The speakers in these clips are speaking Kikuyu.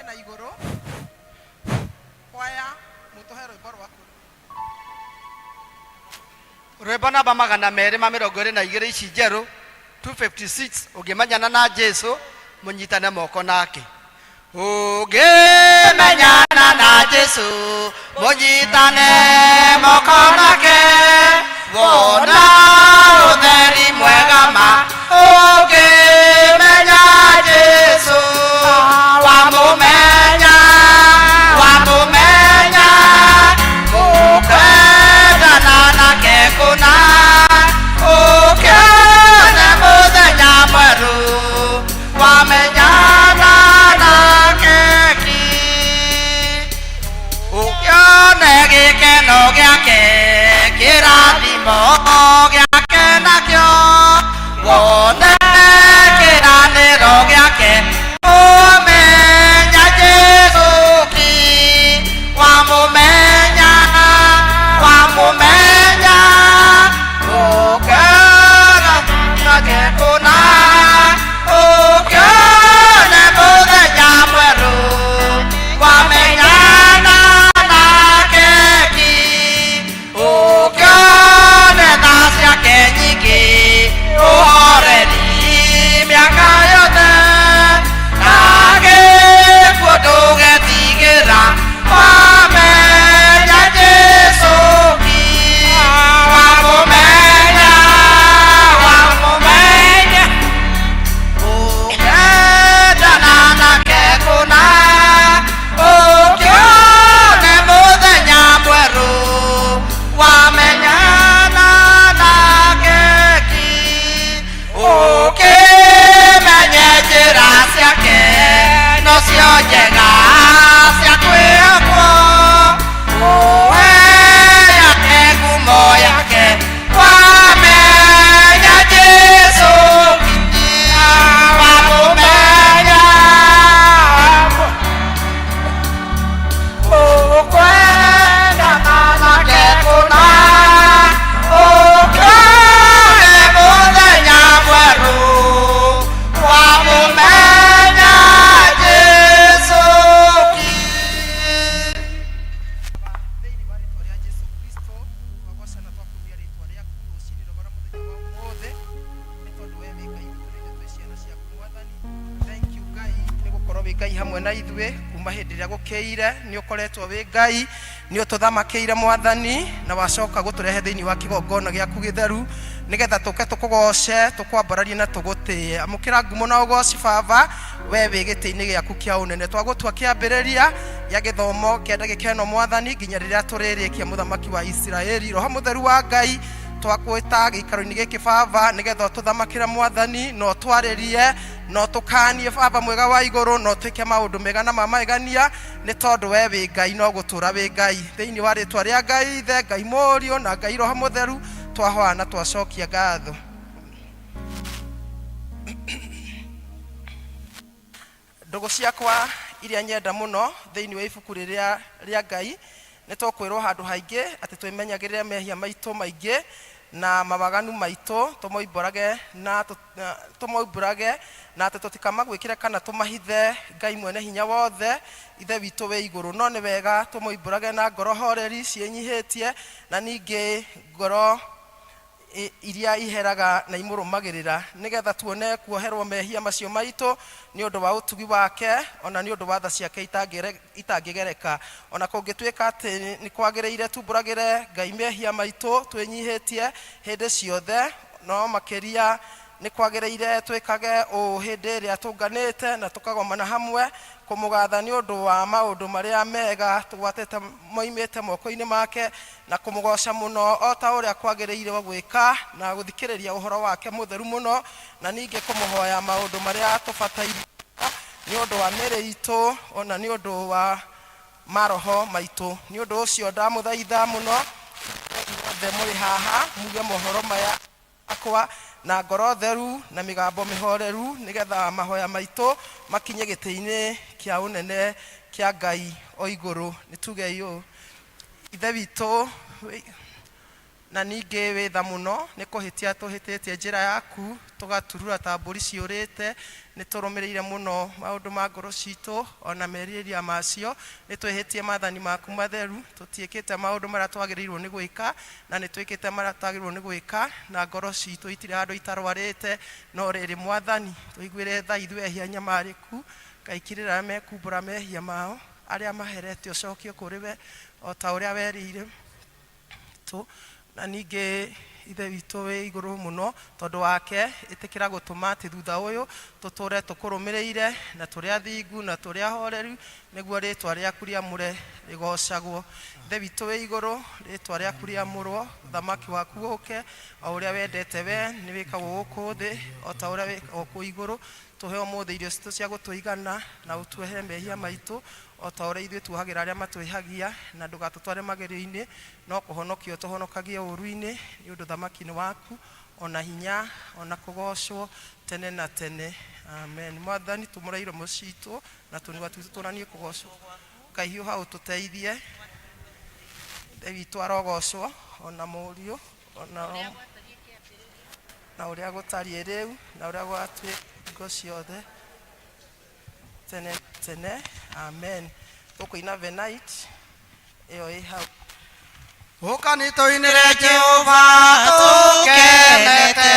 na igũrũ. Kwaya, mũtũhe rwĩmbo rwaku. Rwĩmbo namba 222 ici njerũ, 256, Ũngĩmenyana na Jesu, mũnyitane moko nake. Ũngĩmenyana na Jesu, mũnyitane moko nake, wona ũtheri mwega ma. Ũngĩmenya Jesu, wamũmenya, wamũmenya, mũkwendana nake kũna, ũkĩone mũthenya mwerũ, wamenyana nake ki. Ũkĩone gĩkeno gĩake, kĩrathimo gĩake nakĩo, wone kĩranĩro gĩake, ũmenya Jesu ki. Wamũmenya, wamũmenya, ũkĩona nake kũna, ũkĩone mũthenya mwerũ, wamenyana nake ki. Ũkĩone tha ciake nyingĩ, ũhoreri mĩaka yothe, na gĩkuũ ndũgetigĩra, wamenya Jesu ki. Wamũmenya, wamũmenya, ũkendana nake kũna, ũkĩone mũthenya mwerũ, wamenyana nake ki. Ũkĩmenye njĩra ciake, nocio njega cia kwĩhokwo, ũheane ngumo yake, wamenya Jesu ki. Wamũmenya, ũkwendana nake kũna, ũkĩone mũthenya mwerũ, wamũmenya Jesu ki. Thĩinĩ wa rĩtwa rĩa Jesu Kristo, twagoca na twakumia rĩtwa rĩaku rũcinĩ rũgora mũthenya wa ũmũthĩ, nĩ tondũ we wĩ Ngai witũ na ithuĩ twĩ ciana ciaku Mwathani. Thank you Ngai nĩ gũkorwo wĩ Ngai hamwe na ithuĩ kuma hĩndĩ ĩrĩa gũkĩire. Nĩ ũkoretwo wĩ Ngai, nĩ ũtũthamakĩire Mwathani, na wacoka gũtũrehe thĩinĩ wa kĩgongona gĩaku gĩtheru nĩgetha tũke tũkũgoce, tũkwambararie na tũgũtĩe. Amũkĩra ngumo na ũgoci Baba, we wĩ gĩtĩ-inĩ gĩaku kĩa ũnene. Twagũtua kĩambĩrĩria gĩa gĩthomo kĩa ndagĩka ĩno Mwathani, nginya rĩrĩa tũrĩrĩkia Mũthamaki wa Isiraeli. Roho Mũtheru wa Ngai, twakwĩta gĩikaro-inĩ gĩkĩ Baba, nĩgetha ũtũthamakĩre Mwathani, na ũtwarĩrie, na ũtũkanie Baba mwega wa igũrũ, na ũtwĩke maũndũ mega na ma magegania, nĩ tondũ we wĩ Ngai no gũtũũra wĩ Ngai. Thĩinĩ wa rĩtwa rĩa Ngai Ithe, Ngai Mũriũ, na Ngai Roho Mũtheru, twahoya na twacokia ngatho. Ndũgũ ciakwa iria nyenda mũno thĩinĩ wa ibuku rĩrĩa rĩa Ngai, nĩ tũkwĩrwo handũ haingĩ atĩ twĩmenyagĩrĩre mehia maitũ maingĩ na mawaganu maitũ, tũmoimbũrage na tũmoimbũrage na atĩ tũtikamagwĩkĩre kana tũmahithe Ngai mwene hinya wothe, Ithe witũ wĩ igũrũ. No nĩ wega tũmoimbũrage na ngoro horeri ciĩnyihĩtie na ningĩ ngoro iria iheraga na imũrũmagĩrĩra, nĩ getha tuone kuoherwo mehia macio maitũ nĩ ũndũ wa ũtugi wake, o na nĩ ũndũ wa tha ciake itangĩgereka. O na kũngĩtuĩka atĩ nĩ kwagĩrĩire tumbũragĩre Ngai mehia maitũ twĩnyihĩtie hĩndĩ ciothe, no makĩria nĩ kwagĩrĩire twĩkage ũũ hĩndĩ ĩrĩa tũnganĩte na tũkagomana hamwe kũmũgatha nĩ ũndũ wa maũndũ marĩa mega tũgwatĩte moimĩte moko-inĩ make, na kũmũgooca mũno o ta ũrĩa kwagĩrĩirũo gwĩka, na gũthikĩrĩria ũhoro wake mũtheru mũno, na ningĩ kũmũhoya maũndũ marĩa tũbataire nĩ ũndũ wa mĩĩrĩ itũ, o na nĩ ũndũ wa maroho maitũ. Nĩ ũndũ ũcio ndamũthaitha mũno inyuothe mũrĩ haha, muuge mohoro maya akwa na ngoro theru na mĩgambo mĩhoreru, nĩ getha mahoya maitũ makinye gĩtĩ-inĩ kĩa ũnene kĩa Ngai o igũrũ. Nĩ tugei ũũ, Ithe witũ. Na ningĩ wĩ tha mũno, nĩ kũhĩtia tũhĩtĩtie njĩra yaku, tũgaturura ta mbũri ciũrĩte. Nĩ tũrũmĩrĩire mũno maũndũ ma ngoro citũ, o na merirĩria macio. Nĩ twĩhĩtie maathani maku matheru, tũtiĩkĩte maũndũ marĩa twagĩrĩirwo nĩ gwĩka, na nĩ twĩkĩte marĩa tũtagĩrĩirwo nĩ gwĩka, na ngoro citũ itirĩ handũ itarwarĩte. No rĩrĩ, Mwathani, tũiguĩre tha ithuĩ ehia anyamarĩku. Ngai kirĩra arĩa mekumbũra mehia mao, arĩa maherete ũcokio kũrĩ we, o ta ũrĩa werĩire tũ. Na ningĩ Ithe witũ wĩ igũrũ mũno, tondũ wake, ĩtĩkĩra gũtũma atĩ thutha ũyũ tũtũũre tũkũrũmĩrĩire, na tũrĩ athingu, na tũrĩ ahoreru, nĩguo rĩĩtwa rĩaku rĩamũre rĩgoocagwo. Ithe witũ wĩ igũrũ, rĩĩtwa rĩaku rĩamũrwo, ũthamaki waku ũũke, o ũrĩa wendete wee, nĩwĩkagwo gũkũ thĩ, o ta ũrĩa wĩkagwo kũu igũrũ. Tũhe ũmũthĩ irio citũ cia gũtũigana, na ũtuohere mehia maitũ, o ta ũrĩa ithuĩ tuohagĩra arĩa matwĩhagia, na ndũgatũtware magerio-inĩ, no kũhonokia ũtũhonokagie ũũru-inĩ, nĩ ũndũ ũthamaki nĩ waku, o na hinya, o na kũgoocwo, tene na tene. Amen. Mwathani, tumũra iromo citũ, na tũnua twitũ tuonanie kũgoocwo. Ngai hiũha ũtũteithie. Ithe witũ arogocwo, o na Mũriũ, o na Roho na ũrĩa gũtariĩ rĩu, na ũrĩa gũgatuĩka hingo ciothe, tene na tene. Amen. Tũkũina Venite ĩyo ĩ hau. Ũkani tũinĩre Jehova tũkenete,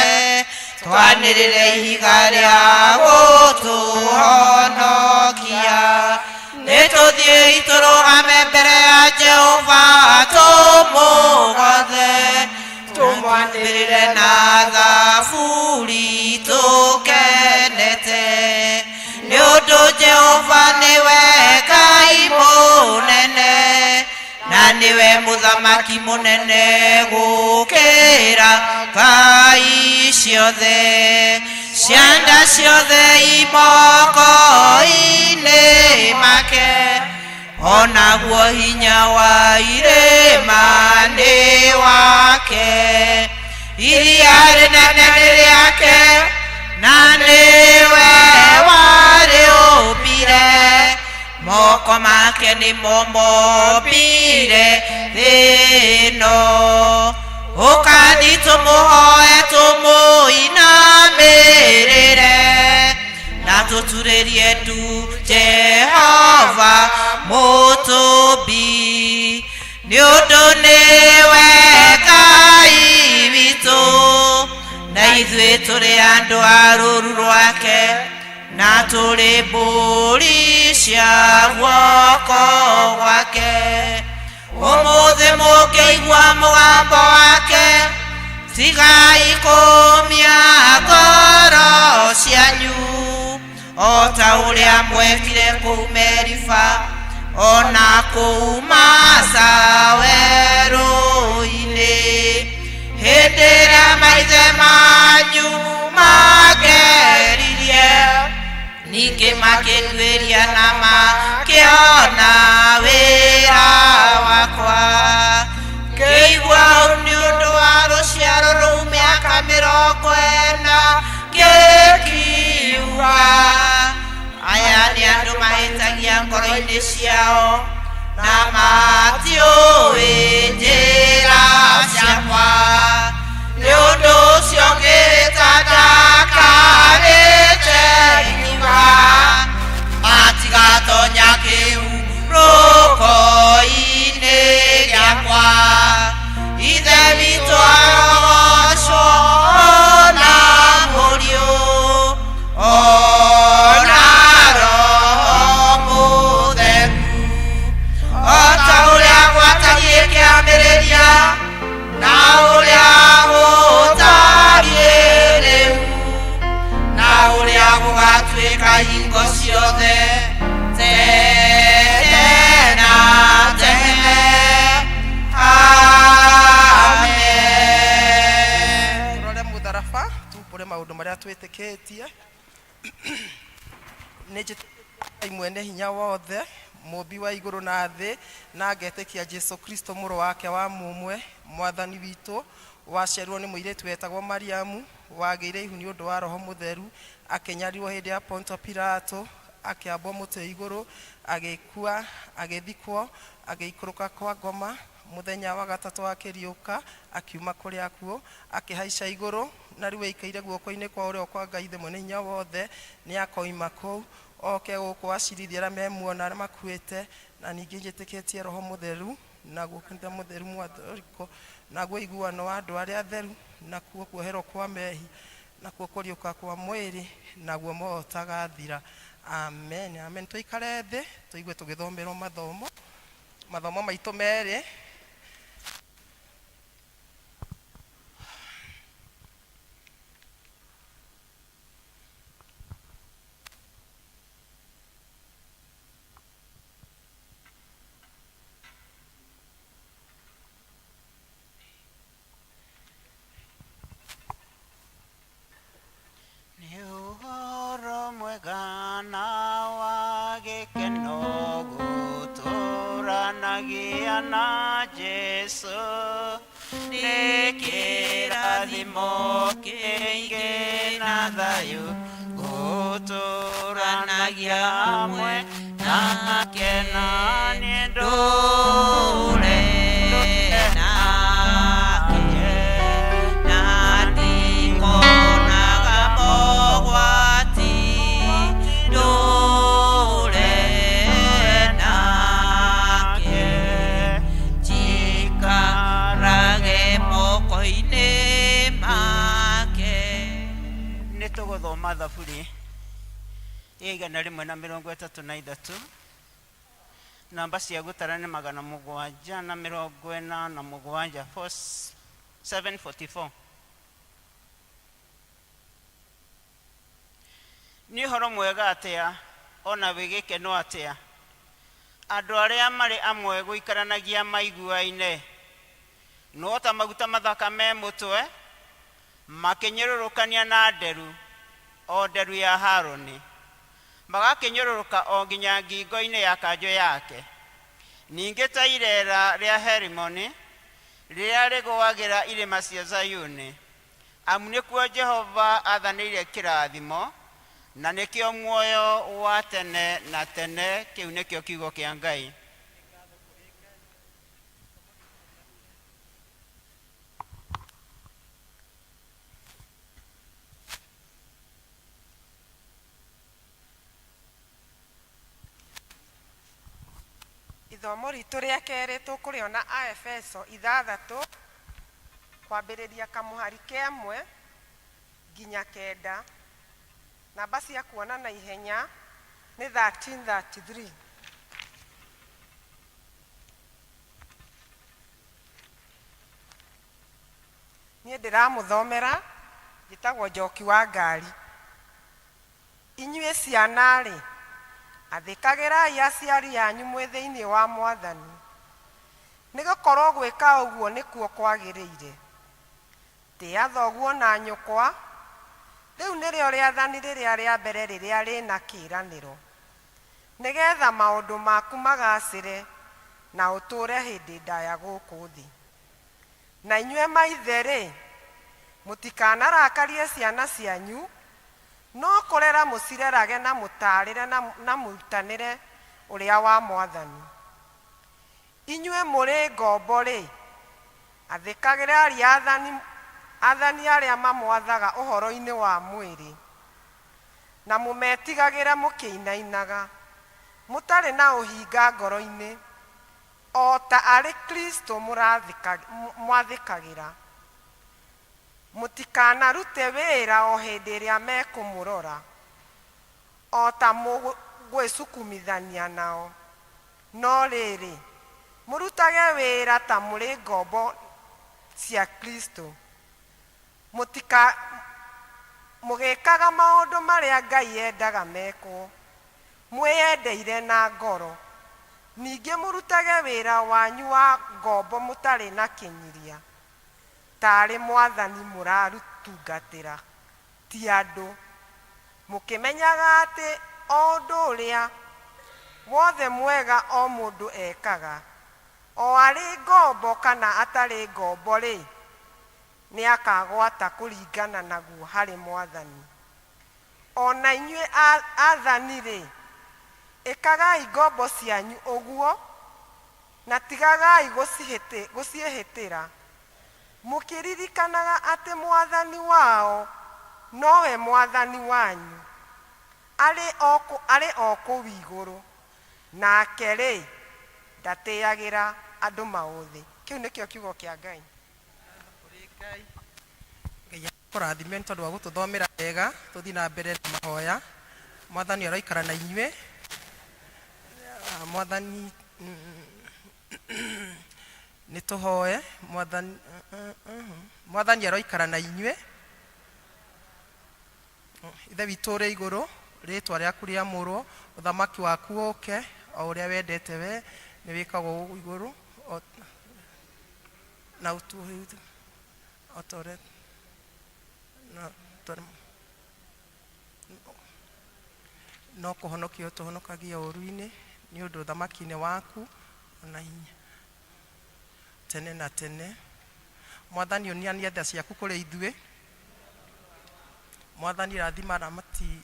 twanĩrĩre ihiga rĩa gũtũhonokia. Nĩ tũthiĩi tũrũgame mbere ya Jehova tũmũgathe, tũmwanĩrĩre na thaburi tũkenete. Nĩ ũndũ Jehova nĩwe Ngai mũnene, na nĩwe mũthamaki mũnene gũkĩra ngai ciothe. Cianda ciothe imoko-inĩ make, onaguo hinya wa irĩma nĩ wake. Iria rĩnene nĩ rĩake, na nĩwe warĩũmbire. Moko make nĩmo mombire thĩ ĩno. Ũkani tũmũhoe tũmũinamĩrĩre, na tũturĩrie ndu Jehova mũtũmbi. Nĩ ũndũ nĩwe Ngai witũ, na ithuĩ tũrĩ andũ a rũũru rwake, na tũrĩ mbũri cia guoko gwake. Ũmũthĩ mũngĩigua mũgambo wake, tigai kũũmia ngoro cianyu, o ta ũrĩa mwekire kũu Meriba, o na kũu Masa werũ-inĩ, hĩndĩ ĩrĩa maithe manyu mangeririe, ningĩ makĩnduĩria na makĩona wĩra wakwa. Ngĩigua ũũru nĩ ũndũ wa rũciaro rũu mĩaka mĩrongo ĩna, ngĩkiuga, aya nĩ andũ mahĩtagia ngoro-inĩ ciao, na matiũĩ njĩra ciakwa. Nĩ ũndũ ũcio ngĩĩta ndakarĩte ngiuga, matigatonya kĩhurũko-inĩ gĩakwa. Ithe witũ arogocwo na Mũriũ, o na Roho Mũtheru, o ta ũrĩa gwatariĩ kĩambĩrĩria, na ũrĩa gũtariĩ rĩu, na ũrĩa gũgatuĩka hingo ciothe, tene na tene. Amen. Tũrore mũtharaba, tumbũre maũndũ marĩa twĩtĩkĩtie. Nĩ njĩtĩkĩtie Ngai mwene hinya wothe, mũmbi wa igũrũ na thĩ, na ngetĩkia Jesu Kristo mũrũ wake wa mũmwe, Mwathani witũ, waciarirwo nĩ mũirĩtu wetagwo Mariamu, wagĩire ihu nĩ ũndũ wa Roho Mũtheru, akĩnyarirwo hĩndĩ ya Ponto Pilato, akĩambwo mũtĩ igũrũ, agĩkua, agĩthikwo, agĩikũrũka kwa ngoma, Mũthenya wa gatatũ akĩriũka, akiuma kũrĩa akuũ, akĩhaica igũrũ, na rĩu aikaire guoko-inĩ kwa ũrĩo kwa Ngai Ithe Mwene Hinya Wothe. Nĩ akoima kũu oke gũkũ acirithie arĩa me muoyo na arĩa makuĩte. Na ningĩ njĩtĩkĩtie Roho Mũtheru, naguo kanitha mũtheru mwathũrĩko, naguo ũiguano wa andũ arĩa atheru, nakuo kuoherwo kwa mehia, nakuo kũriũka kwa mwĩrĩ, naguo muoyo ũtagathira. Amen. Amen. Tũikare thĩ tũigue tũgĩthomerwo mathomo mathomo maitũ merĩ. Nĩ ũhoro mwega na wa gĩkeno gũtũranagia na Jesũ, nĩ kĩrathimo kĩingĩ na thayũ gũtũranagia hamwe nake, na niĩ ndũre nake, na ndikonaga mogwati, ndũre nake, njikarage moko-inĩ make. Nĩ tũgũthoma Thaburi ya 133, namba cia gũtara nĩ 747, 744. Nĩ ũhoro mwega atĩa ona wĩ gĩkeno atĩa andũ arĩa marĩ amwe gũikaranagia maiguaine, no ta maguta mathaka me mũtwe makĩnyũrũrũkania na nderu, o nderu ya Harũni, magakĩnyũrũrũka o nginya ngingo-inĩ ya kanjũ yake, ningĩ ta ireera rĩa Herimoni rĩrĩa rĩgũagĩra irĩma cia Zayuni, amu nĩkuo Jehova aathanĩire kĩrathimo, na nĩkĩo muoyo wa tene na tene. Kĩu nĩkĩo kiugo kĩa Ngai. Ithomo ritũ rĩa kerĩ tũkũrĩona Aefeso 6, kwambĩrĩria kamũhari 1 nginya 9. Namba cia kuona na ihenya nĩ 1333. Niĩ ndĩramũthomera, njĩtagwo Njoki wa Ngari. Inyuĩ ciana-rĩ, athĩkagĩrai aciari anyu mwĩ thĩinĩ wa Mwathani, nĩ gũkorũo gwĩka ũguo nĩkuo kwagĩrĩire. Tĩa thoguo na nyũkwa, rĩu nĩrĩo rĩathani rĩrĩa rĩa mbere rĩrĩa rĩ na kĩĩranĩro, nĩ getha maũndũ maku magaacĩre na ũtũũre hĩndĩ ndaya gũkũ thĩ. Na inyuĩ maithe-rĩ, mũtikanarakarie ciana cianyu, no kũrera mũcirerage na mũtaarĩre na mũrutanĩre ũrĩa wa Mwathani. Inyuĩ mũrĩ ngombo-rĩ, athĩkagĩrai athani arĩa mamwathaga ũhoro-inĩ wa mwĩrĩ, na mũmetigagĩre mũkĩinainaga, mũtarĩ na ũhinga ngoro-inĩ, o ta arĩ Kristo mwathĩkagĩra. Mũtikanarute wĩra o hĩndĩ ĩrĩa mekũmũrora, o ta mũgwĩcukumithania nao, no rĩrĩ, mũrutage wĩra ta mũrĩ ngombo cia Kristo, mũgĩkaga maũndũ marĩa Ngai endaga mekwo, mwĩyendeire na ngoro. Ningĩ mũrutage wĩra wanyu wa ngombo mũtarĩ na kĩnyiria, taarĩ Mwathani mũratungatĩra, ti andũ, mũkĩmenyaga atĩ o ũndũ ũrĩa wothe mwega o mũndũ ekaga, o arĩ ngombo kana atarĩ ngombo-rĩ, nĩakagwata kũringana naguo harĩ Mwathani. O na inyuĩ athani-rĩ, ĩkagai ngombo cianyu ũguo, Na tigagai gũciĩhĩtĩra, mũkĩririkanaga atĩ Mwathani wao nowe Mwathani wanyu, arĩ o kũu igũrũ, nake rĩ ndatĩagĩra andũ maũthĩ. Kĩu nĩkĩo kiugo kĩa Ngai. Ngai Ngai akũrathime nĩ tondũ wa gũtũthomera wega. Tũthiĩ na mbere na mahoya. Mwathani aroikara na inyuĩ. Mwathani, nĩ tũhoe. Mwathani, Mwathani aroikara na inyuĩ. Ithe witũ ũrĩ igũrũ, rĩtwa rĩaku rĩamũrwo, ũthamaki waku ũke, o ũrĩa wendete we nĩ wĩkagwo gũkũ igũrũ na ũtuhe o ta ũrĩa na no kũhonokia ũtũhonokagia ũũru-inĩ, nĩ ũndũ ũthamaki-inĩ waku ona hinya tene na tene. Mwathani, onania tha ciaku kũrĩ ithuĩ. Mwathani, rathima aramati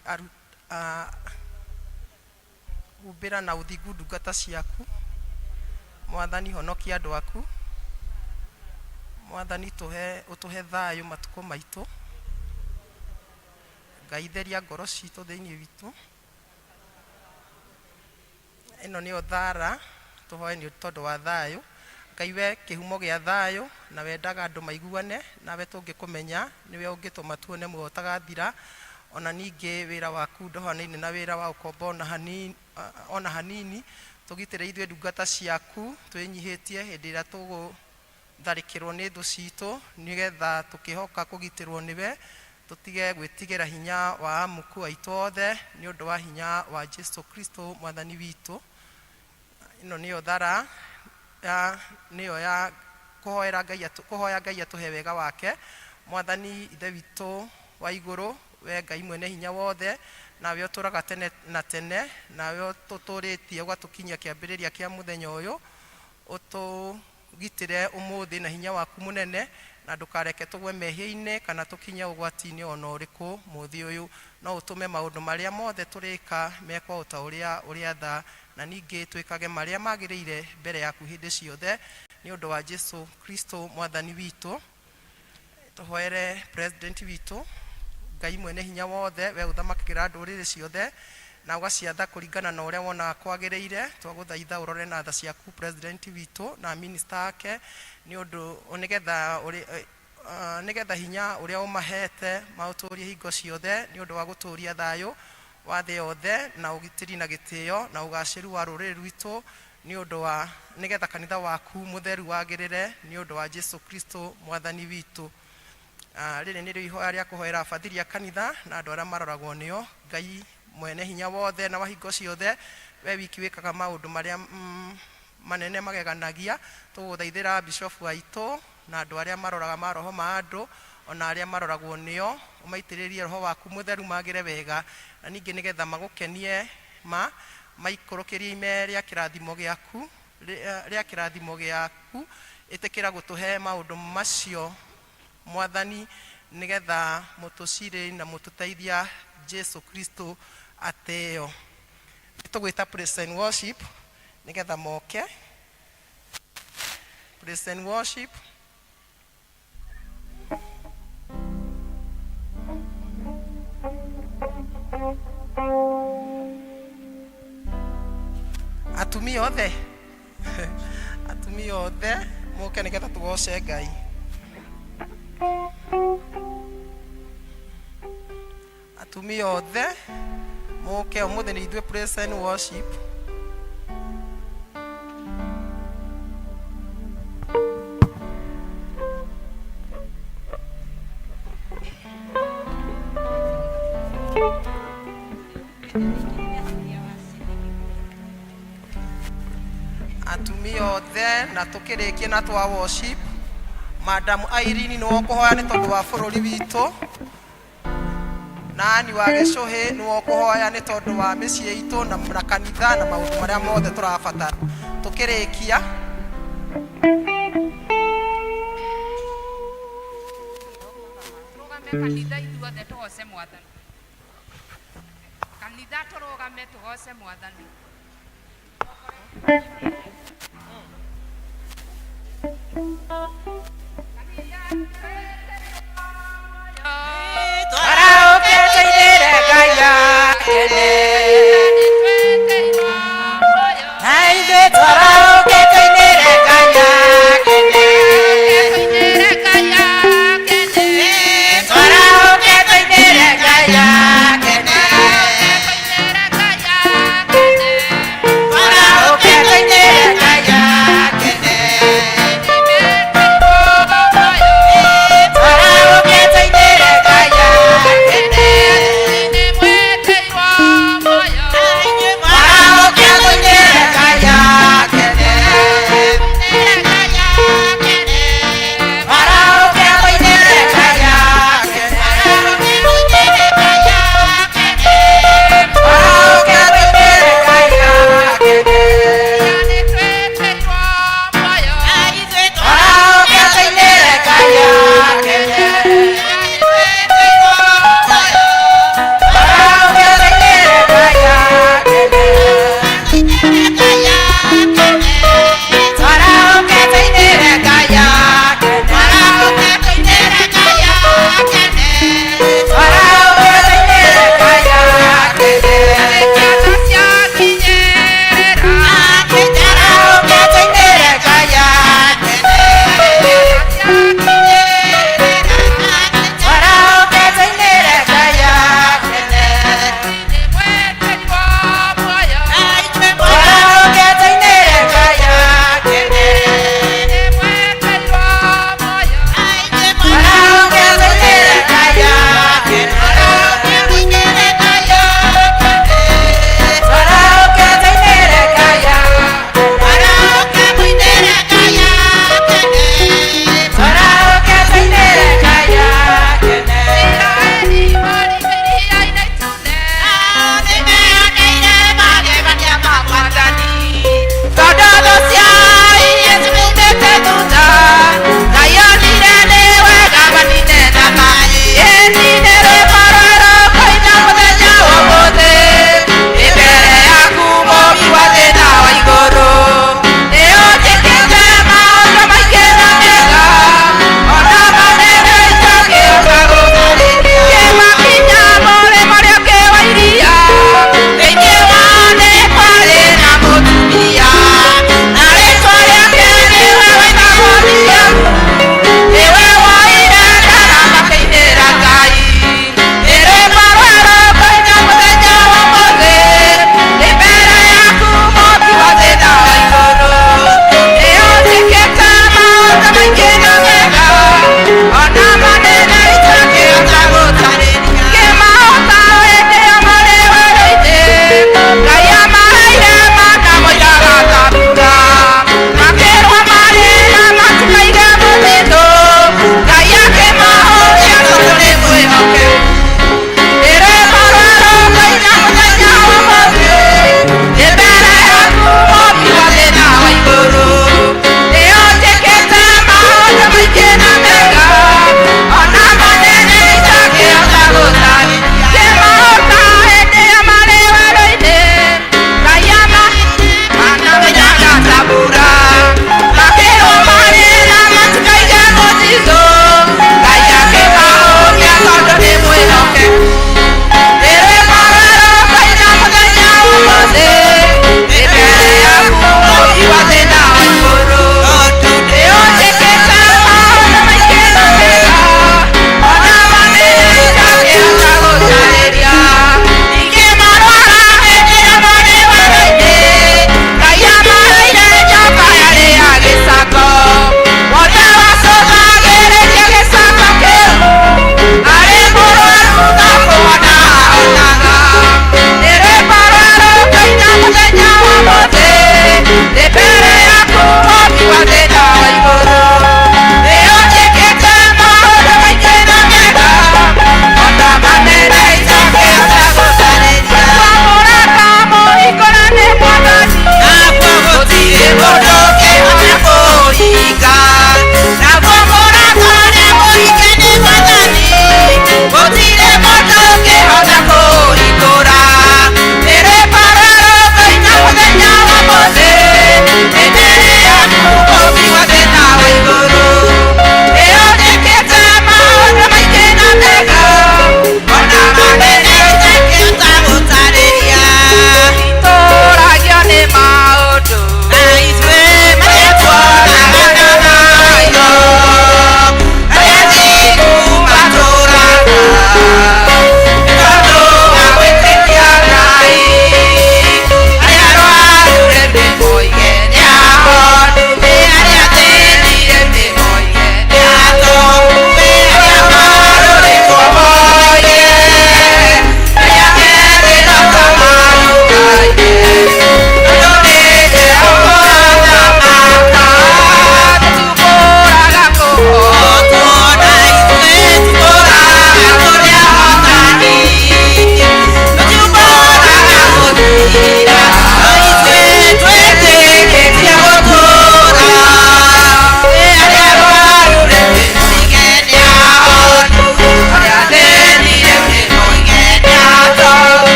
humbĩra na ũthingu ndungata ciaku. Mwathani, honokia andũ aku. Mwathani, tũhe ũtũhe thayũ matukũ maitũ. Ngai, theria ngoro citũ thĩinĩ witũ. Ĩno nĩyo thara tũhoe nĩ tondũ wa thayũ. Ngai, we kĩhumo gĩa thayũ na wendaga andũ maiguane nawe, tũngĩkũmenya nĩwe ũngĩtũma tuone muoyo ũtagathira. Ona ningĩ wĩra waku ndũhanaine na wĩra wa ũkombo ona hanini, ona hanini. Tũgitĩre ithuĩ ndungata ciaku twĩnyihĩtie hĩndĩ ĩrĩa tũgũtharĩkĩrwo nĩ thũ citũ, nĩgetha tũkĩhoka kũgitĩrwo nĩwe, tũtige gwĩtigĩra hinya wa amuku aitũ othe, nĩ ũndũ wa hinya wa Jesu Kristo Mwathani witũ. Ĩno nĩyo thara ya nĩyo ya kũhoera Ngai kũhoya Ngai atũhe wega wake. Mwathani Ithe witũ wa igũrũ, we Ngai mwene hinya wothe, nawe ũtũraga tene na tene, nawe ũtũtũrĩtie ũgatũkinyia kĩambĩrĩria kĩa mũthenya ũyũ, ũtũgitĩre ũmũthĩ na hinya waku mũnene, na ndũkareke tũgwe mehia-inĩ kana tũkinye ũgwati-inĩ ona ũrĩkũ mũthĩ ũyũ. No ũtũme maũndũ marĩa mothe tũrĩka mekwo o ta ũrĩa ũrĩatha, na ningĩ twĩkage marĩa magĩrĩire mbere yaku hĩndĩ ciothe, nĩ ũndũ wa Jesu Kristo Mwathani witũ. Tũhoere president witũ. Ngai mwene hinya wothe, we ũthamakagĩra ndũrĩrĩ ciothe na ũgaciatha kũringana na ũrĩa wonaga kwagĩrĩire, twagũthaitha ũrore na tha ciaku president witũ na minister ake, nĩ ũndũ nĩgetha nĩgetha hinya ũrĩa ũmahete maũtũrie hingo ciothe, nĩ ũndũ wa gũtũria thayũ wa thĩ yothe na ũgitĩri na gĩtĩo na ũgacĩru wa rũrĩrĩ rwitũ, nĩ ũndũ wa nĩgetha kanitha waku mũtheru wagĩrĩre, nĩ ũndũ wa Jesu Kristo Mwathani witũ. Rĩrĩ nĩrĩo ihoya rĩa kũhoera abathiri a kanitha na andũ arĩa maroragwo nĩo. Ngai mwene hinya wothe na wa hingo ciothe, we wiki wĩkaga maũndũ marĩa manene mageganagia, tũgũthaithĩra bishofu aitũ na andũ arĩa maroraga maroho ma andũ ona arĩa maroragwo nĩo, ũmaitĩrĩrie roho waku mũtheru magĩre wega, na ningĩ nĩgetha magũkenie ma maikũrũkĩrie ime rĩa kĩrathimo gĩaku, rĩa kĩrathimo gĩaku. Ĩtĩkĩra gũtũhe maũndũ macio, Mwathani, nĩgetha mũtũcirĩri na mũtũteithia Jesu Kristo atĩo. Tũgwĩta praise and worship nĩgetha moke. Praise and worship. Atumia othe, atumia othe moke nĩgetha tũgoce Ngai. Atumia othe moke, ũmũthĩ nĩ ithuĩ praise and worship. Atumia othe, na tũkĩrĩkie na twa worship, Madam Irene nĩwe ũkũhoya nĩ tondũ wa bũrũri witũ, nani wa gĩcũhĩ nĩwe ũkũhoya nĩ tondũ wa mĩciĩ itũ na kanitha na maũndũ marĩa mothe tũrabatara tũkĩrĩkia. Tũrũgame kanitha ithuothe tũgoce Mwathani. Kanitha tũrũgame tũgoce Mwathani. Twarahũke tũinĩre Ngai akene. Na ithuĩ twarahũke tũinĩre Ngai akene. Twarahũke tũinĩre Ngai akene. Twarahũke tũinĩre Ngai akene. Twarahũke tũinĩre Ngai akene. Twarahũke tũinĩre Ngai akene.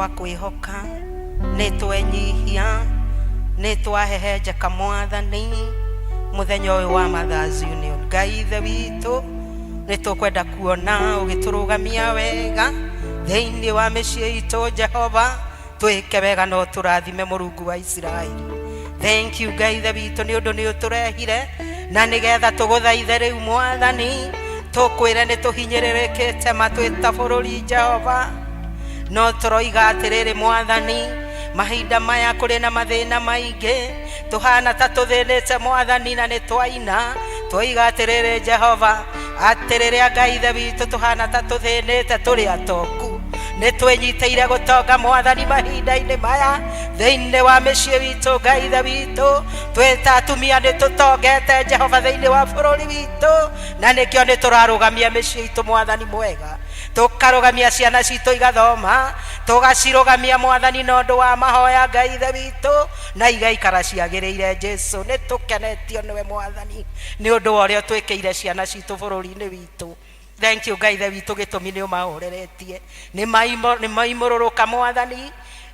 Twakwĩhoka, nĩ twenyihia, nĩ twahehenjeka Mwathani mũthenya ũyũ wa Mothers Union. Ngai Ithe witũ, nĩ tũkwenda kuona ũgĩtũrũgamia wega thĩinĩ wa mĩciĩ itũ. Jehova, twĩke wega no tũrathime, Mũrungu wa Isiraeli. Thank you, Ngai Ithe witũ, nĩ ũndũ nĩ ũtũrehire na nĩgetha tũgũthaithe rĩu. Mwathani, tũkwĩre nĩ tũhinyĩrĩrĩkĩte matwĩta bũrũri, Jehova, no tũroiga atĩrĩrĩ, Mwathani, mahinda maya kũrĩ na mathĩna maingĩ, tũhana ta tũthĩnĩte, Mwathani, na nĩ twaina twoiga atĩrĩrĩ, Jehova, atĩrĩrĩ, Ngai Ithe witũ, tũhana ta tũthĩnĩte tũrĩ atoku, nĩ twĩnyitĩire gũtonga, Mwathani, mahinda-inĩ maya thĩinĩ wa mĩciĩ witũ. Ngai Ithe witũ, twĩta atumia nĩ tũtongete, Jehova, thĩinĩ wa bũrũri witũ, na nĩkĩo nĩ tũrarũgamia mĩciĩ itũ, Mwathani mwega, tũkarũgamia ciana citũ igathoma, tũgacirũgamia, Mwathani, na ũndũ wa mahoya, Ngai Ithe witũ, na igaikara ciagĩrĩire. Jesu, nĩ tũkenetio nĩwe, Mwathani, nĩ ũndũ wa ũrĩa ũtwĩkĩire ciana citũ bũrũri-inĩ witũ. Thank you, Ngai Ithe witũ, gĩtũmi nĩ ũmahoreretie, nĩ maimũrũrũka, Mwathani,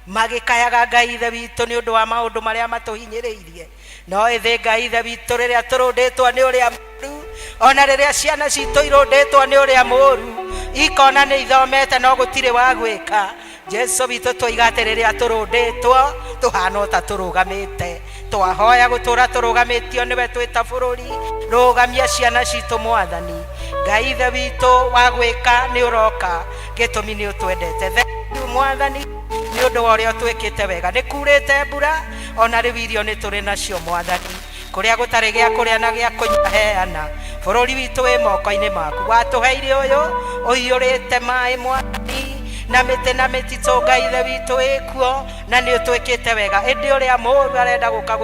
magĩkayaga, Ngai Ithe witũ, nĩ ũndũ wa maũndũ marĩa matũhinyĩrĩirie. No ĩthĩ, Ngai Ithe witũ, rĩrĩa tũrũndĩtwo nĩ ũrĩa mũru, ona rĩrĩa ciana citũ irũndĩtwo nĩ ũrĩa mũru, ikona nĩ ithomete no gũtirĩ wa gwĩka, Jesu witũ, twoiga atĩ rĩrĩa tũrũndĩtwo tũhana o ta tũrũgamĩte. Twahoya gũtũra tũrũgamĩtio nĩwe twĩta bũrũri. Rũgamia ciana citũ, Mwathani. Ngai Ithe witũ, wa gwĩka nĩ ũroka, gĩtũmi nĩ ũtwendete. Thank you, Mwathani, nĩ ũndũ wa ũrĩa ũtwĩkĩte wega. Nĩ kurĩte mbura, ona rĩu irio nĩ tũrĩ nacio, Mwathani. Kũrĩa gũtarĩ gĩa kũrĩa na gĩa kũnyua, heana. Bũrũri witũ wĩ moko-inĩ maku. Watũheire ũyũ ũiyũrĩte maĩ, Mwathani, na mĩtĩ na mĩtitũ. Ngai Ithe witũ, ĩkuo na nĩ ũtwĩkĩte wega, ĩndĩ ũrĩa mũũru arenda gũka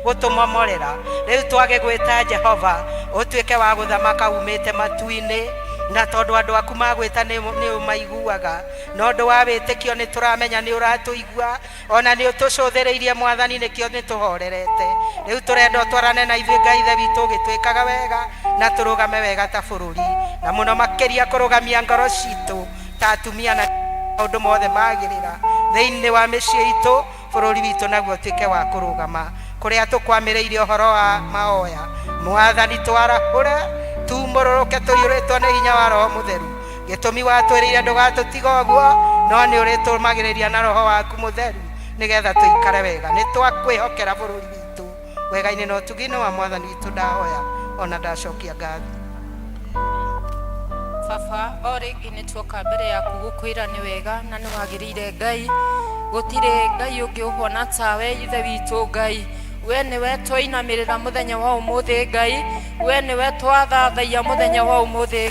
gũtũmomorera. Rĩu twagĩgwĩta, Jehova, ũtuĩke wa gũthamaka umĩte matu-inĩ, na tondũ andũ aku magwĩta nĩ ũmaiguaga, na ũndũ wa wĩtĩkio nĩ tũramenya nĩ ũratũigua, ona nĩ ũtũcũthĩrĩirie, Mwathani, nĩkĩo nĩ tũhorerete. Rĩu tũrenda ũtwarane na ithuĩ, Ngai Ithe witũ, ũgĩtwĩkaga wega na tũrũgame wega ta bũrũri, na mũno makĩria kũrũgamia ngoro citũ ta atumia, na maũndũ mothe magĩrĩra thĩinĩ wa mĩciĩ itũ, bũrũri witũ naguo ũtuĩke wa kũrũgama. Kũrĩa tũkwamĩrĩire ũhoro wa mahoya, Mwathani, twarahũre, tumũrũrũke tũiyũrĩtwo nĩ hinya wa Roho Mũtheru, gĩtũmi watwĩrĩire ndũgatũtiga ũguo, no nĩ ũrĩtũmagĩrĩria na Roho waku Mũtheru nĩgetha tũikare wega. Nĩ twakwĩhokera bũrũri witũ wega-inĩ na ũtugi-inĩ wa Mwathani witũ. Ndahoya ona ndacokia ngatho. Baba, o rĩngĩ nĩ tuoka mbere yaku gũkwĩra nĩ wega na nĩ wagĩrĩire. Ngai, gũtirĩ Ngai ũngĩ ũhuana tawe, Ithe witũ. Ngai, we nĩwe twainamĩrĩra mũthenya wa ũmũthĩ. Ngai, we nĩwe twathathaiya mũthenya wa ũmũthĩ.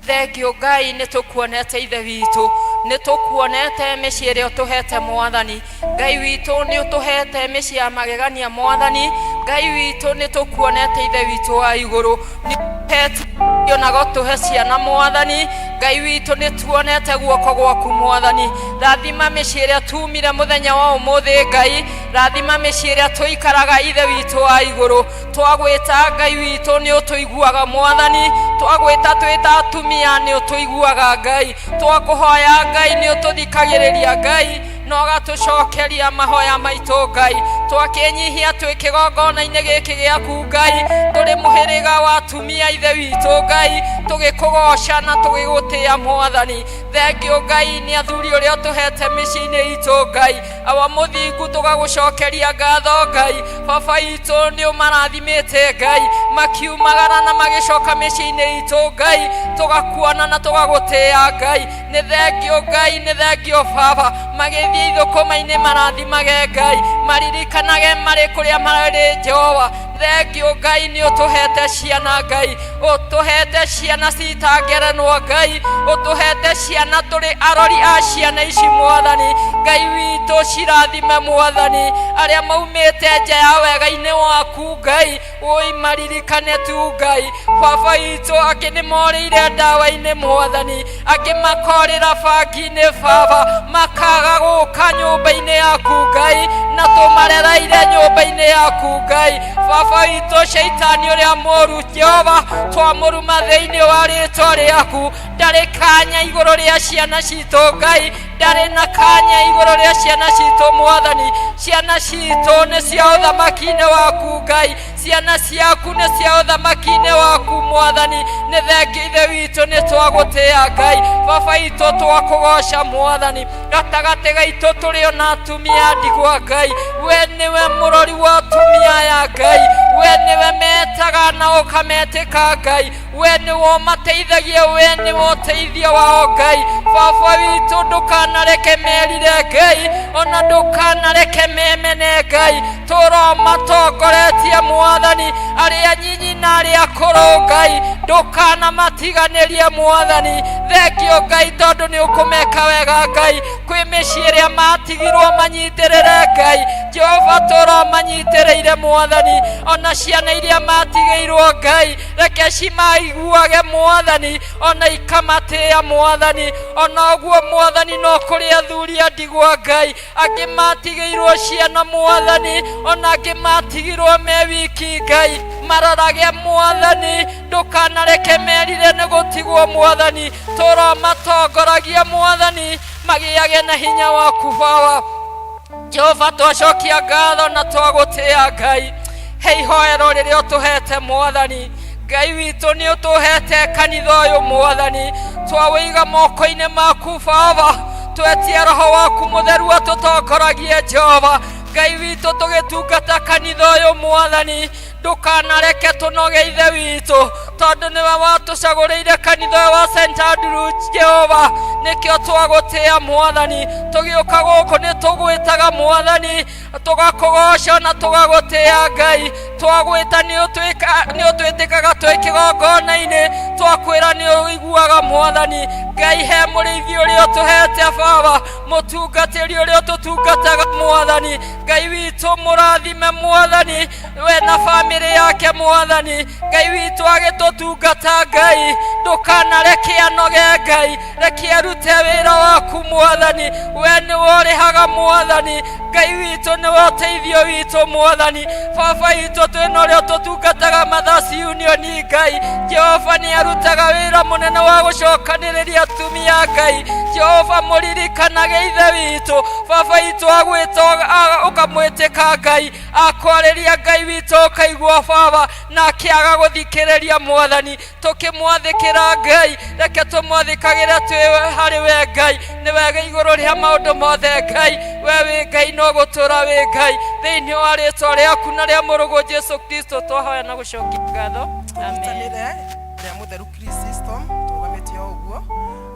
Thengio, Ngai, nĩ tũkuonete, Ithe witũ, nĩ tũkuonete mĩciĩ ĩrĩa ũtũhete. Mwathani Ngai witũ, nĩ ũtũhete mĩciĩ ya magegania. Mwathani Ngai witũ, nĩ tũkuonete, Ithe witũ wa igũrũ, nĩ ũtũhete ona gũtũhe ciana. Mwathani Ngai witũ, nĩ tuonete guoko gwaku. Mwathani, rathima mĩciĩ ĩrĩa tumire mũthenya wa ũmũthĩ. Ngai, rathima mĩciĩ ĩrĩa tũikaraga. Ithe witũ wa igũrũ, twagwĩta, Ngai witũ, nĩ ũtũiguaga. Mwathani, twagwĩta twĩta atumia, nĩ ũtũiguaga. Ngai, twakũhoya, Ngai, nĩ ũtũthikagĩrĩria, Ngai, na ũgatũcokeria mahoya maitũ. Ngai, twakĩnyihia twĩ kĩgongona-inĩ gĩkĩ gĩaku, Ngai, tũrĩ mũhĩrĩga wa atumia, Ithe witũ Ngai, tũgĩkũgoca na tũgĩgũtĩa. Mwathani, thengio, Ngai, nĩ athuri ũrĩa ũtũhete mĩciĩ-inĩ itũ. Ngai, awa mũthingu, tũgagũcokeria ngatho. Ngai, baba itũ, nĩ ũmarathimĩte, Ngai, makiumagara na magĩcoka mĩciĩ-inĩ itũ. Ngai, tũgakuona na tũgagũtĩa. Ngai, nĩ thengio. Ngai, nĩ thengio, baba. Magĩthiĩ ithũkũma-inĩ, marathimage, Ngai, maririkanage marĩ kũrĩa marĩ. Jehova, thengio, Ngai, nĩ ũtũhete ciana. Ngai, ũtũhete ciana citangerenwo. Ngai, ũtũhete ciana, tũrĩ arori a ciana ici. Mwathani Ngai witũ, cirathime. Mwathani, arĩa maumĩte nja ya wega-inĩ waku, Ngai, ũi maririkane tu. Ngai, baba witũ, angĩ nĩ morĩire ndawa-inĩ, Mwathani, angĩ makorĩra bangi-inĩ, baba, makaga gũka nyũmba-inĩ yaku, Ngai, na tũmarereire nyũmba-inĩ yaku. Ngai, baba witũ, caitani ũrĩa mũru, Jehova, twamũruma thĩinĩ wa rĩtwa rĩaku. Ndarĩ kanya igũrũ rĩa ciana citũ, Ngai. Ndarĩ na kanya igũrũ rĩa ciana citũ mwathani. Ciana citũ nĩ cia ũthamaki-inĩ waku Ngai, ciana ciaku nĩ cia ũthamaki-inĩ waku mwathani. Nĩ thengi ithe witũ, nĩ twagũtĩĩa Ngai. Baba witũ, twakũgoca mwathani. Gatagatĩ gaitũ tũrĩ ona atumia a ndigwa Ngai, we nĩwe mũrori wa atumia aya Ngai, we nĩwe metaga na ũkametĩka Ngai, we nĩwe ũmateithagia, we nĩwe ũteithio wao Ngai. Baba witũ, ndũkanareke merire Ngai, ona ndũkanareke memene Ngai. Tũro matongoretie mwathani, arĩa nyinyi na arĩa akũrũ Ngai, ndũkanamatiganĩrie mwathani. Thengio Ngai, tondũ nĩ ũkũmeka wega Ngai. Kwĩ mĩciĩ ĩrĩa matigirwo manyitĩrĩre Ngai, Jehova tũro manyitĩrĩire mwathani. Ona ciana iria matigĩirwo Ngai, reke cimaiguage mwathani, ona ikamatĩĩa mwathani. Ona ũguo mwathani, no kũrĩ athuri a ndigwa Ngai, angĩ matigĩirwo ciana mwathani, ona angĩ matigirwo me wiki Ngai, marorage mwathani, ndũkanareke merire nĩ gũtigwo mwathani. Tũro matongoragia mwathani, magĩage na hinya waku Baba. Jehova, twacokia ngatho na twagũtĩĩa Ngai. He ihoero rĩrĩa ũtũhete mwathani Ngai witũ, nĩ ũtũhete kanitha ũyũ mwathani, twawĩiga moko-inĩ maku Baba. Twetie roho waku mũtheru atũtongoragie Jehova Ngai witũ, tũgĩtungata kanitha ũyũ mwathani. Ndũkanareke tũnoge ithe witũ, tondũ nĩwe watũcagũrĩire kanitha ũyũ wa St. Andrew Jehova, nĩkĩo twagũtĩĩa mwathani. Tũgĩũka gũkũ nĩ tũgwĩtaga mwathani, tũgakũgoca na tũgagũtĩĩa Ngai. Twagwĩta nĩ ũtwĩtĩkaga twĩ kĩgongona-inĩ, twakwĩra nĩ ũiguaga mwathani Ngai. He mũrĩithi ũrĩa ũtũhete Baba, mũtungatĩri ũrĩa ũtũtungataga mwathani Ngai witũ, mũrathime mwathani, we na bamĩrĩ yake mwathani Ngai witũ. Agĩtũtungata Ngai, ndũkanareke anoge Ngai, reke arute wĩra waku mwathani. We nĩwe ũrĩhaga mwathani Ngai witũ, nĩwe ũteithio witũ mwathani. Baba witũ, twĩna ũrĩa ũtũtungataga Mothers Union Ngai, Jehova nĩ arutaga wĩra mũnene wa gũcokanĩrĩria atumia Ngai. Jehova, mũririkanage ithe witũ. Baba witũ, agwĩta ũkamwĩtĩka Ngai, akwarĩria Ngai witũ ũkaigua Baba, na akĩaga gũthikĩrĩria mwathani. Tũkĩmwathĩkĩra Ngai, reke tũmwathĩkagĩre twĩ harĩ we Ngai. Nĩ wega igũrũ rĩa maũndũ mothe Ngai, we wĩ Ngai, no gũtũra wĩ Ngai. Thĩinĩ wa rĩtwa rĩaku na rĩa mũrũguo Jesu Kristo twahoya na gũcokia ngatho, amen. Tũnyitanĩre rĩa mũtheru Chrysostom tũrũgamĩte o ũguo.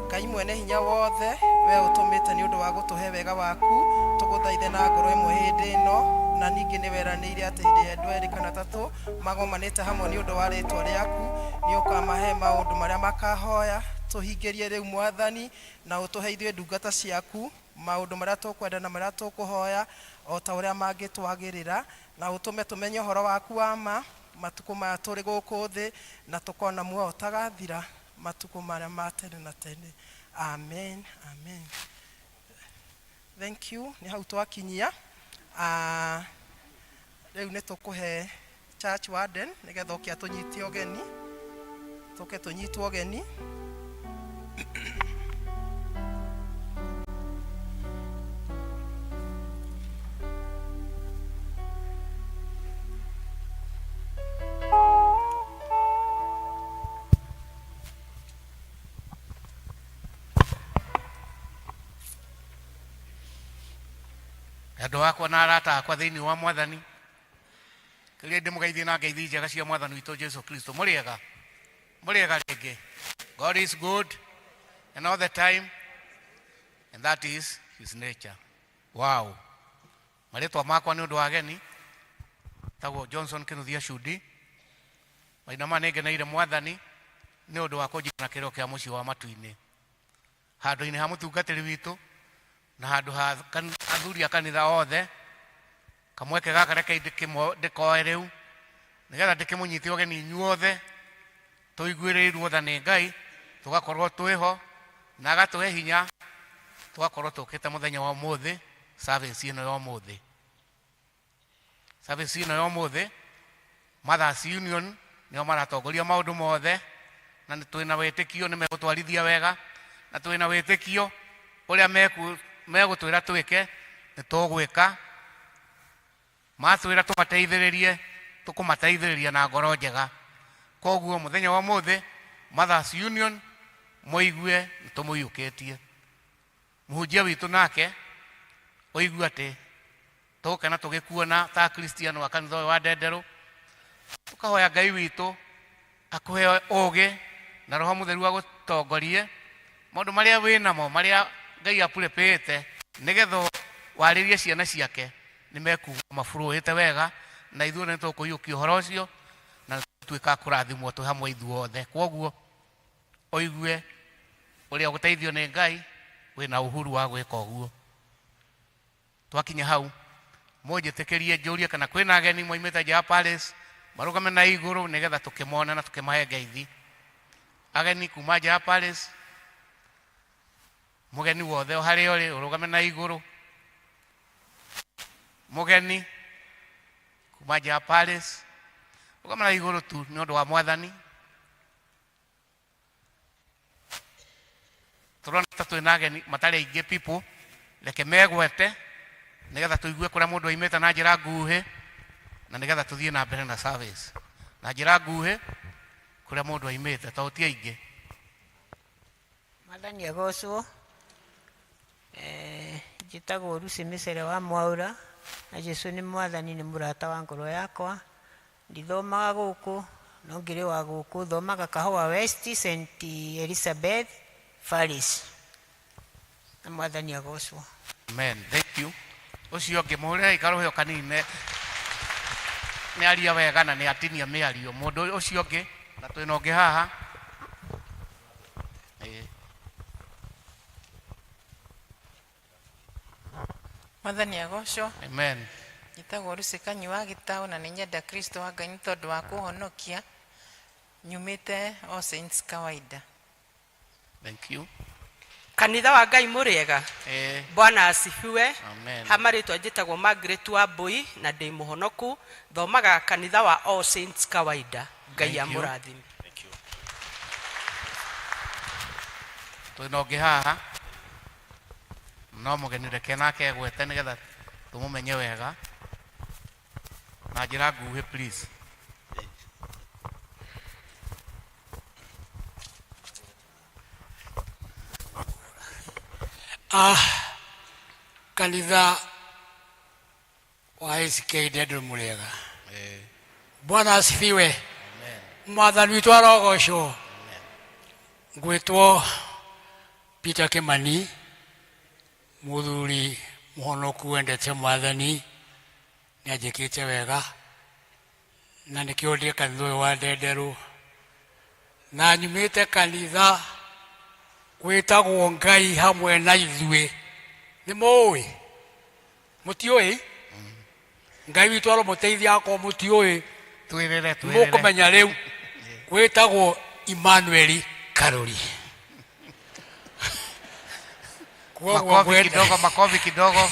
Ngai mwene hinya wothe, we ũtũmĩte nĩ ũndũ wa gũtũhe wega waku, tũgũthaithe na ngoro ĩmwe hĩndĩ ĩno, na ningĩ nĩ weranĩire atĩ hĩndĩ ya andũ erĩ kana atatũ magomanĩte hamwe nĩ ũndũ wa rĩtwa rĩaku, nĩ ũkamahe maũndũ marĩa makahoya. Tũhingĩrie rĩu mwathani, na ũtũhe ithuĩ ndungata ciaku maũndũ marĩa tũkwenda na marĩa tũkũhoya o ta ũrĩa mangĩtwagĩrĩra, na ũtũme tũmenye ũhoro waku wa ma matukũ maya tũrĩ gũkũ thĩ, na tũkona muoyo ũtagathira matukũ marĩa ma tene na tene. Amen, amen. Thank you. Nĩ hau twakinyia. Ah, rĩu nĩ tũkũhe church warden nĩgetha oke atũnyite ũgeni, tũke tũnyitwo ũgeni. Andũ akwa na arata akwa thĩinĩ wa mwathani, kĩrĩa ndĩmũgeithie na ngeithi njega cia mwathani witũ Jesu Kristo. Mũrĩega, mũrĩega rĩngĩ. God is good and all the time, and that is his nature. Wow. Marĩtwa makwa nĩ ũndũ wa ageni, tagwo Johnson Kinuthia Cudi. Mahinda maya nĩngeneire mwathani nĩ ũndũ wa kũnjigana kĩrĩro kĩa mũciĩ wa matu-inĩ handũ-inĩ ha mũtungatĩri witũ na handũ ha athuri a kanitha othe. Kamweke gaka reke ndĩkoe rĩu nĩgetha ndĩkĩmũnyite ũgeni inyuothe tũiguĩrĩirwo tha nĩ Ngai, tũgakorwo twĩho na agatũhe hinya tũgakorwo tũkĩte mũthenya wa ũmũthĩ, service ĩno ya ũmũthĩ, service ĩno ya ũmũthĩ. Mothers Union nĩo maratongoria maũndũ mothe, na nĩ twĩna wĩtĩkio nĩ megũtwarithia wega, na twĩna wĩtĩkio. Ũrĩa megũtwĩra twĩke nĩ tũgwĩka. Matwĩra tũmateithĩrĩrie, tũkũmateithĩrĩria na ngoro njega. Koguo mũthenya wa ũmũthĩ Mothers Union mũigue nĩ tũmũiyũkĩtie. Mũhunjia witũ nake ũigue atĩ tũgũkena tũgĩkuona ta Akristiano a kanitha ũyũ wa Ndenderũ. Tũkahoya Ngai witũ akũhe ũgĩ na Roho Mũtheru agũtongorie maũndũ marĩa wĩ namo, marĩa Ngai apurepĩte, nĩgetha warĩrie ciana ciake nĩ mekugua maburũĩte wega, na ithuĩ nĩ tũkũiyũkia ũhoro ũcio na tuĩka kũrathimwo twĩ hamwe ithuothe. Kwoguo ũigue ũrĩa ũgũteithio nĩ Ngai, wĩna uhuru wa gwĩka ũguo. Twakinya hau mũnjĩtĩkĩrie njũrie kana kwĩna ageni moimĩte nja ya Paris marũgame na igũrũ nĩgetha tũkĩmone na tũkĩmahe ngeithi. Ageni kuma nja ya Paris, mũgeni wothe o harĩa ũrĩ ũrũgame na igũrũ. Mũgeni kuma nja ya Paris rũgama na igũrũ tu nĩ ũndũ wa Mwathani. Tũrona ta twĩna ageni matarĩ aingĩ people, reke megwete nĩgetha tũigue kũrĩa mũndũ aimĩte na njĩra nguhĩ, na nĩgetha tũthiĩ na mbere na service na njĩra nguhĩ kũrĩa mũndũ aimĩte, tondũ ti aingĩ. Mwathani agocwo. Njĩtagwo Lucy Mĩcere wa Mwaũra, na Jesu nĩ Mwathani, nĩ mũrata wa ngoro yakwa. Ndithomaga gũkũ, no ngĩrĩ wa gũkũ, thomaga Kahoa West, St Elizabeth Parish. Na Mwathani agocwo. Amen. Thank you. Ũcio ũngĩ mũhũrĩre karũhĩo kanini nĩ aria wega na nĩ atinia mĩario. Mũndũ ũcio ũngĩ na twĩna ũngĩ haha. Ĩĩ. Mwathani agocwo. Amen. Njĩtagwo Lucy Kanyi wa Gĩtaũ na nĩ nyenda Kristo wa Ngai nĩ tondũ wa kũhonokia. Nyumĩte All Saints kawaida. Thank you. Kanitha wa Ngai mũrĩega. Bwana asifiwe. Amen. Ha marĩtwa njĩtagwo Margaret Wambui na ndĩ mũhonoku, thomaga kanitha wa All Saints kawaida. Ngai Thank you. amũrathime. Thank you. Twĩna ũngĩ haha no mũgeni, reke nake egwete nĩgetha tũmũmenye wega na njĩra nguhĩ please. Kanitha wa ACK Ndenderũ mũrĩega. Bwana asifiwe. Mwathani witũ arogocwo. Ngwĩtwo Peter Kimani, mũthuri mũhonoku wendete Mwathani, nĩ anjĩkĩte wega na nĩkĩo ndĩ kanitha ũyũ wa Ndenderũ, na nyumĩte kanitha wĩtagwo Ngai hamwe na ithuĩ. Nĩ mũĩ? Mũtiũĩ? Ngai witũ aromũteithia akorwo mũtiũĩ. Twĩrĩre, twĩrĩre. Mũkũmenya rĩu wĩtagwo Emmanuel Karuri. Koguo Makofi ngwenda- kidogo, makofi kidogo.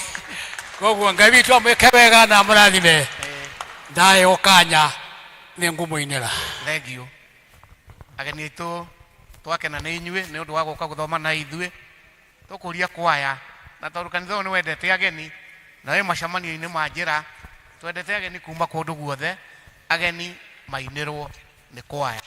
Koguo Ngai witũ amwĩke wega na amũrathime. Ndaheo kanya nĩ ngũmũinĩra. Thank you. Ageni aitũ twakena nĩ inyuĩ nĩ ũndũ wa gũka gũthoma na ithuĩ. Tũkũria kwaya na tondũ kanitha ũyũ nĩ wendete ageni na wĩ macemanio-inĩ ma njĩra, twendete ageni kuma kũndũ guothe, ageni mainĩrwo nĩ kwaya.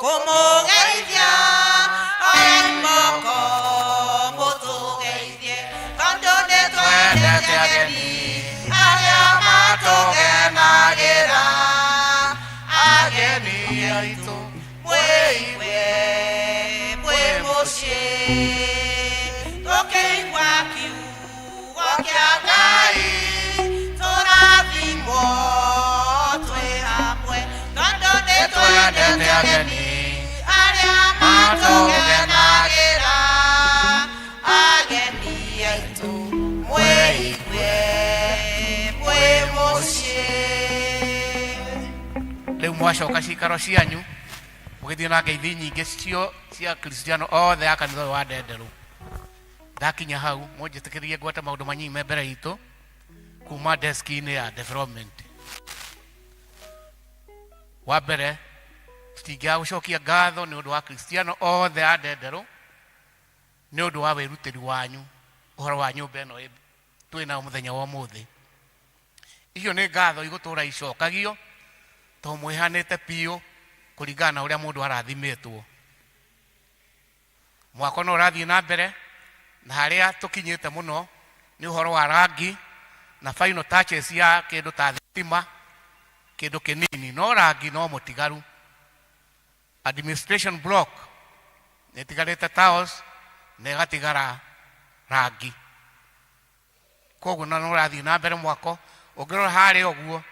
Kũmũgeithia oe moko mũtũgeithie tondũ nĩ twendete ageni arĩa matũgenagĩra ageni aitũ mwĩigue mwĩ mũciĩ tũkĩigua kiugo kĩa Ngai tũrathimwo twĩ hamwe tondũ nĩ twendete ageni arĩa matũgenagĩra ageni aitũ mwĩigue mwĩ mũciĩ. Rĩu mwacoka cikaro cianyu mũgĩthiĩ na ngeithi nyingĩ cio cia Kristiano othe a kanitha ũyũ wa Ndenderũ. Ndakinya hau mũnjĩtĩkĩrie ngwete maũndũ manyinyi me mbere itũ kuma deski-inĩ ya development. Wa mbere, tũtingĩaga gũcokia ngatho nĩ ũndũ wa Kristiano othe a Ndenderũ nĩ ũndũ wa wĩrutĩri wanyu ũhoro wa nyũmba ĩno twĩ nayo mũthenya wa ũmũthĩ. Icio nĩ ngatho igũtũra icokagio tondũ mwĩhanĩte biũ kũringana na ũrĩa mũndũ arathimĩtwo. Mwako no ũrathiĩ na mbere na harĩa tũkinyĩte mũno nĩ ũhoro wa rangi na final touches ya kĩndũ ta thitima, kĩndũ kĩnini, no rangi no mũtigaru. Administration block nĩ ĩtigarĩte tiles na ĩgatigara rangi. Koguo na no ũrathiĩ na mbere mwako. Ũngĩrora harĩa ũguo,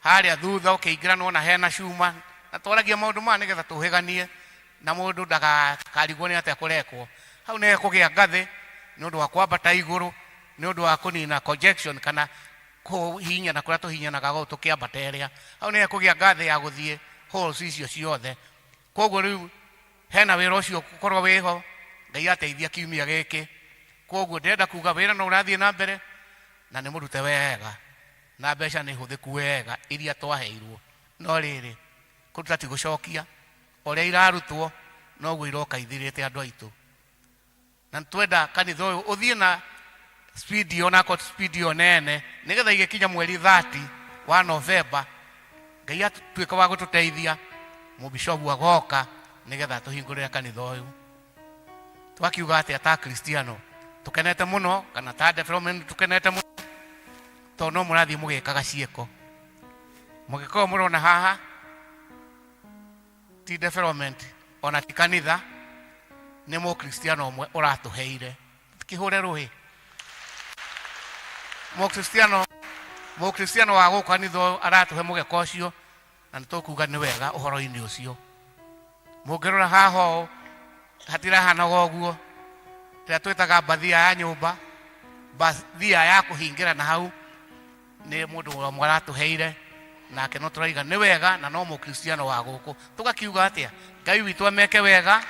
harĩa thutha ũkĩingĩra nĩwona hena cuma, na twaragia maũndũ maya nĩgetha tũhĩganie na mũndũ ndakarigwo nĩ atĩa kũrekwo. Hau nĩ hekũgĩa ngathĩ nĩ ũndũ wa kwambata igũrũ, nĩ ũndũ wa kũnina congestion kana kũhihinyana kũrĩa tũhihinyanaga gũkũ tũkĩambata ĩrĩa. Hau nĩ hekũgĩa ngathĩ ya gũthiĩ halls icio ciothe. Koguo rĩu hena wĩra ũcio ũgũkorwo wĩho, Ngai ateithia kiumia gĩkĩ. Koguo ndĩrenda kuga wĩra no ũrathiĩ na mbere na nĩ mũrute wega na mbeca nĩ hũthĩku wega iria twaheirwo. No rĩrĩ, kũruta ti gũcokia, ũrĩa irarutwo noguo iroka ithirĩte andũ aitũ. Na nĩ twenda kanitha ũyũ ũthiĩ na speed ĩyo, na akorwo ti speed ĩyo nene, nĩgetha igĩkinya mweri 30 wa Novemba, Ngai atuĩka wa gũtũteithia, mũbishobu agoka nĩgetha atũhingũrĩre kanitha ũyũ. Twakiuga atĩa ta Akristiano? Tũkenete mũno, kana ta development tũkenete mũno, tondũ no mũrathiĩ mũgĩkaga ciĩko. Mũgĩkorwo mũrona haha, ti development ona ti kanitha, nĩ mũkristiano ũmwe ũratũheire. Kĩhũre rũhĩ. Mũkristiano, mũkristiano wa gũkũ kanitha ũyũ aratũhe mũgeka ũcio, na nĩ tũkuga nĩ wega ũhoro-inĩ ũcio. Mũngĩrora haha ũũ, hatirahanaga ũguo. Ĩrĩa twĩtaga mbathia ya nyũmba, mbathia ya kũhingĩra na hau, nĩ mũndũ ũmwe aratũheire, nake no tũraiga nĩ wega, na no mũkristiano wa gũkũ. Tũgakiuga atĩa? Ngai witũ ameke wega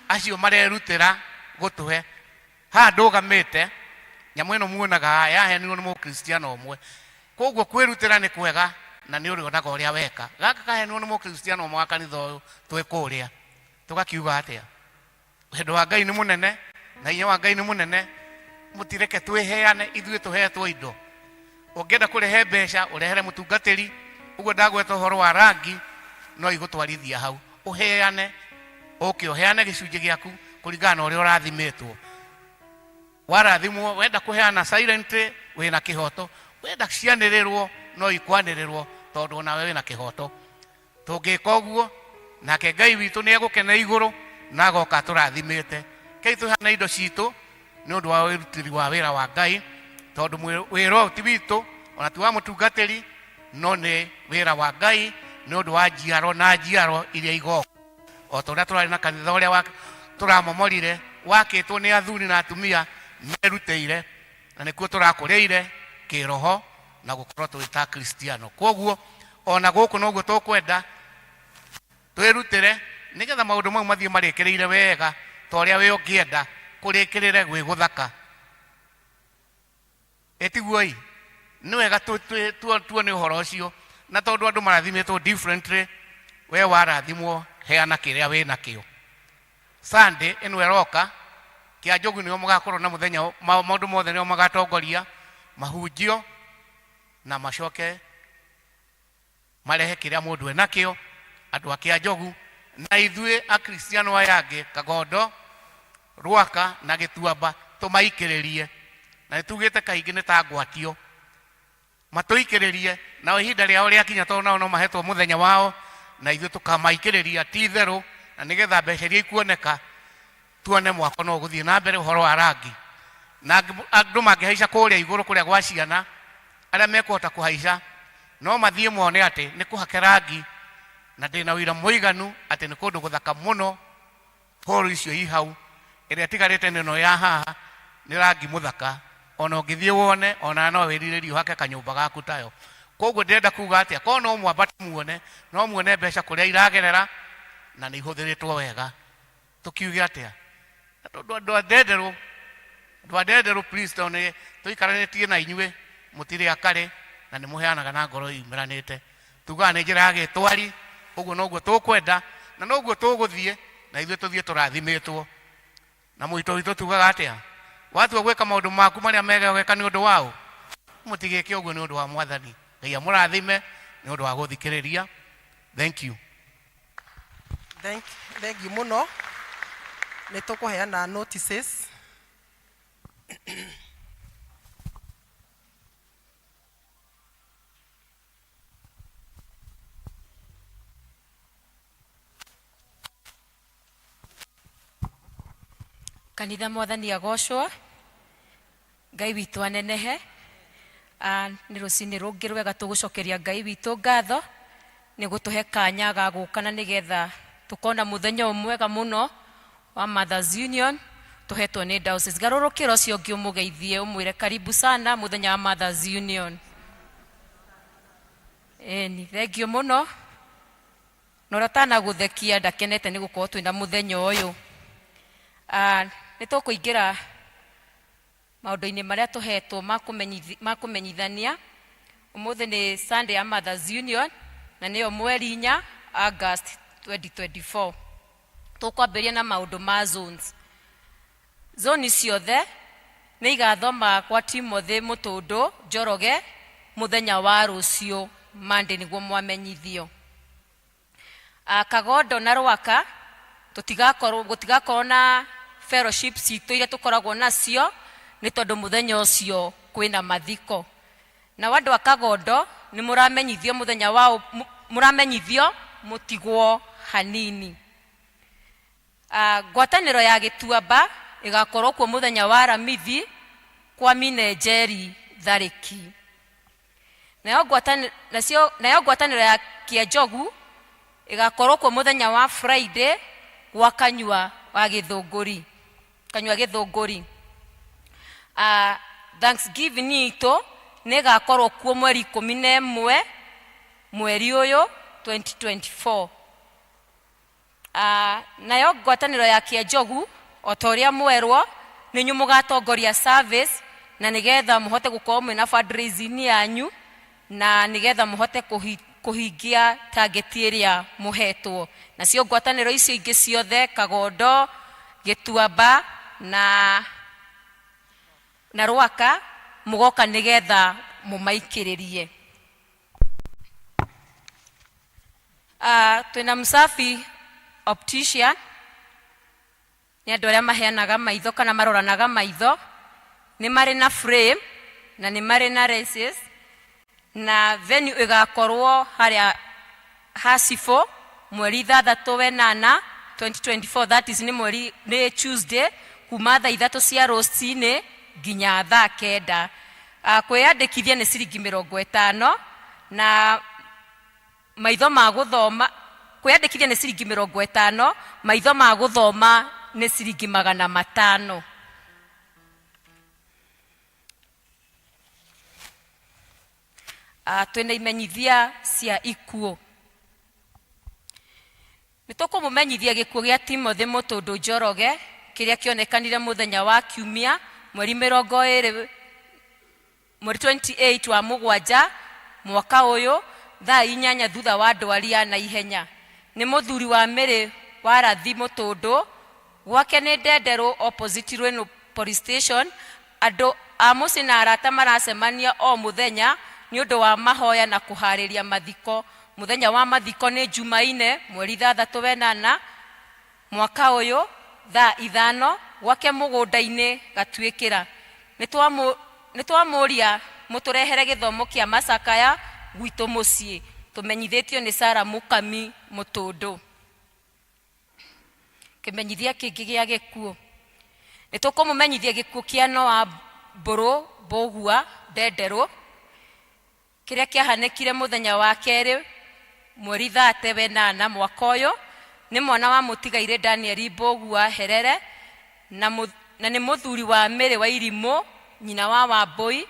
acio marerutĩra gũtũhe. Haha ndũgamĩte, nyamũ ĩno muonaga haha yaheanirwo nĩ mũkristiano ũmwe. Koguo kwĩrutĩra nĩ kwega na nĩ ũrĩonaga ũrĩa weka. Gaka kaheanirwo nĩ mũkristiano ũmwe wa kanitha ũyũ twĩ kũrĩa. Tũgakiuga atĩa? Wendo wa Ngai nĩ mũnene na hinya wa Ngai nĩ mũnene. Mũtireke twĩheane ithuĩ tũhetwo indo. Ũngĩenda kũrehe mbeca ũrehere mũtungatĩri, ũguo ndagweta ũhoro wa rangi no igũtwarithia hau. Ũheane, ũke ũheane gĩcunjĩ gĩaku kũringana na ũrĩa ũrathimĩtwo. Warathimwo, wenda kũheana silent wĩna kĩhoto, wenda cianĩrĩrwo no ikwanĩrĩrwo tondũ onawe wĩna kĩhoto. Tũngĩka ũguo, nake Ngai witũ nĩ egũkena igũrũ na agoka atũrathimĩte. Kei tũheane indo citũ nĩ ũndũ wa wĩrutĩri wa wĩra wa Ngai, tondũ wĩra ũyũ ti witũ ona ti wa mũtungatĩri, no nĩ wĩra wa Ngai nĩ ũndũ wa njiaro na njiaro iria igoka. O ta ũrĩa tũrarĩ na kanitha ũrĩa tũramomorire, wakĩtwo nĩ athuri na atumia merutĩire, na nĩkuo tũrakũrĩire kĩroho na gũkorwo tũrĩ ta Akristiano. Kwoguo ona gũkũ noguo tũkwenda twĩrutĩre nĩgetha maũndũ mau mathiĩ marĩkĩrĩire wega ta ũrĩa we ũngĩenda kũrĩkĩrĩre gwĩ gũthaka. Ĩtiguo-ĩ? Nĩ wega tuone ũhoro ũcio, na tondũ andũ marathimĩtwo differently, we warathimwo heana kĩrĩa wĩ nakĩo. Sunday ĩno ĩroka, Kĩanjogu nĩo mũgakorwo na mũthenya, maũndũ mothe nĩo magatongoria, mahunjio na macoke marehe kĩrĩa mũndũ enakĩo, andũ a Kĩanjogu na ithuĩ Akristiano aya angĩ, Kagondo, Rwaka na Gĩtuamba, tũmaikĩrĩrie. Na nĩtugĩte kaingĩ nĩ ta ngwatio. Matũikĩrĩrie, nao ihinda rĩao rĩakinya, tondũ nao no mahetwo mũthenya wao, na ithuĩ tũkamaikĩrĩria ti itherũ, na nĩgetha mbeca iria ikuoneka tuone mwako no ũgũthiĩ na mbere ũhoro wa rangi. Na andũ mangĩhaica kũrĩa igũrũ kũrĩa gwa ciana, arĩa mekũhota kũhaica no mathiĩ mone atĩ nĩ kũhake rangi, na ndĩna ũira mũiganu atĩ nĩ kũndũ gũthaka mũno. Hall icio i hau, ĩrĩa ĩtigarĩte nĩ ĩno ya haha, nĩ rangi mũthaka, ona ũngĩthiĩ wone, ona no wĩrirĩrie ũhake kanyũmba gaku tayo. Koguo ndĩrenda kuga atĩa, korwo no mwambate muone, no muone mbeca kũrĩa iragerera, na nĩ ihũthĩrĩtwo wega. Tũkiuge atĩa? Na tondũ andũ a ndenderũ andũ a ndenderũ please tondũ nĩ tũikaranĩtie na inyuĩ mũtirĩ akare na nĩ mũheanaga na ngoro yumĩranĩte tugaga nĩ njĩra ya gĩtwari ũguo noguo tũkwenda na noguo tũgũthiĩ na ithuĩ tũthiĩ tũrathimĩtwo na mũito witũ tugaga atĩa watua gwĩka maũndũ maku marĩa mega weka nĩ ũndũ wao mũtigĩke ũguo nĩ ũndũ wa mwathani ngai amũrathime nĩ ũndũ wa gũthikĩrĩria thank you Thank, thank you mũno nĩ tũkũheana notices Kanitha mwathani agocwo ngai witũ anenehe. Ah, nĩ rũcinĩ rũngĩ rwega tũgũcokeria ngai witũ ngatho nĩ gũtũhe kanya ga gũka na nĩgetha tũkona mũthenya ũyũ mwega mũno wa Mothers Union tũhetwo nĩ diocese. Garũrũkĩra ũcio ũngĩ ũmũgeithie ũmwĩre karibu sana mũthenya wa Mothers Union. Ĩni, thengiũ mũno na ũrĩa ũtanagũthekia ndakenete nĩ gũkorwo twĩna mũthenya ũyũ. Ah, nĩ tũkũingĩra maũndũ-inĩ marĩa tũhetwo ma kũmenyithania. Ũmũthĩ nĩ Sunday ya Mothers Union na nĩyo mweri inya August 2024. Tũkwambĩrĩria na maũndũ ma zones. Zoni ciothe nĩ igathoma kwa Timothy Mũtũndũ Njoroge mũthenya wa rũciũ Monday nĩguo mwamenyithio. Ah, Kagondo na Rwaka tũtigakorwo gũtigakorwo na fellowship citũ iria tũkoragwo nacio nĩ tondũ mũthenya ũcio kwĩna mathiko. Nao andũ a Kagondo nĩ mũramenyithio mũthenya wa mũramenyithio mũtigwo hanini. Ah, ngwatanĩro ya Gĩtuamba ĩgakorwo kuo mũthenya wa Aramithi kwa Mine Njeri Tharĩki. Nayo ngwatanĩro nacio nayo ngwatanĩro ya Kĩenjogu ĩgakorwo kuo mũthenya wa Friday gwa Kanyua wa Gĩthũngũri. Kanyua Gĩthũngũri. Ah, Thanksgiving itũ nĩ ĩgakorwo kuo mweri ikũmi na ĩmwe mweri ũyũ 2024. Ah, nayo ngwatanĩro ya Kĩenjogu o ta ũrĩa mwerwo nĩ inyuĩ mũgatongoria service na nĩgetha mũhote gũkorwo mwĩna fundraising yanyu na nĩgetha mũhote kũhingia target ĩrĩa mũhetwo. Nacio ngwatanĩro icio ingĩ ciothe Kagondo, Gĩtuamba na na Rwaka mũgoka nĩgetha mũmaikĩrĩrie. Uh, twĩna Msafi optician nĩ andũ arĩa maheanaga maitho kana maroranaga maitho nĩ marĩ na frame na nĩ marĩ na lenses na venue ĩgakorwo harĩa Hasifo mweri ithathatũ wenana 2024 that is nĩ mweri nĩ Tuesday kuma thaa ithatũ cia rũcinĩ nginya thaa kenda. Uh, kwĩyandĩkithia nĩ ciringi mĩrongo ĩtano na maitho ma gũthoma kwĩyandĩkithia nĩ ciringi mĩrongo ĩtano maitho ma gũthoma nĩ ciringi magana matano. Uh, twĩna imenyithia cia ikuũ. Nĩ tũkũmũmenyithia gĩkuũ gĩa Timothy Mũtũndũ Njoroge kĩrĩa kĩonekanire mũthenya wa kiumia mweri mĩrongo ĩrĩ mweri 28 wa mũgwanja mwaka ũyũ thaa inyanya thutha wa ndwari ya naihenya. Nĩ mũthuri wa Mĩrĩ wa Rathi Mũtũndũ gwake nĩ Ndenderũ opposite Rwĩnũ police station. Andũ a mũciĩ na arata maracemania o mũthenya nĩ ũndũ wa mahoya na kũharĩria mathiko. Mũthenya wa mathiko nĩ Jumaine mweri ithathatũ wenana mwaka ũyũ thaa ithano gwake mũgũnda-inĩ Gatuĩkĩra. Nĩ twamũria mũtũrehere gĩthomo kĩa macakaya gwitũ mũciĩ. Tũmenyithĩtio nĩ Sarah Mũkami Mũtũndũ. Kĩmenyithia kĩngĩ gĩa gĩkuũ. Nĩ tũkũmũmenyithia gĩkuũ kĩa Noah Mbũrũ Mbũgua Ndenderũ kĩrĩa kĩahanĩkire mũthenya wa kerĩ mweri thate wenana mwaka ũyũ nĩ mwana wa mũtigairĩ Daniel Mbũgua Herere na, na nĩ mũthuri wa Mĩrĩ wa Irimũ nyina wa Wambũi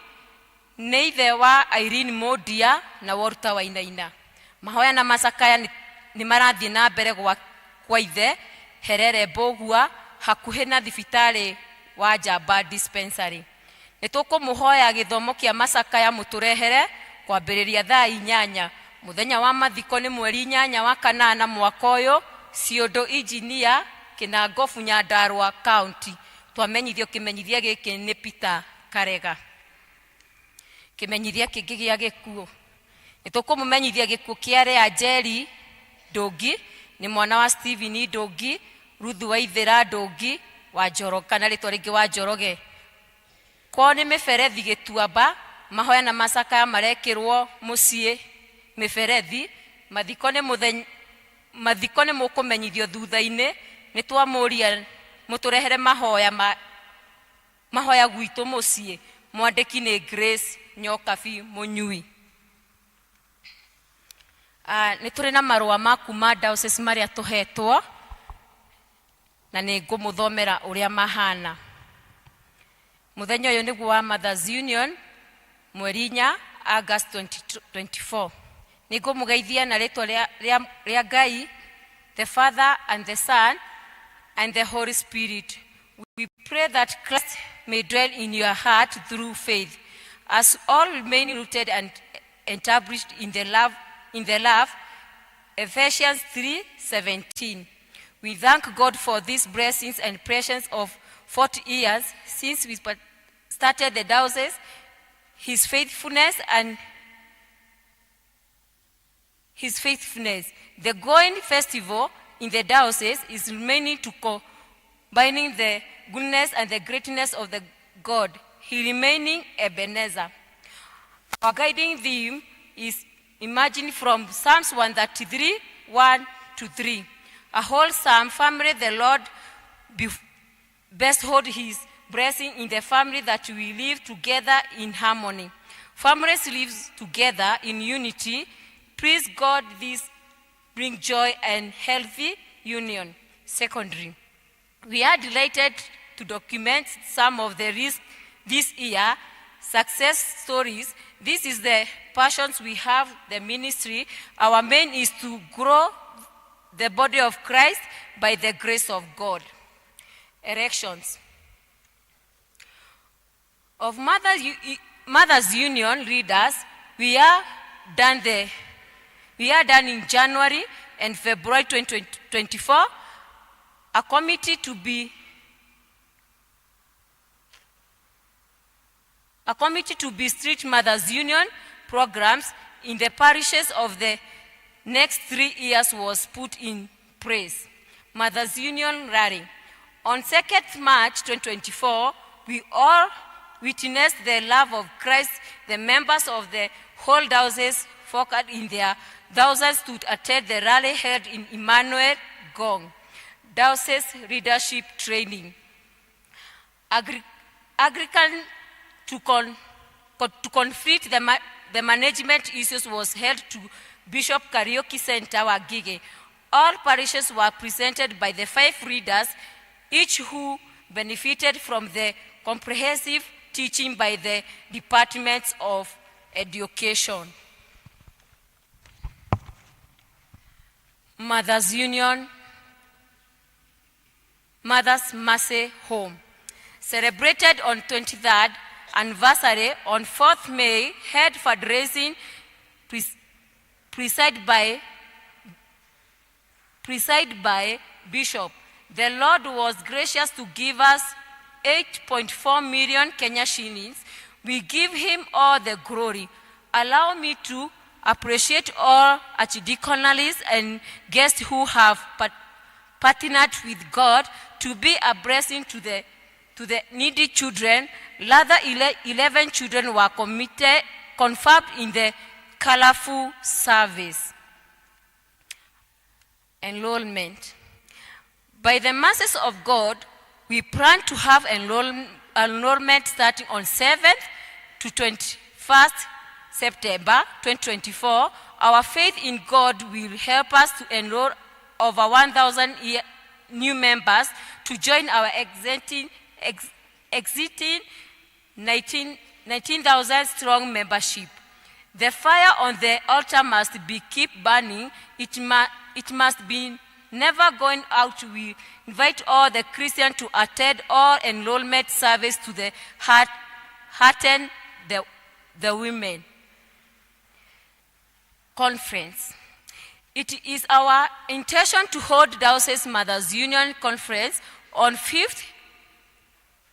nĩ ithe wa Irene Mũndia na Walter Wainaina. Mahoya na macakaya nĩ marathiĩ na mbere gwa, kwa ithe Herere Mbũgua Hakuhĩ na thibitarĩ wa Njamba Dispensary. Nĩ tũkũmũhoya gĩthomo kĩa macakaya mũtũrehere kwambĩrĩria thaa inyanya. Mũthenya wa mathiko nĩ mweri inyanya wa kanana mwaka ũyũ, Ciondo Engineer, Kĩnangobu, Nyandarua County. Twamenyithio kĩmenyithia gĩkĩ nĩ Peter Karega. Kĩmenyithia kĩngĩ gĩa gĩkuũ. Nĩ tũkũmũmenyithia gĩkuũ kĩa Lea Njeri Ndũngi, nĩ mwana wa Stephen Ndũngi, Ruthu Waithĩra Ndũngi, wa Njoroge, kana rĩtwa rĩngĩ wa Njoroge. Kwao nĩ Mĩberethi Gĩtuamba, mahoya na macakaya marekĩrwo mũciĩ Mĩberethi, mathiko nĩ mũthenya mathiko nĩ mũkũmenyithio thutha-inĩ, nĩ twamũria mũtũrehere mahoya ma mahoya gwitũ mũciĩ. Mwandĩki nĩ Grace Nyokabi Mũnyui. Nĩ tũrĩ na marũa ma kuma diocese marĩa tũhetwo na nĩ ngũmũthomera ũrĩa mahana. Mũthenya ũyũ nĩguo wa Mothers Union mweri inya August 2024. Nĩ ngũmũgeithia na rĩtwa rĩa, rĩa, rĩa Ngai, the Father and the Son and the Holy Spirit. We pray that Christ may dwell in your heart through faith, as all remain rooted and established in the love, in the love Ephesians 3:17. We thank God for these blessings and presence of 40 years since we started the diocese, his faithfulness and his faithfulness. The going festival in the diocese is remaining to combining the goodness and the greatness of the God. He remaining Ebenezer. Our guiding theme is imagined from Psalms 133, 1 to 3. A wholesome family, the Lord best hold his blessing in the family that we live together in harmony. Families live together in unity. Please God, this bring joy and healthy union. Secondary, we are delighted to document some of the risks this year, success stories. This is the passions we have, the ministry. Our main is to grow the body of Christ by the grace of God. Elections. Of Mothers, Mothers Union leaders, we are done in January and February 2024. A committee to be a committee to be Street Mothers Union programs in the parishes of the next 3 years was put in place. Mothers Union rally. On 2nd March 2024, we all witnessed the love of Christ. The members of the whole diocese focused in their thousands to attend the rally held in Emmanuel Ngong. Diocese leadership training. Anglican to conflict the management issues was held to Bishop Kariuki Center, Wangige. All parishes were presented by the five leaders, each who benefited from the comprehensive teaching by the Departments of Education. Mothers Union, Mother's Mercy Home. Celebrated on 23rd anniversary on 4th May, head fundraising presided by Bishop. The Lord was gracious to give us 8.4 million Kenya shillings. We give him all the glory. Allow me to appreciate all archdiaconals and guests who have partnered with God to be a blessing to the needy children. Rather, 11 children were committed, confirmed in the colorful service. Enrollment. By the mercies of God, we plan to have enrollment starting on 7th to 21st September 2024. Our faith in God will help us to enroll over 1,000 new members to join our existing 19,000 strong membership. The fire on the altar must be keep burning. It must be never going out. We invite all the Christians to attend all enrollment service to the heart, hearten the women conference. It is our intention to hold Diocese Mothers Union Conference on 5th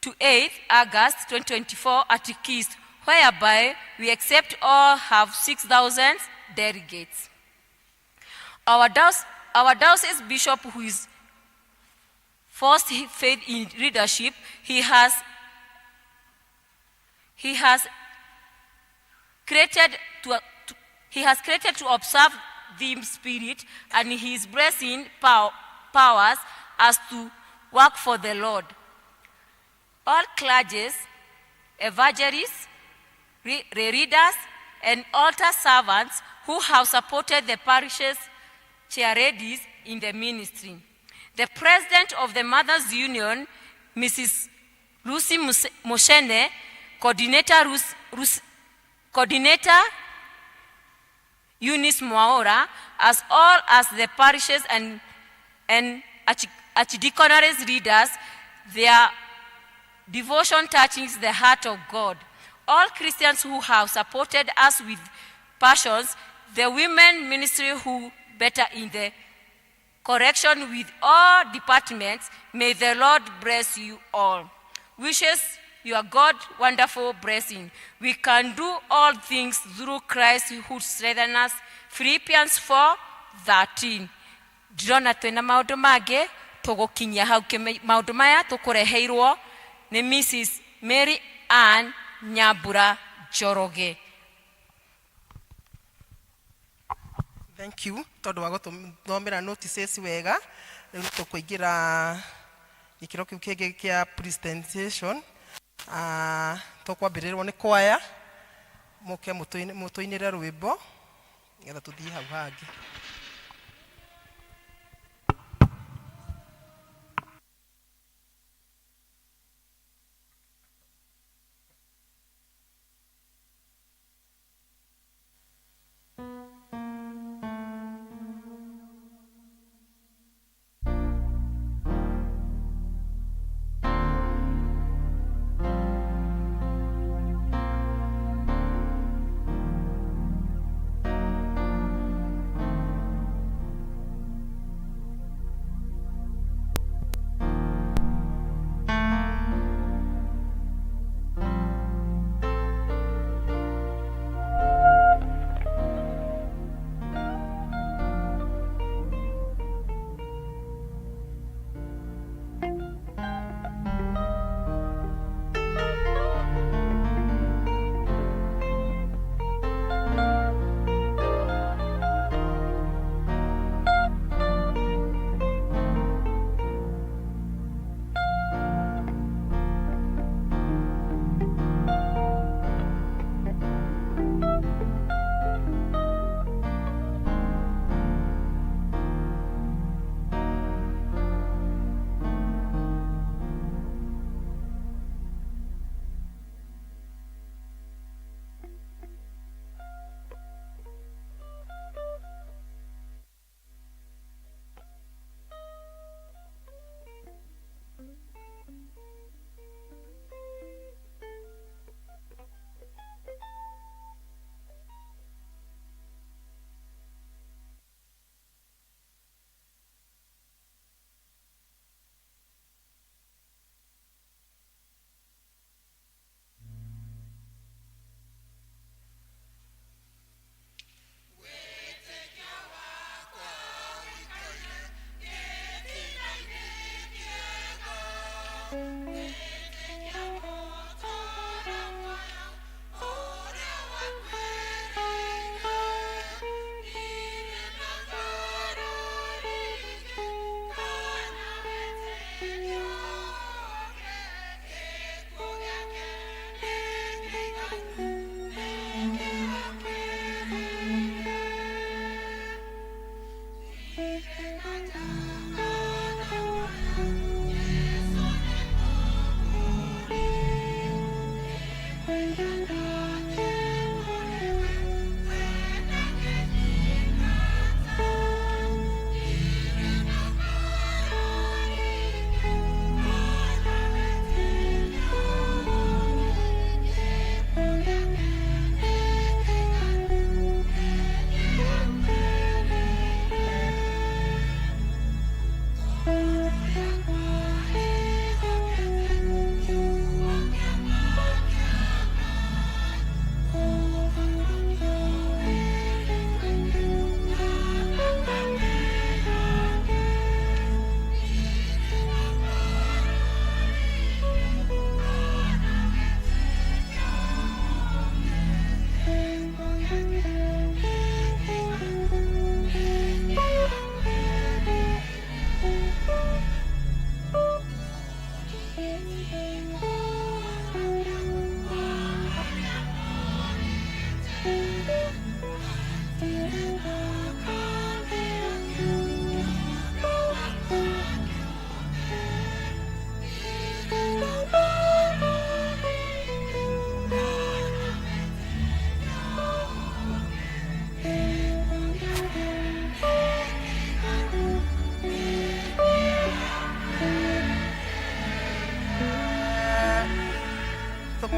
to 8th August 2024 at Kist, whereby we accept all have 6,000 delegates. Our diocese bishop, who is first faith in leadership, he has created to he has created to observe the spirit and his blessing powers as to work for the Lord. All clergies, evangelists, readers, and altar servants who have supported the parish's chairladies in the ministry. The president of the Mothers Union, Mrs. Lucy Moshene, coordinator, coordinator Eunice Mwaora, as all as the parishes and archdeaconry leaders, their devotion touches the heart of God. All Christians who have supported us with passions, the women ministry who better in the correction with all departments, may the Lord bless you all. Wishes your God wonderful blessing. We can do all things through Christ who strengthens us. Philippians 4:13. Ndĩrona twĩna maũndũ mangĩ tũgũkinyia hau. Maũndũ maya tũkũreheirwo nĩ Mrs. Mary Ann Nyambura Njoroge. Thank you tondũ wa gũtũthomera notices wega. Rĩu nĩ tũkũingĩra gĩkĩro kĩu kĩngĩ kĩa presentation. Tũkwambĩrĩrwo nĩ kwaya mũke mũtũinĩre rwĩmbo nĩgetha tũthiĩ hau hangĩ.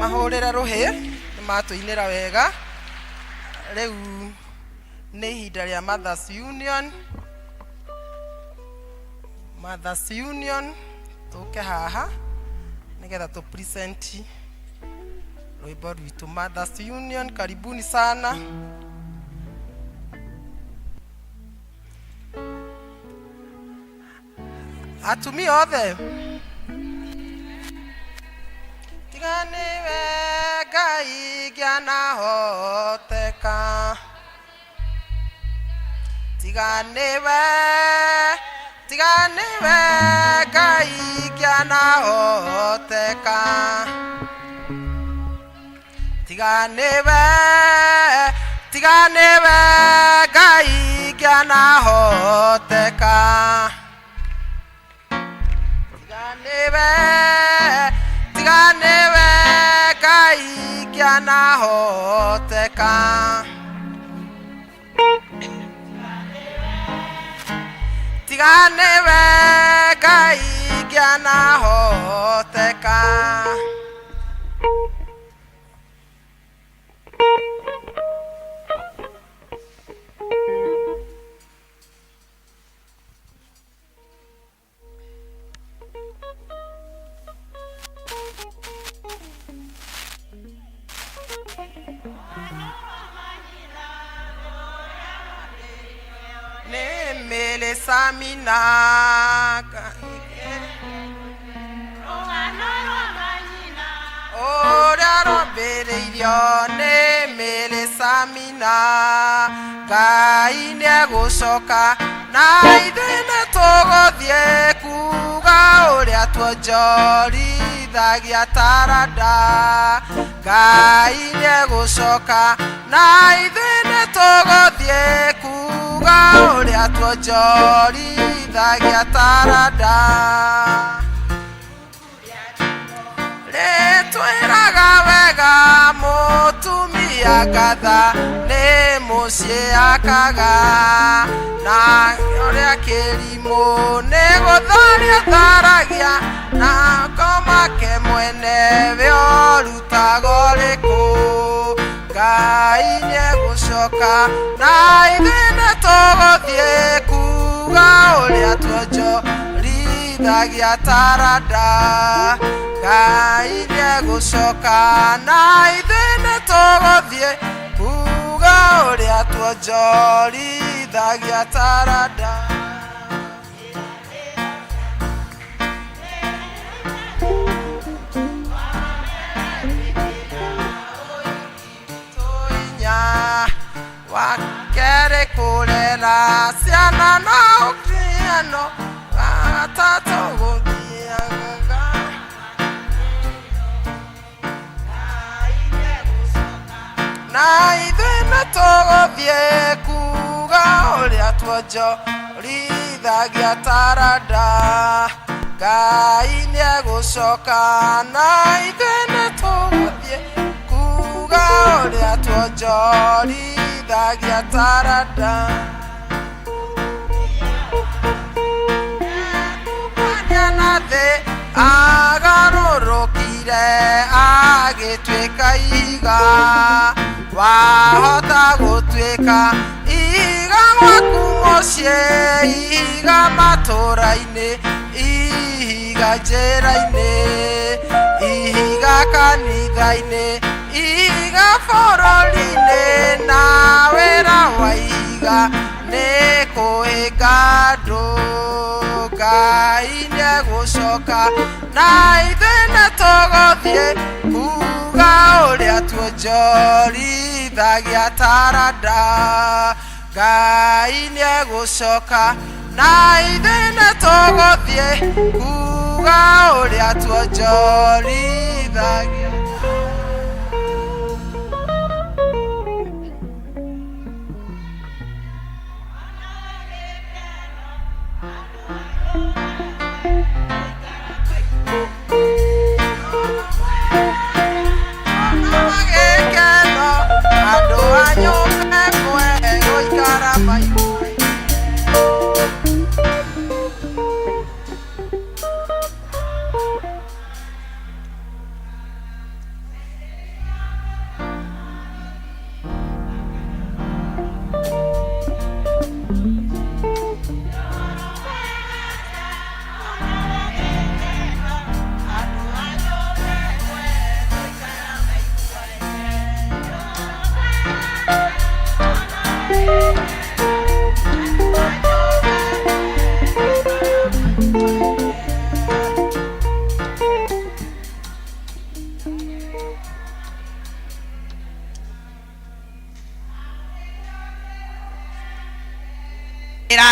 Mahũrĩre rũhĩ nĩ matũinĩra wega. Rĩu nĩ ihinda rĩa Mothers Union. Mothers Union tũke haha nĩgetha tũ present rwĩmbo rwitũ. Mothers Union, karibuni sana. Atumia othe tiga nĩwe Ngai ngĩanahoteka, tiga nĩwe, tiga nĩwe Ngai ngĩanahoteka, tiga nĩwe, tiga nĩwe Ngai ngĩanahoteka, tiga nĩwe, tiga nĩwe Ngai ngĩanahoteka, tiga nĩwe Ngai ngĩanahoteka. Samina ũrĩa rwambĩrĩirio nĩ Mary Samina, Ngai nĩegũcoka na ithuĩ nĩtũgũthiĩ kuga ũrĩa tuonjorithagia taranda. Ngai nĩegũcoka na ithuĩ nĩtũgũthiĩ kuga ũrĩa tuonjorithagia taranda. Rĩtwĩraga wega mũtumia ngatha nĩ mũciĩ akaga, na ũrĩa kĩrimũ nĩ gũtharia tharagia, na komake mwene we ũrutaga ũrĩkũ. Ngai nĩegũcoka na ithuĩ nĩtũgũthiĩ kuga ũrĩa tuonjorithagia taranda. Ngai nĩegũcoka na ithuĩ nĩtũgũthiĩ kuga ũrĩa tuonjorithagia taranda. Wa kerĩ kũrera ciana na ũkriano, wa gatatũ gũthiaga. Na ithuĩ nĩtũgũthiĩ kuga ũrĩa tuonjorithagia taranda. Ngai nĩegũcoka na ithuĩ nĩtũgũthiĩ kuga ũrĩa tuonjorithagia taranda. Na thĩ agarũrũkire agĩtuĩka ihiga, wahota gũtuĩka ihiga gwaku mũciĩ, ihiga matũũra-inĩ, ihiga njĩra-inĩ, ihiga kanitha-inĩ, ihiga bũrũri-inĩ, na wĩra wa ihiga nĩ kũhĩnga andũ. Ngai nĩegũcoka na ithuĩ nĩtũgũthiĩ kuga ũrĩa tuonjorithagia taranda. Ngai nĩegũcoka na ithuĩ nĩtũgũthiĩ kuga ũrĩa tuonjorithagia. Gĩkeno andũ a nyũmba ĩmwe gũikara maiguaine.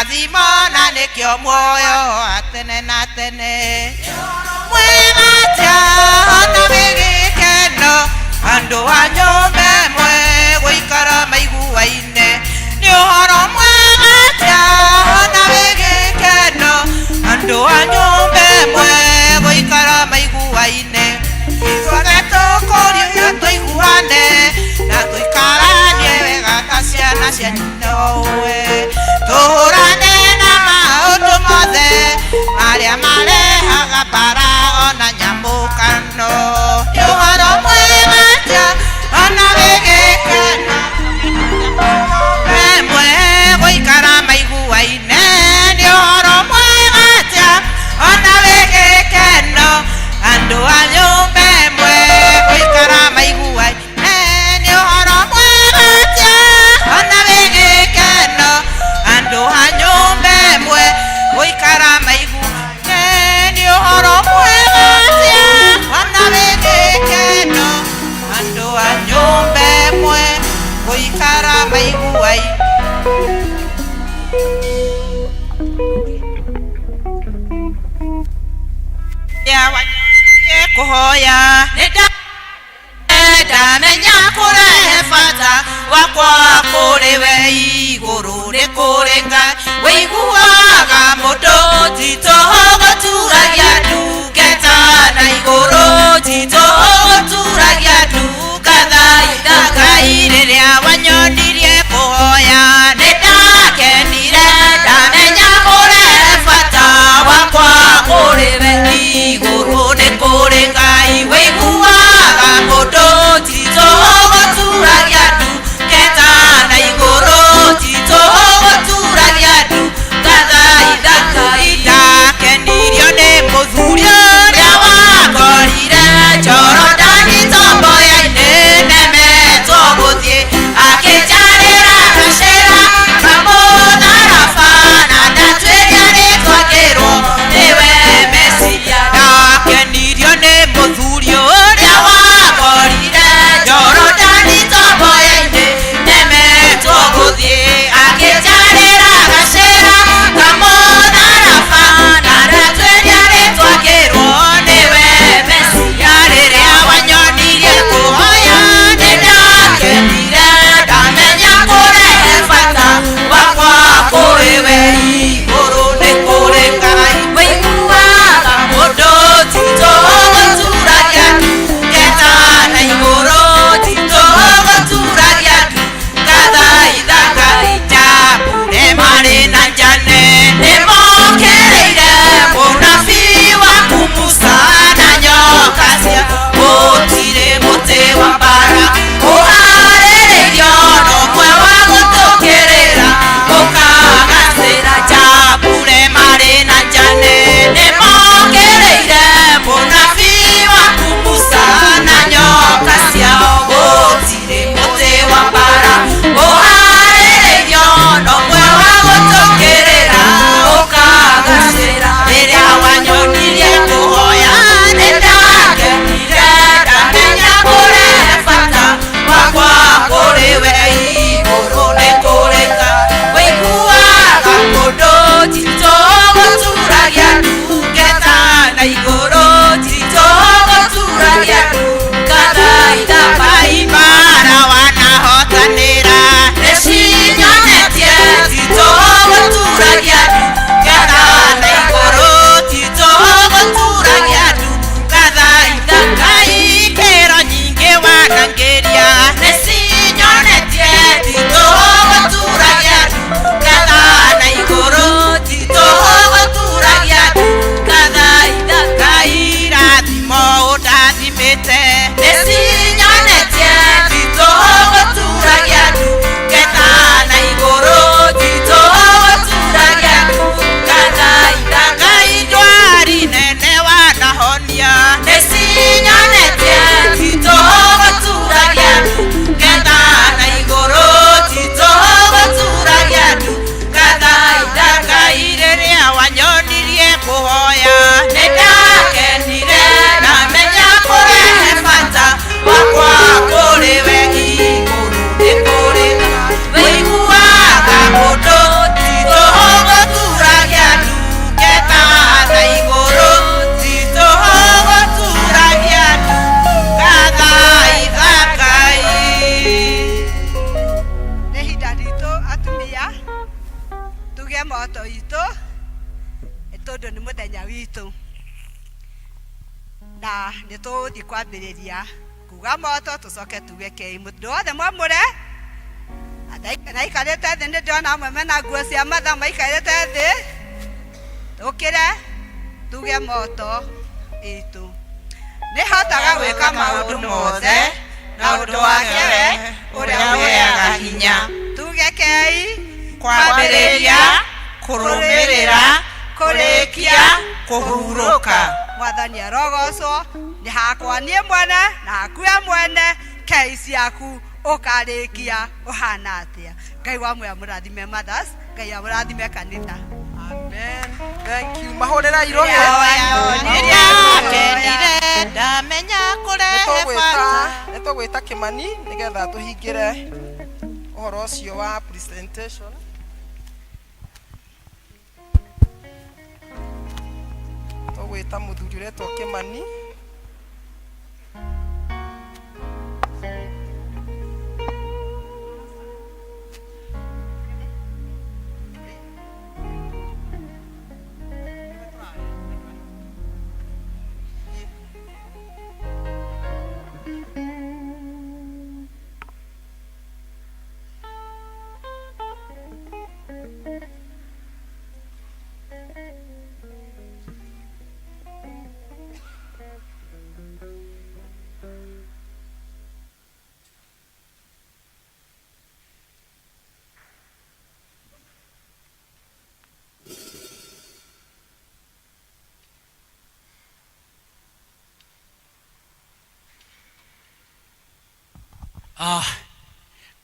kĩrathimo na nĩkĩo muoyo wa tene na tene. Mwega atĩa ona wĩ gĩkeno andũ a nyũmba ĩmwe gũikara maiguaine. Nĩ ũhoro mwega atĩa ona wĩ gĩkeno andũ a nyũmba ĩmwe gũikara maiguaine. Ithuothe tũkũrio tũiguane na tũikaranie wega ta ciana cia nyina ũmwe. Tũhũrane na maũndũ mothe marĩa marehaga mbara ona nyamũkano. Nĩ ũhoro mwega atĩa ona wĩ gĩkeno ĩmwe gũikara maiguaine. Nĩ ũhoro mwega atĩa ona wĩ gĩkeno andũ a nyũmba ĩmwe gũikara maiguaine. Nĩ ũhoro mwega atĩa ona wĩ gĩkeno andũ a nyũmba ĩmwe gũikara maiguaine. Nĩ ũhoro mwega atĩa ona wĩ gĩkeno andũ a nyũmba ĩmwe gũikara maiguaine. Wanyonie kũhoya nĩ ndamenya kũrehe bata wakwa kũrĩ we igũrũ nĩ kũrĩ Ngai wĩiguaga mũndũ ti tũhũ gũturagia ndungata na igũrũ ti tũhũ gũturagia ndungata Ngai rĩrĩa wanyonirie kũhoya nĩ ndakenire ndamenya kũrehe bata wakwa kũrĩ we igũrũ nĩ kũrĩ Ngai wĩiguaga mũndũ ti tũhũ gũturagia ndungata na igũrũ ti tũhũ gũturagia ndungata Ngai ndakenirio nĩ mũthuri ũrĩa wakorire njohi. Nĩ ũndũ nĩ mũthenya witũ na nĩ tũgũthiĩ kwambĩrĩria kuga moto tũcoke tuge kei. Mũndũ wothe mwamũre naikarĩte thĩ, nĩ ndĩrona amwe mena nguo cia matha maikarĩte thĩ, tũkĩre tuge moto itũ. Nĩ hotaga gwĩka maũndũ mothe na ũndũ wake we ũrĩa ũheaga hinya. Tuge kei. Kwambĩrĩria, kũrũmĩrĩra, kũrĩkia, kũhurũka. Mwathani arogocwo. Nĩ hakwa niĩ mwene na haku we mwene, kei ciaku ũkarĩkia ũhana atĩa? Ngai wa muoya mũrathime mothers, Ngai amũrathime kanitha. Amen. Thank you. Mahũrĩra irohe. Nĩndakenire ndamenya kũrehe bata. Nĩ tũgwĩta Kĩmani nĩgetha tũhingĩre ũhoro ũcio wa presentation. Tũgwĩta mũthuri ũretwo Kĩmani.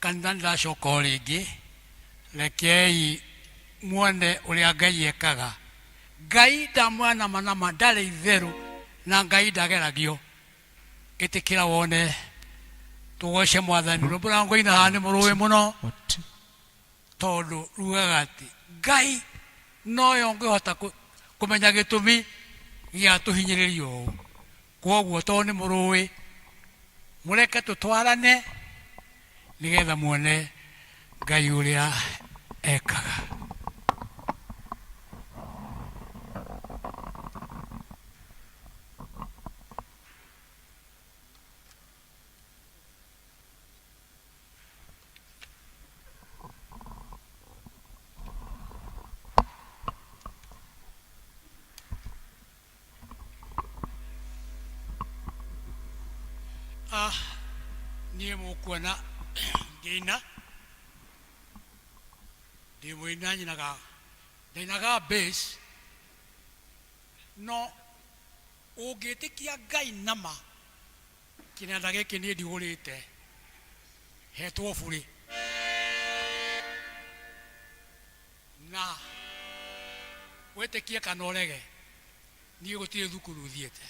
Kanitha nĩndacoka o rĩngĩ, rekei muone ũrĩa Ngai ekaga. Ngai ndamwĩra nama nama, ndarĩ itherũ na Ngai ndageragio. Ĩtĩkĩra wone, tũgoce Mwathani. Rwĩmbo rũrĩa ngũina haha nĩ mũrũĩ mũno, tondũ rugaga atĩ Ngai noyo ũngĩhota kũmenya gĩtũmi gĩa tũhinyĩrĩrio ũũ. Kwoguo tondũ nĩ mũrũĩ, mũreke tũtwarane nĩgetha muone Ngai ũrĩa ekaga. Niĩ mũkuona ngĩina, ndĩ mũina, nyinaga, ndainaga bass, no ũngĩtĩkia Ngai nama, kĩnanda gĩkĩ niĩ ndigũrĩte, hetwo burĩ. Na wĩtĩkie kana ũrege, niĩ gũtirĩ thukuru thiĩte.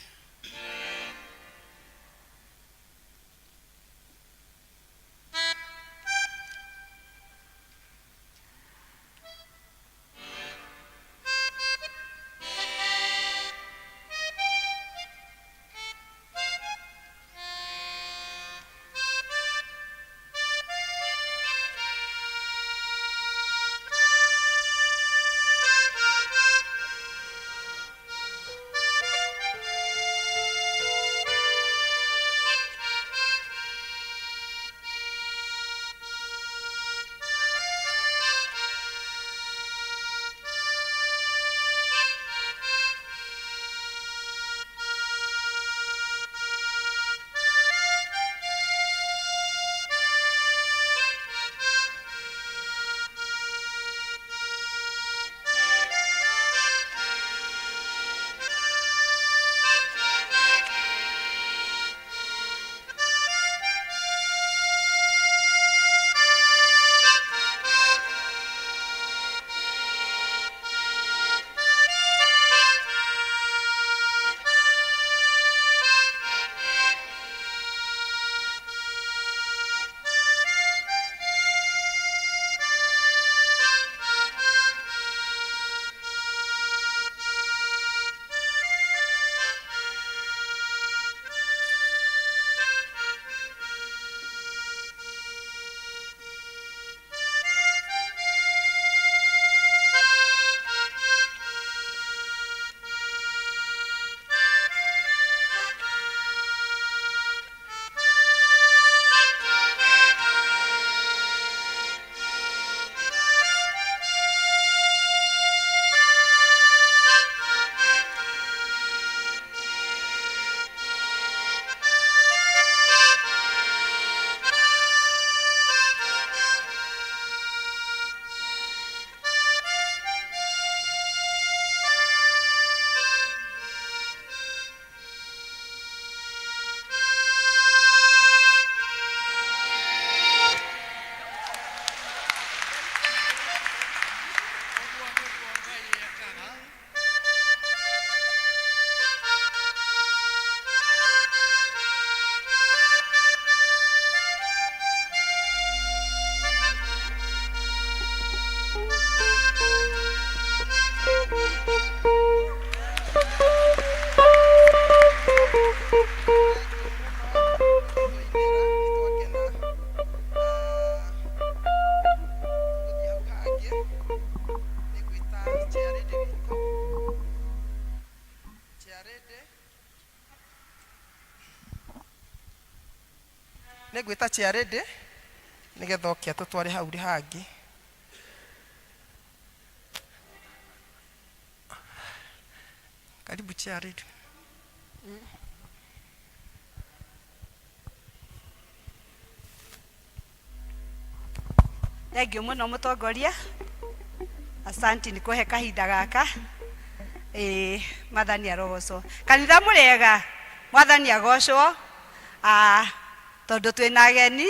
Nĩ ngwĩta chairlady nĩgetha oke atũtware hau hangĩ. Karibu chairlady. Thengiũ mũno mũtongoria, asanti nĩ kũhe kahinda gaka. Ĩĩ mwathani arogocwo. Kanitha mũrĩega? Mwathani agocwo. Ah, tondũ twĩna ageni,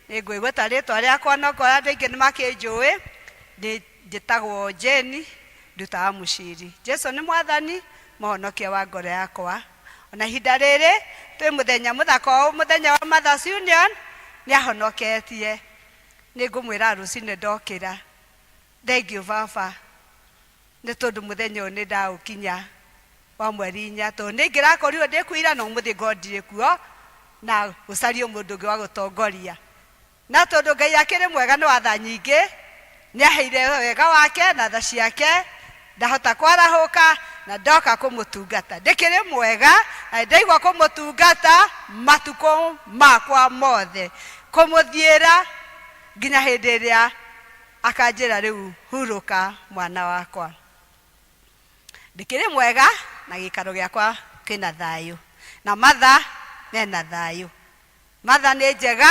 nĩ ngwĩgweta rĩtwa rĩakwa no korwo andũ aingĩ nĩ makĩnjũĩ, njĩtagwo Jane, ndutaga mũciri. Jesu nĩ mwathani, mũhonokia wa ngoro yakwa. Ona ihinda rĩrĩ twĩ mũthenya mũthaka ũũ, mũthenya wa Mothers Union, nĩ ahonoketie. Nĩ ngũmwĩra rũcinĩ ndokĩra, thengiũ baba, nĩ tondũ mũthenya ũyũ nĩ ndaũkinya wa mweri inya, tondũ nĩ ingĩrakorirwo ndĩ kuo ira no ũmũthĩ ngorwo ndirĩ kuo, na gũcario mũndũ ũngĩ wa gũtongoria. Na tondũ Ngai akĩrĩ mwega nĩ wa tha nyingĩ, nĩaheire wega wake na tha ciake, ndahota kwarahũka na ndoka kũmũtungata. Ndĩkĩrĩ mwega na nĩndaigua kũmũtungata matukũ makwa mothe, kũmũthiĩra nginya hĩndĩ ĩrĩa akanjĩra rĩu hurũka mwana wakwa. Ndĩkĩrĩ mwega na gĩikaro gĩakwa kĩna thayũ, na matha mena thayũ. Matha nĩ njega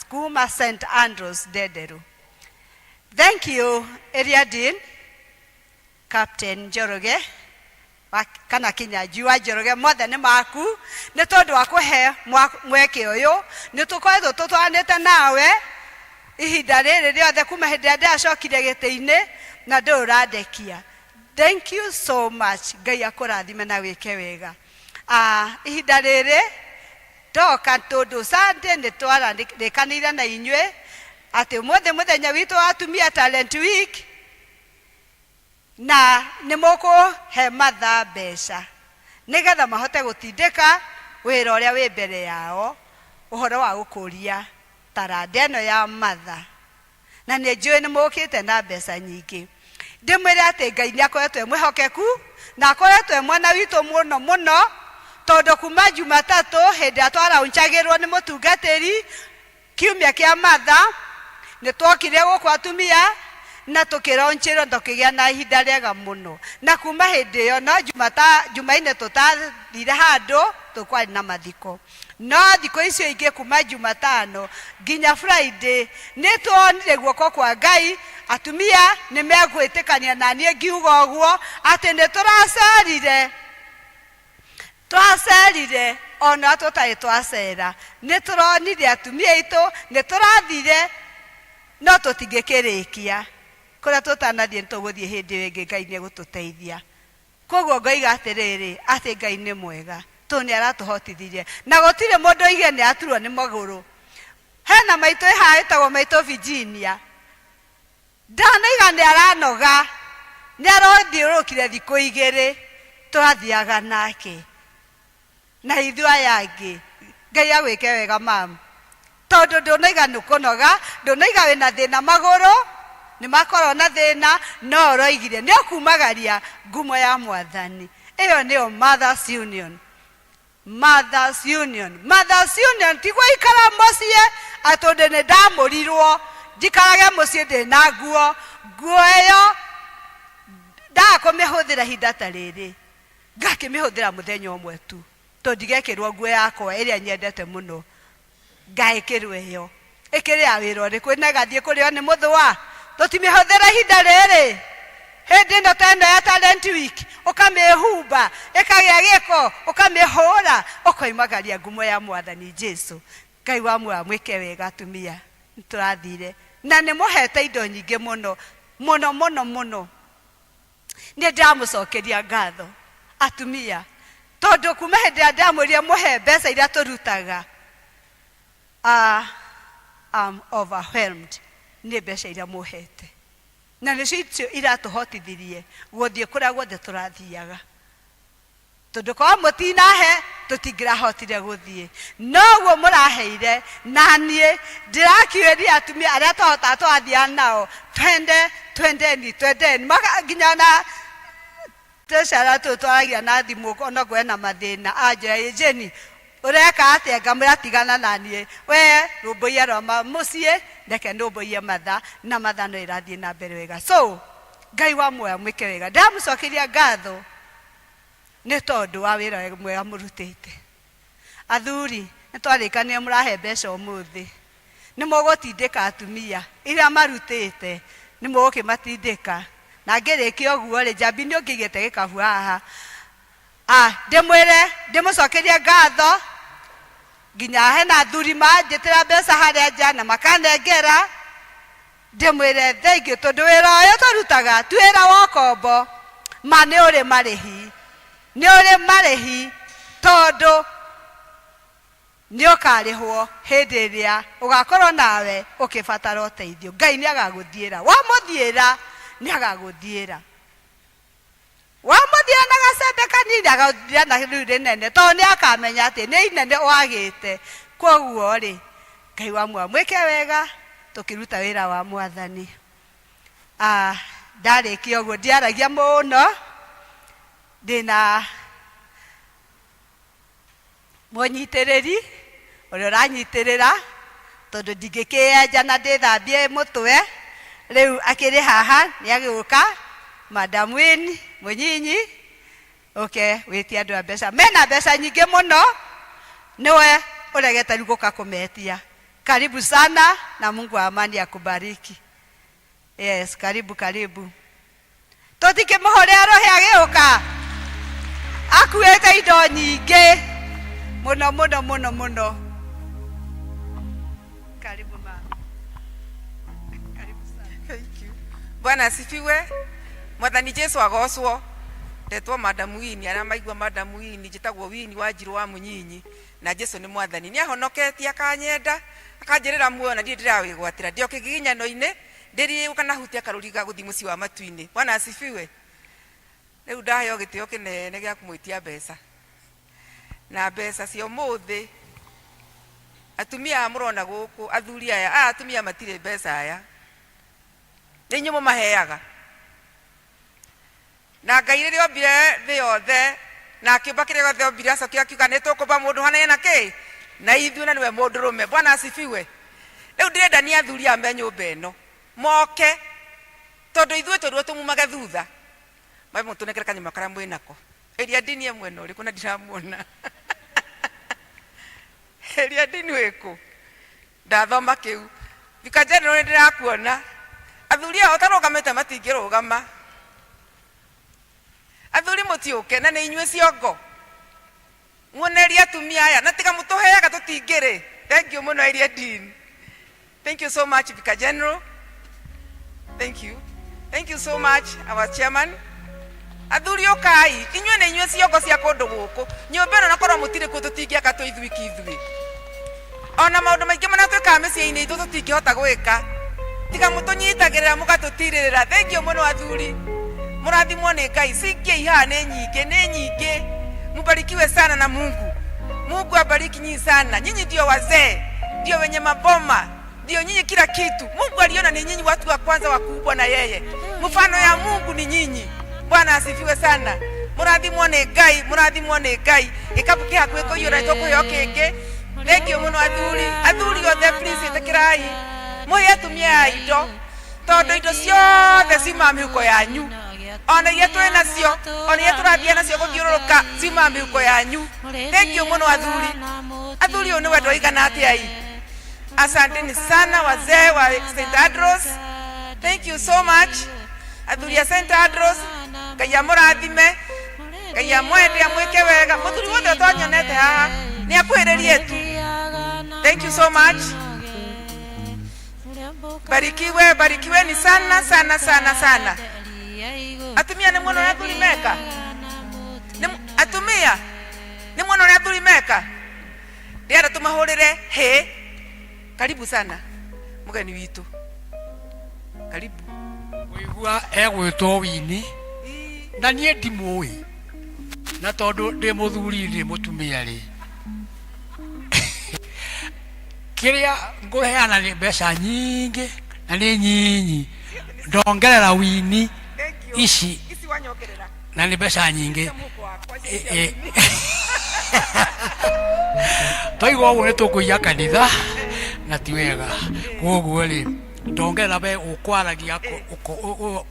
kuma St Andrews Ndenderu. Thank you Area Dean Captain Njoroge kana Kinyanjui wa Njoroge, mothe nĩ maku nĩ tondũ wa kũhe mweke ũyũ. Nĩ tũkoretwo tũtwaranĩte nawe ihinda rĩrĩ rĩothe kuma hĩndĩ ĩrĩa ndĩracokire gĩtĩ-inĩ na ndũrĩ ũrandekia. Thank you so much. Ngai akũrathime na wĩke wega. Ah, ihinda rĩrĩ ndoka tondũ Sunday nĩ twarĩkanĩire na inyuĩ atĩ ũmũthĩ mũthenya witũ wa atumia talent week na nĩ mũkũhe mathaa mbeca nĩgetha mahote gũtindĩka wĩra ũrĩa wĩ mbere yao ũhoro wa gũkũria taranda ĩno ya matha. Na nĩ njũĩ nĩ mũkĩte na mbeca nyingĩ. Ndĩmwĩre atĩ Ngai nĩ akoretwo e mwĩhokeku, na akoretwo e mwena witũ mũno mũno, tondũ kuma Jumatatũ hĩndĩ ĩrĩa twaraunchagĩrwo nĩ mũtungatĩri kiumia kĩa Matha, nĩ twokire gũkũ atumia na tũkĩraunchĩrwo na tũkĩgĩa na ihinda rĩega mũno. Na kuma hĩndĩ ĩyo no Jumaine tũtathire handũ, tondũ kwarĩ na mathiko. No thikũ icio ingĩ kuma Jumatano nginya Friday nĩ tuonire guoko kwa Ngai. Atumia nĩ megwĩtĩkania na niĩ ngiuga ũguo atĩ nĩ tũracerire, twacerire ona tũtarĩ twacera. Nĩ tũronire atumia aitũ, nĩ tũrathire no tũtingĩkĩrĩkia. Kũrĩa tũtanathiĩ nĩ tũgũthiĩ hĩndĩ ĩyo ĩngĩ Ngai nĩ egũtũteithia. Kwoguo ngoiga atĩrĩrĩ, atĩ Ngai nĩ mwega, tondũ nĩ aratũhotithirie. Na gũtirĩ mũndũ oigire nĩ aturwo nĩ magũrũ. Hena maitũ ĩ haha ĩtagwo maitũ Virginia. Ndanoiga nĩ aranoga, nĩ arothiũrũrũkire thikũ igĩrĩ tũrathiaga nake. Na ithuĩ aya angĩ, Ngai agwĩke wega mam, tondũ ndũnaiga nĩ kũnoga, ndũnaiga wĩna thĩna magũrũ, nĩ makorwo na thĩna, no ũroigire nĩ ũkumagaria ngumo ya Mwathani. Ĩyo nĩyo Mothers Union. Mothers Union. Mothers Union ti gũikara mũciĩ atĩ tondũ nĩ ndamũrirwo njikarage mũciĩ ndĩna nguo, nguo ĩyo ndaga kũmĩhũthĩra ihinda ta rĩrĩ. Ngakĩmĩhũthĩra mũthenya ũmwe tu, tondũ ndigekĩrwo nguo yakwa ĩrĩa nyendete mũno, ngaĩkĩrwo ĩyo. Ĩkĩrĩ ya wĩra ũrĩkũ? Na ĩgathiĩ kũrĩo nĩ mũthũa? Tũtimĩhũthĩra ihinda rĩrĩ, hĩndĩ ĩno ta ĩno ya talent week, ũkamĩhumba, ĩkagĩa gĩko, ũkamĩhũra, ũkoimagaria ngumo ya Mwathani Jesu. Ngai wa muoyo amwĩke wega atumia, nĩtũrathire na nĩmũhete indo nyingĩ mũno, mũno mũno mũno. Nĩ ndĩramũcokeria ngatho atumia, tondũ kuma hĩndĩ ĩrĩa ndamwĩrire mũhe mbeca iria tũrutaga, I'm overwhelmed nĩ mbeca iria mũhete, na nĩcio icio iratũhotithirie gũthiĩ kũrĩa guothe tũrathiaga. Tondũ korwo mũtinahe tũtingĩrahotire gũthiĩ. Noguo mũraheire na niĩ ndĩrakiũria atumia arĩa twahotaga tũrathiaga nao, twende, twendeni, twendeni. Maka, nginya ona treasurer tũyũ twaragia na thimũ onokorwo ena mathĩna anjĩra, ĩ Jane, Ũreka atĩa? Ngamwĩra tigana na niĩ. We rũmbũiya rwa mũciĩ, reke nũmbũiye matha, na matha no ĩrathiĩ na mbere wega. So, Ngai wa muoyo amwĩke wega. Ndĩramũcokeria ngatho nĩ tondũ wa wĩra mwega mũrutĩte. Athuri, nĩ twarĩkanire mũrahe mbeca ũmũthĩ. Nĩ mũgũtindĩka atumia iria marutĩte, nĩ mũgũkĩmatindĩka. Na ngĩrĩkia ũguo rĩ, Njambi nĩ ũngĩigĩte gĩkabu haha. Ah, ndĩmwĩre, ndĩmũcokerie ngatho, nginya hena athuri manjĩtĩra mbeca harĩa nja na makanengera. Ndĩmwĩre thengiũ tondũ wĩra ũyũ tũrutaga ti wĩra wa ũkombo, ma nĩ ũrĩ marĩhi, nĩ ũrĩ marĩhi tondũ nĩ ũkarĩhwo hĩndĩ ĩrĩa ũgakorwo nawe ũkĩbatara ũteithio. Ngai nĩ agagũthiĩra, wamũthiĩra nĩ agagũthiĩra. Wamũthiĩra na gacembe kanini agagũthiĩra na rĩu rĩnene tondũ nĩ akamenya atĩ nĩ inene wagĩte. Kwoguo rĩ, Ngai wa muoyo amwĩke wega tũkĩruta wĩra wa Mwathani. Ah, ndarĩkia ũguo ndiaragia mũno, ndĩna Mũnyitĩrĩri, ũrĩa ũranyitĩrĩra, tondũ ndingĩkĩyenja na ndĩthambie mũtwe, rĩu akĩrĩ haha nĩ agĩũka, Madam Winnie mũnyinyi, ũke wĩtie andũ a mbeca. Mena mbeca nyingĩ mũno, nĩwe ũregete rĩu gũka kũmetia. Karibu sana na Mungu wa amani akubariki. Yes, karibu karibu. Tũtingĩmũhũrĩra rũhĩ agĩũka akuĩte indo nyingĩ mũno mũno mũno mũno. Karibu mama. Karibu sana. Thank you. Bwana asifiwe. Mwathani Jesu agocwo. Ndetwo Madam Winnie, arĩa maigua Madam Winnie, njĩtagwo Winnie Wanjirũ wa Mũnyinyi, na Jesu nĩ Mwathani. Nĩ ahonoketie akanyenda, akanjĩrĩra muoyo na ndirĩ ndĩrawĩgwatĩra. Ndĩ o kĩgiginyano-inĩ, Ndĩriĩgwo kana hutie karũri ga gũthiĩ mũciĩ wa matu-inĩ. Bwana asifiwe. Rĩu ndaheo gĩtĩo kĩnene gĩa kũmwĩtia mbeca. Na mbeca cia ũmũthĩ, atumia aya mũrona gũkũ, athuri aya, aya atumia matirĩ mbeca aya. Nĩ inyuĩ mũmaheaga. Na Ngai rĩrĩa ombire thĩ yothe, na akĩũmba kĩrĩa gĩothe ombire, acokire akiuga nĩ tũkũmba mũndũ ũhanaine na kĩ? Na ithuĩ, na nĩwe mũndũrũme. Bwana asifiwe. Rĩu ndĩrenda niĩ athuri aya me nyũmba ĩno moke, tondũ ithuĩ twerirwo tũmumage thutha, mambe mũtũnengere kanyama karĩa mwĩ nako. Ĩria ndini e mwena ũrĩkũ na ndiramuona? Ĩria ndini wĩ kũ? Ndathoma kĩu. Vicar General nĩ ndĩrakuona. Athuri aya ũtarũgamĩte matingĩrũgama. Athuri mũtiũke na nĩ inyuĩ ciongo. Muonererie atumia aya na tiga mũtũheaga tũtingĩrĩ. Thank you mũno Area Dean. Thank you so much Vicar General. Thank you. Thank you so much our chairman. Athuri ũkai, inyuĩ nĩ inyuĩ ciongo cia kũndũ gũkũ. Nyũmba ĩno na korwo mũtirĩ kuo tũtingĩaka twĩ ithuiki ithuĩ. Ona maũndũ maingĩ marĩa twĩkaga mĩciĩ-inĩ itũ tũtingĩhota gwĩka. Tiga mũtũnyitagĩrĩra mũgatũtirĩrĩra. Thengiũ mũno athuri. Mũrathimwo nĩ Ngai. Cingiei haha nĩ nyingĩ, nĩ nyingĩ. Mubarikiwe sana na Mungu. Mungu abariki nyinyi sana. Nyinyi ndio wazee, ndio wenye maboma ndio nyinyi kila kitu. Mungu aliona ni nyinyi watu wa kwanza wa kuumbwa na yeye. Mfano ya Mungu ni nyinyi. Bwana asifiwe sana. Mũrathimwo nĩ Ngai, mũrathimwo nĩ Ngai. Gĩkabu kĩ hakuhĩ kũiyũra nĩ tũkũheo kĩngĩ. Thengiũ mũno athuri. Athuri othe please ĩtĩkĩrai. Mũhe atumia aya indo tondũ indo ciothe ciumaga mĩhuko yanyu. Ona iria twĩ nacio, ona iria tũrathiĩ nacio gũthiũrũrũka ciumaga mĩhuko yanyu. Thengiũ mũno athuri. Athuri ũyũ nĩ wendo ũigana atĩa ii? Asanteni sana wazee wa St. Andrews. Thank you so much. Athuri a St. Andrews, Ngai amũrathime, Ngai amwende, amwĩke wega. Mũthuri wothe ũtanyonete haha nĩ akuhĩrĩrie tu. Thank you so much. Barikiwe, barikiweni sana sana sana sana. Atumia nĩ muona ũrĩa athuri meka? Nĩ atumia nĩ muona ũrĩa athuri meka? Ndĩrenda tũmahũrĩre hĩ. Karibu sana mũgeni witũ, karibu. Ngũigua egwĩtwo Wini na niĩ ndimũĩ na tondũ ndĩ mũthuri ndĩ mũtumia rĩ kĩrĩa ngũheana nĩ mbeca nyingĩ na nĩ nyinyi ndongerera Wini ici Ici wanyongerera na nĩ mbeca nyingĩ mũhuko wakwa, ici Eh, cia eh. Wini. Twaigua ũguo nĩ tũkũiya kanitha na ti wega. Kwoguo rĩ, ndongerera we ũkwaragia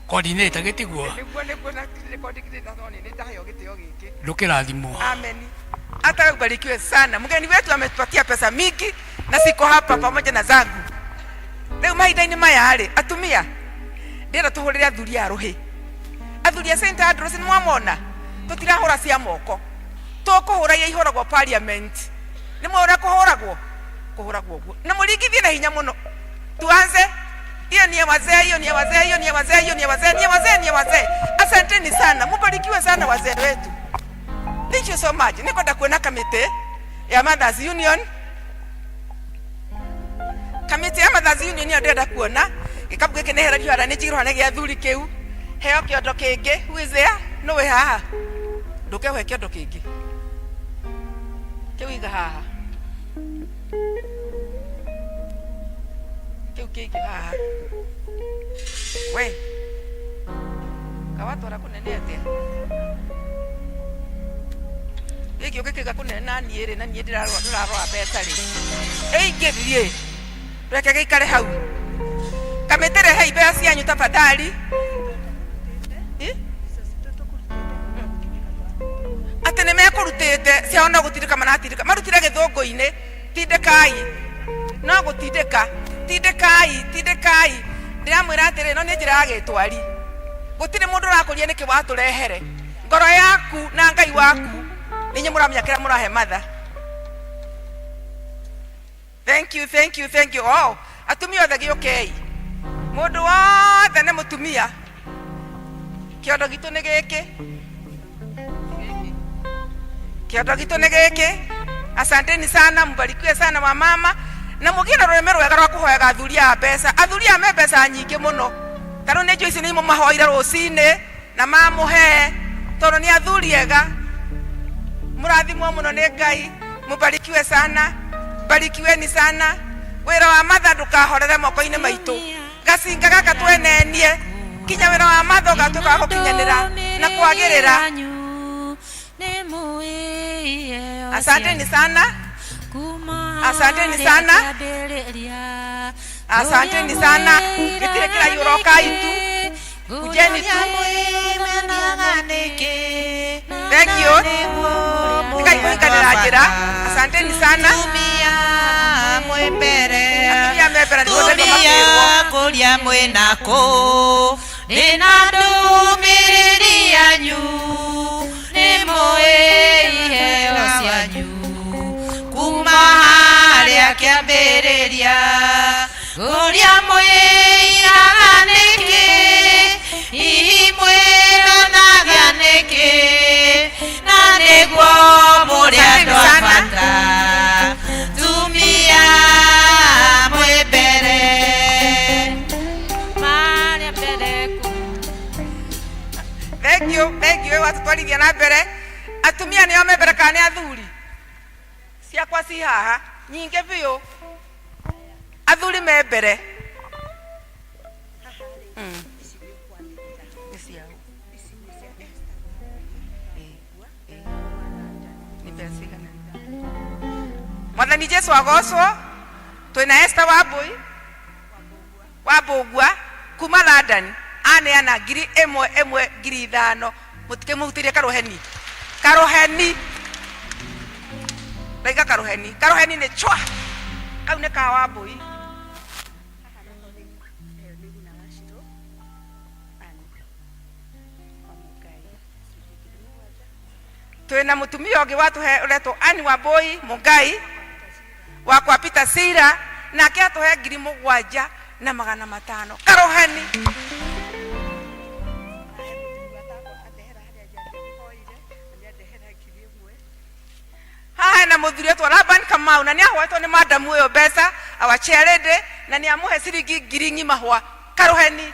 coordinator gĩtiguo? Nĩguo nĩguo na nĩ no nĩ ndaheo gĩtĩo gĩkĩ. Ndũkĩrathimwo. Amen. Hata ubarikiwe sana. Mgeni wetu ametupatia pesa mingi na siko hapa pamoja na zangu. Rĩu mahinda-inĩ maya rĩ, atumia ndĩrenda tũhũrĩre athuri a rũhĩ. Athuri a St Andrews nĩ mwamona? Tũtirahũra cia moko. Tũkũhũra iria ihũragwo parliament. Nĩ mũĩ ũrĩa kũhũragwo? Kũhũragwo ũguo. Na mũringithie na hinya mũno. Tuanze. Hiyo ni ya wazee, hiyo ni ya wazee, hiyo ni ya wazee, hiyo ni ya wazee, ni ya wazee, ni ya wazee. Asanteni sana. Mubarikiwe sana wazee wetu. Thank you so much. Nĩngwenda kuona kamĩtĩ ya Mothers Union. Kamĩtĩ ya Mothers Union nĩyo ndĩrenda kuona. Gĩkabu gĩkĩ nehererio harĩa nĩ njigĩrwo harĩa gĩa athuri kĩu. Heo kĩondo kĩngĩ. Who is there? Nũ wĩ haha? Ndũke ũhe kĩondo kĩngĩ. Kĩu iga haha. Kĩu kĩngĩ haha. We. Kawatwara kũnene atĩa? Gĩkĩ ũngĩkĩiga kũnene na niĩ rĩ, na niĩ ndĩrarora ndĩrarora mbeca rĩ. Ĩingĩrie. Reke gĩikare hau. Kamĩtĩ rehei mbeca cianyu tafadhali. Ĩ? Atĩ nĩ mekũrutĩte ciao no gũtindĩka maratindĩka. Marutire gĩthũngũ-inĩ. Tindĩkai. No gũtindĩka. Tindĩkai, tindĩkai. Ndĩramwĩra atĩrĩ, no nĩ njĩra ya gĩtwari. Gũtirĩ mũndũ ũrakũria nĩkĩ watũrehere. Ngoro yaku na Ngai waku nĩ inyuĩ mũramenya kĩrĩa mũrahe matha. Thank you, thank you, thank you. Oh, atumia othe gĩũkei. Mũndũ wothe nĩ mũtumia. Kĩondo gitũ nĩ gĩkĩ. Kĩondo gitũ nĩ gĩkĩ. Asanteni sana, mbarikiwe sana wa mama. Na mũgĩe na rũrĩmĩ rwega rwa kũhoyaga athuri aya mbeca. Athuri aya me mbeca nyingĩ mũno. Ta rĩu nĩ njũĩ ici nĩ mũmahoire rũcinĩ na mamũhe tondũ nĩ athuri ega. Mũrathimwo mũno nĩ Ngai. Mũbarikiwe sana. Barikiweni sana. Wĩra wa matha ndũkahorere moko-inĩ maitũ. Gacinga gaka twenenie kinya wĩra wa matha ũgatuĩka wa gũkinyanĩra na kwagĩrĩra. Asanteni sana. Asanteni sana. Asanteni sana. Gĩtirĩ kĩraiyũra ũkai tu. Kujeni tu. Thank you. Tigai kũhinganĩra njĩra. Asanteni sana. Atumia me mbere nĩguo ndaigua makĩrwo. Kũria mwĩnakũ ndĩna ndũmĩrĩri yanyu nĩ mũĩ iheo cianyu kuma harĩa kĩambĩrĩria kũria mwĩiraga nĩkĩ hihi mwĩmenaga nĩkĩ na nĩguo mũrĩ andũ a bata tumia mwĩ mbere. Marĩa mbere kũ Thank you, thank you. Watũtwarithia na mbere. Atumia nĩo me mbere kana nĩ athuri? Ciakwa ci haha nyingĩ biũ. Athuri me mbere. Nĩ ciao. Nĩ mbeca cigana? Mwathani Jesu agocwo. Twĩna Esther Wambui wa Mbũgua kuma London aneana ngiri ĩmwe ĩmwe ngiri ithano. Mũtikĩmũhutĩrie karũheni. Karũheni. Ndaiga karũheni. Karũheni nĩ chwa. Kau nĩ ka Wambui. Twĩna mũtumia ũngĩ watũhe ũretwo Anne Wambui Mũngai wa kwa Peter Sira nake atũhe ngiri mũgwanja na magana matano. Karũheni. Haha hena mũthuri etwo Laban Kamau na nĩ ahoetwo nĩ madamu ũyũ mbeca our chair lady na nĩ amũhe ciringi ngiri ng'ima hwa. Karũheni.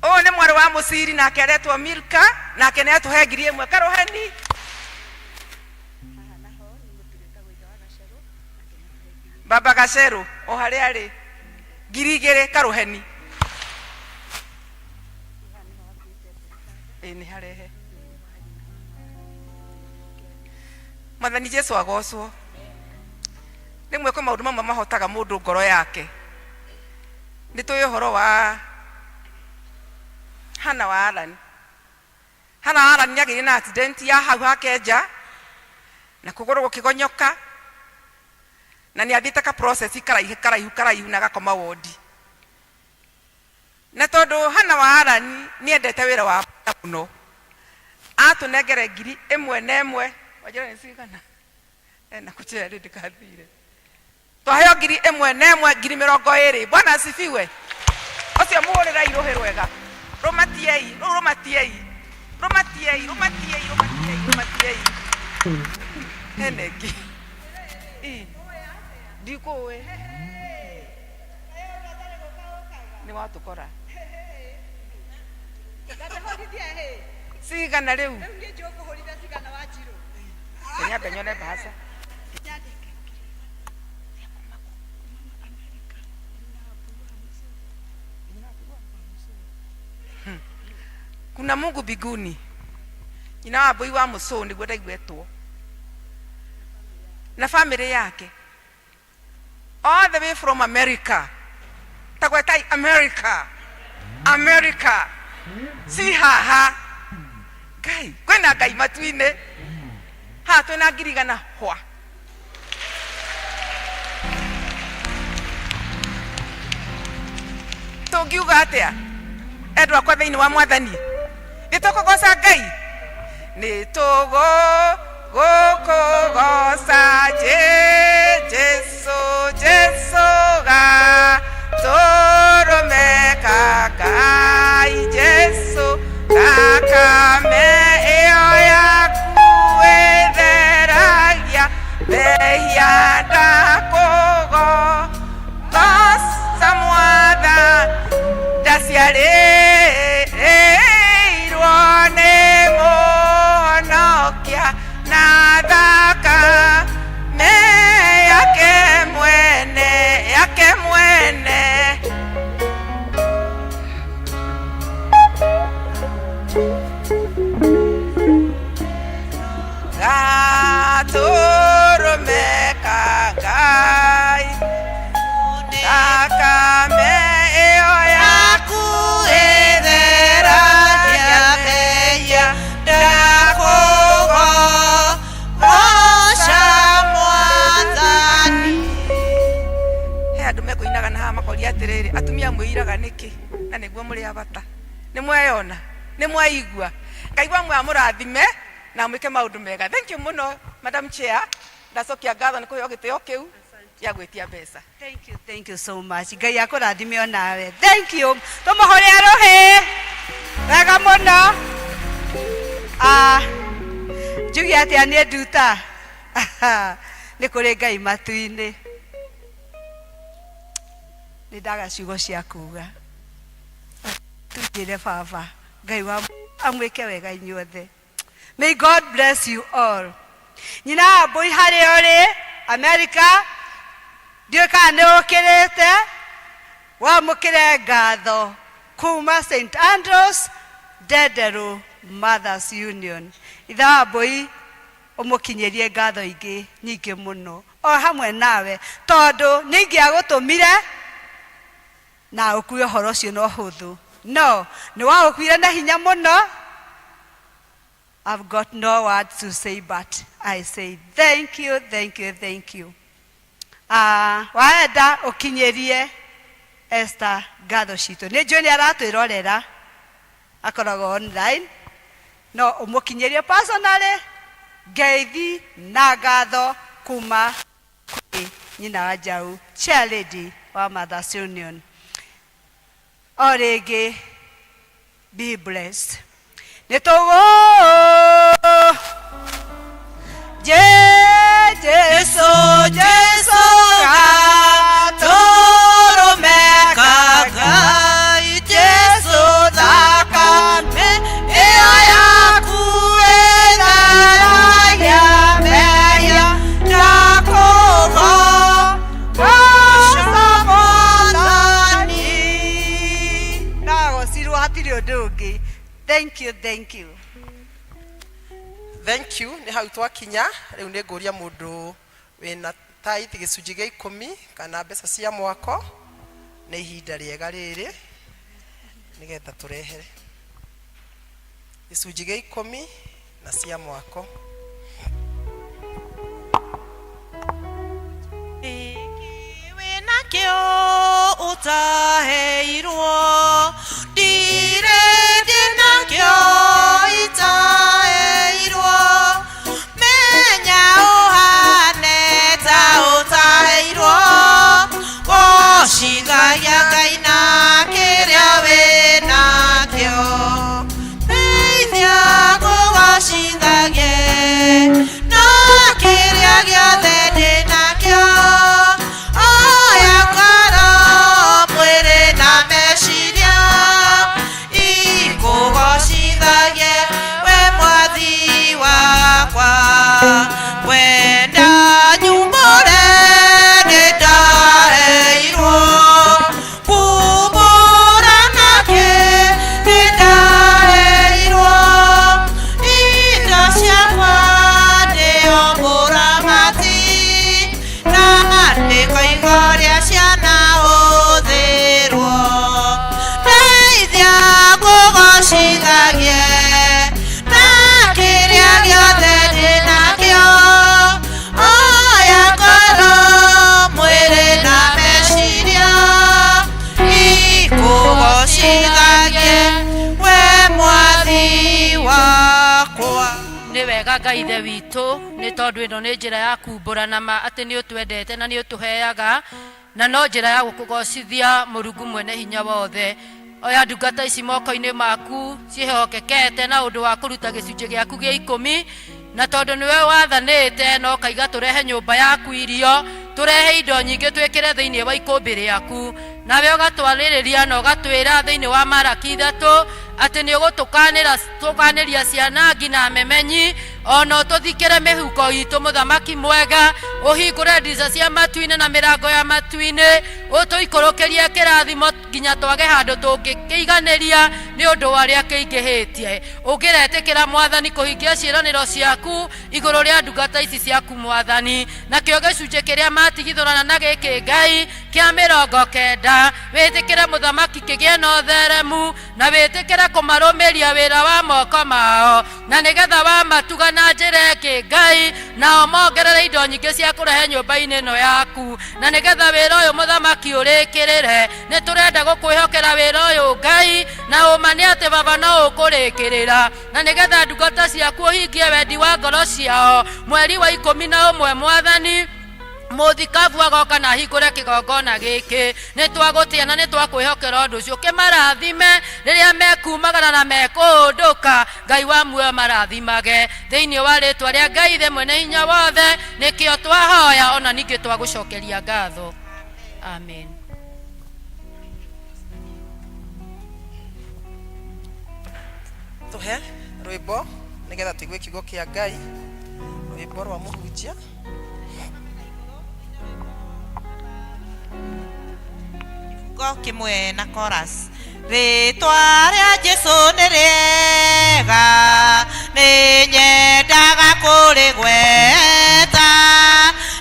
Ũyũ nĩ mwarĩ wa mũciri nake aretwo Milka nake nĩ atũhe ngiri ĩmwe. Karũheni. Baba Gacerũ o harĩa arĩ ngiri igĩrĩ. Karũheni. Ĩĩ nĩ harehe. Mwathani Jesu agocwo. Rĩmwe kwĩ maũndũ mamwe mahotaga mũndũ ngoro yake. Nĩ tũĩ ũhoro wa Hana wa Alan. Hana wa Alan nĩagĩire na accident ya hau hake nja na kũgũrũ gũkĩgonyoka na nĩ athiĩte ka process karaihu karaihu karaihu na agakoma wondi. Na tondũ Hana wa Harani nĩendete wĩra wa bata mũno, atũnengere 10,000, wanjĩra nĩ cigana? Ena kũnjĩra rĩ ndĩkathire. Twaheo 10,000, 20,000. Bwana asifiwe. Ũcio mũhũrĩrei rũhĩ rwega. Rũmatiei, rũu rũmatiei. Rũmatiei, rũmatiei, rũmatiei, rũmatiei. Hena ĩngĩ. Ĩ, ndikũĩ. Nĩ watũkora. Cigana rĩu? Reke nyambe nyone mbaca. Kuna Mungu mbinguni. Nyina wa Mbũi wa Mũcũũ nĩguo ndaigua etwo. Na famĩlĩ yake. All the way from America. Tagwetai America. America. Si haha. Ngai, kwĩna Ngai matu-inĩ. Haha twĩna 100,000 hwa. Tũngiuga atĩa? Endwa akwa thĩinĩ wa Mwathani, nĩ tũkũgoca Ngai? Nĩ tũgũkũgoca Jesu, Jesu gatũrũme ka Ngai, Jesu thakame ĩyo yaku ĩtheragia mehia ndakũgoca Mwathani, ndaciarĩirwo nĩ Mũhonokia na thakame yake mwene, yake mwene. Gatũrũme ka Ngai, thakame ĩyo yaku ĩtheragia mehia, ndakũgoca Mwathani. He andũ mekũinaga na haha makoria atĩrĩrĩ, atumia mwĩiraga nĩkĩ na nĩguo mũrĩ a bata? Nĩ mweyona? Nĩ mweigua? Ngai wa muoyo amũrathime na amwĩke maũndũ mega. Thank you mũno Madam Chair, ndacokia ngatho nĩ kũheo gĩtĩo kĩu gĩa gwĩtia mbeca. Thank you, thank you so much. Ngai akũrathime o nawe. Thank you. Tũmũhũrĩre rũhĩ. Wega mũno. Ah, njuge atĩa niĩ nduta? Nĩ kũrĩ Ngai matu-inĩ. Nĩ ndaga ciugo cia kuga. Tujĩre baba. Ngai wa amwĩke wega inyuothe. May God bless you all. Nyina wa Mbũi harĩa ũrĩ America, ndiũĩ kana nĩ ũkĩrĩte, wamũkĩre ngatho kuma St Andrews Ndenderũ Mothers Union. Ithe wa Mbũi ũmũkinyĩrie ngatho ingĩ nyingĩ mũno o hamwe nawe, tondũ nĩ ingĩagũtũmire na ũkue ũhoro ũcio na ũhũthũ, no nĩ waũkuire na hinya mũno. I've got no words to say but I say thank you, thank you, thank you. Waenda ũkinyĩrie Esther ngatho citũ. Nĩ njũĩ nĩ aratwĩrorera, akoragwo online, no ũmũkinyĩrie personally ngeithi na ngatho kuma kwĩ nyina wa Njaũ, chair lady wa Mothers Union. O rĩngĩ, be blessed. Nĩ tũgũ Jesu, Jesu gatũrũme ka Ngai, Jesu thakame ĩyo yaku ĩtheragia mehia, ndakũgoca Mwathani. Ndagocirwo hatirĩ ũndũ ũngĩ. Thank you, thank Thank you. Thank you. Nĩ hau twakinya rĩu nĩ ngũria mũndũ wĩna tithe gĩcunjĩ gĩa ikũmi kana mbeca cia mwako nĩ ihinda rĩega rĩrĩ nĩgetha tũrehere gĩcunjĩ gĩa ikũmi na cia mwako. Wĩnakĩo ũtaheirwo ndirĩ ndĩnakĩo itaheirwo menya ũhane ta ũtaheirwo gocithagia Ngai na kĩrĩa wĩnakĩo teithia kũgocithagie na kĩrĩa gĩothe ndĩnakĩo oya ngoro mwĩrĩ na meciria ikũgocithagie we mwathi wakwa wenda nyumbũre nĩndaheirwo kumbũra nakĩ nĩndaheirwo indo ciakwa nĩo mũramati na nĩkoiga ũrĩa ciana hũthĩrwo teithia ngũgocithagie na kĩrĩa gĩothe ndĩnakĩo oya ngoro mwĩrĩ na meciria ikũgocithagie we mwathi wakwa. Nĩ wega Ngai ithe witũ nĩ tondũ ĩno nĩ njĩra ya kumbũra na ma atĩ nĩ ũtwendete na nĩ ũtũheaga na no njĩra ya gũkũgocithia Mũrungu mwene hinya wothe. Oya ndungata ici moko-inĩ maku ciĩhokekete na ũndũ wa kũruta gĩcunjĩ gĩaku gĩa ikũmi na tondũ nĩwe wathanĩte na ũkaiga tũrehe nyũmba yaku irio tũrehe indo nyingĩ twĩkĩre thĩinĩ wa ikũmbĩ rĩaku nawe ũgatwarĩrĩria na ũgatwĩra thĩinĩ wa Maraki ithatũ atĩ nĩ ũgũtũkanĩra tũkanĩria ciana nginya memenyi ona ũtũthikĩre mĩhuko itũ mũthamaki mwega ũhingũre ndirica cia matu-inĩ na mĩrango ya matu-inĩ ũtũikũrũkĩrie kĩrathimo nginya twage handũ tũngĩkĩiganĩria nĩ ũndũ wa ũrĩa kĩingĩhĩtie ũngĩretĩkĩra mwathani kũhingia ciĩranĩro ciaku igũrũ rĩa ndungata ici ciaku mwathani nakĩo gĩcunjĩ kĩrĩa matigithũrana na gĩkĩ Ngai kĩa mĩrongo kenda wĩtĩkĩre mũthamaki kĩgĩe na ũtheremu na wĩtĩkĩre kũmarũmĩria wĩra wa moko mao na nĩgetha wamatuga na njĩra ĩngĩ Ngai nao mongerere indo nyingĩ cia kũrehe nyũmba-inĩ ĩno yaku na nĩgetha wĩra ũyũ mũthamaki ũrĩkĩrĩre nĩ tũrenda gũkwĩhokera wĩra ũyũ Ngai na ũma nĩ atĩ baba no ũkũrĩkĩrĩra na nĩgetha ndungata ciaku ũhingie wendi wa ngoro ciao mweri wa ikũmi na ũmwe mwathani mũthikabu agoka na ahingũre kĩgongona gĩkĩ nĩ twagũtĩa na nĩ twakwĩhokera ũndũ ũcio kĩmarathime rĩrĩa mekumagara na mekũũndũka Ngai wa muoyo marathimage thĩinĩ wa rĩtwa rĩa Ngai ithe mwene hinya wothe nĩkĩo twahoya ona ningĩ twagũcokeria ngatho amen. Tũhe rwĩmbo nĩgetha tũigue kiugo kĩa Ngai rwĩmbo rwa mũhunjia. Kiugo kĩmwe na chorus rĩtwa rĩa Jesũ nĩ rĩega nĩ nyendaga kũrĩgweta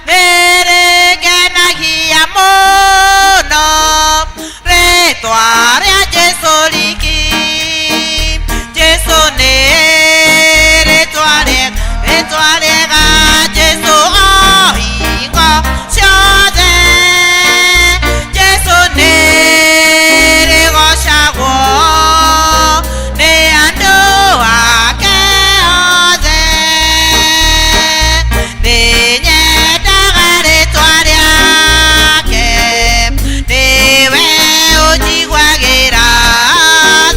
nĩ rĩngenagia mũno rĩtwa rĩa Jesũ riki Jesũ nĩ rĩtwa rĩega rĩtwa rĩega Jesũ o hingo ciothe Jesũ nĩ rĩgocagwo nĩ andũ ake othe nĩ nyendaga rĩtwa rĩake nĩwe ũnjiguagĩra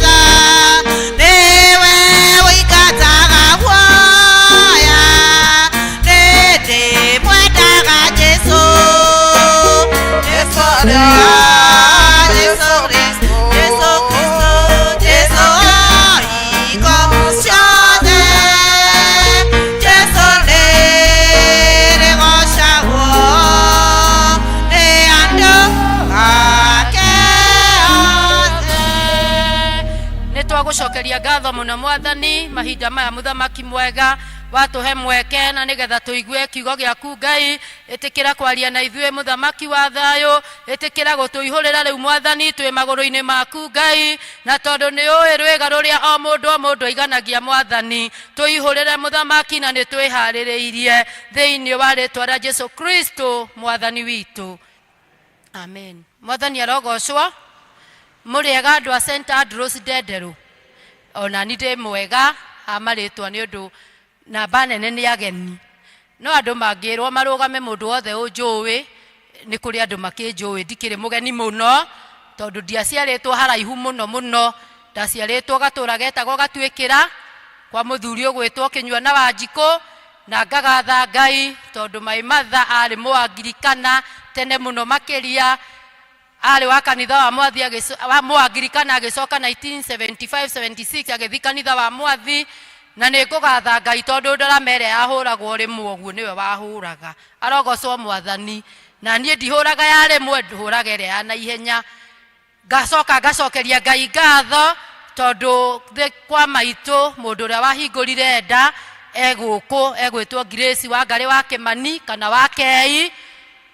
tha nĩwe ũingataga guoya nĩ ndĩmwendaga Jesũ Jesũ Jesũ Kristo Jesũ Kristo Jesũ hingo ciothe Jesũ nĩ rĩgocagwo nĩ andũ ake othe. Nĩ twagũcokeria Nĩtwagũcokeria ngatho mũno mwathani mahinda maya mũthamaki mwega watũhe mweke na nĩgetha tũigue kiugo gĩaku Ngai. Ĩtĩkĩra kwaria na ithuĩ mũthamaki wa thayũ, ĩtĩkĩra gũtũihũrĩra rĩu mwathani twĩ magũrũ-inĩ maku Ngai, na tondũ nĩ ũĩ rwĩga rũrĩa o mũndũ o mũndũ aiganagia mwathani, tũihũrĩre mũthamaki na nĩ twĩharĩrĩirie thĩinĩ wa rĩtwa rĩa Jesu Kristo mwathani witũ. Amen. Mwathani arogocwo. Mũrĩega andũ a St. Andrews Ndenderũ. Ona ni ndĩ mwega ha marĩtwa nĩ ũndũ namba nene nĩ ageni. No andũ mangĩrwo marũgame mũndũ wothe ũnjũĩ, nĩ kũrĩ andũ makĩnjũĩ, ndikĩrĩ mũgeni mũno, tondũ ndiaciarĩtwo haraihu mũno mũno, ndaciarĩtwo gatũra getagwo Gatuĩkĩra, kwa mũthuri ũgwĩtwo Kĩnyua na Wanjikũ, na ngagatha Ngai tondũ my mother arĩ Mũangirikana tene mũno makĩria, arĩ wa kanitha wa Mwathi wa Mũangirikana agĩcoka 1975 76 agĩthiĩ kanitha wa Mwathi, na nĩ ngũgatha Ngai tondũ ndarama ĩrĩa yahũragwo rĩmwe ũguo nĩwe wahũraga. Arogocwo Mwathani. Na niĩ ndihũraga ya rĩmwe, hũraga ĩrĩa ya naihenya. Ngacoka ngacokeria Ngai ngatho tondũ kwa maitũ mũndũ ũrĩa wahingũrire nda e gũkũ, egwĩtwo Grace Wangarĩ wa Kĩmani kana wa Kei.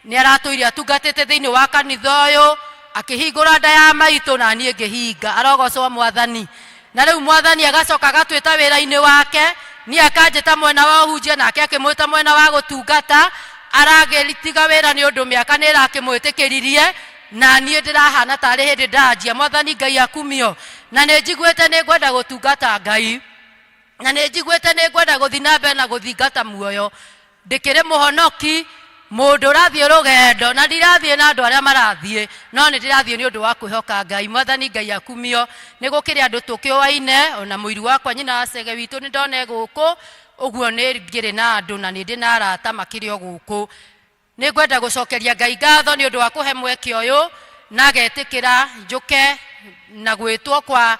Nĩ aratũire atungatĩte thĩinĩ wa kanitha ũyũ, akĩhingũra nda ya maitũ na niĩ ngĩhinga. Arogocwo Mwathani. Na rĩu Mwathani agacoka agatwĩta wĩra-inĩ wake, niĩ akanjĩta mwena wa ũhunjia nake akĩmwĩta mwena wa gũtungata. Aragĩtiga wĩra nĩ ũndũ mĩaka nĩ ĩrakĩmwĩtĩkĩririe, na niĩ ndĩrahana tarĩ hĩndĩ ndanjia. Mwathani Ngai akumio. Na nĩ njiguĩte nĩ ngwenda gũtungata Ngai, na nĩ njiguĩte nĩ ngwenda gũthiĩ na mbere na gũthingata muoyo. Ndĩkĩrĩ mũhonoki, mũndũ ũrathiĩ rũgendo, na ndirathiĩ na andũ arĩa marathiĩ, no nĩ ndĩrathiĩ nĩ ũndũ wa kwĩhoka Ngai. Mwathani Ngai akumio. Nĩ gũkĩrĩ andũ tũkĩũaine, ona mũiru wakwa nyina wa Cege witũ nĩ ndona e gũkũ, ũguo nĩ ngĩrĩ na andũ na nĩ ndĩ na arata makĩrĩ o gũkũ. Nĩ ngwenda gũcokeria Ngai ngatho nĩ ũndũ wa kũhe mweke ũyũ na agetĩkĩra njũke na gwĩtwo kwa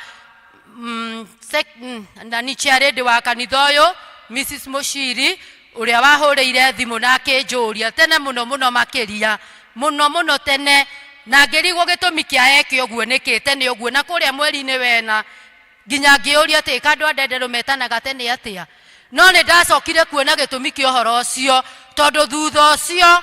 na ni chairlady wa kanitha ũyũ Mrs. Mushiri ũrĩa wahũrĩire thimũ na akĩnjũria tene mũno mũno makĩria mũno mũno tene, na ngĩrigwo gĩtũmi kĩa eke ũguo nĩkĩ tene ũguo, na kũrĩa mweri-inĩ wena nginya ngĩũria atĩ andũ a Ndenderũ metanaga tene atĩa. No nĩ ndacokire kuona gĩtũmi kĩa ũhoro ũcio, tondũ thutha ũcio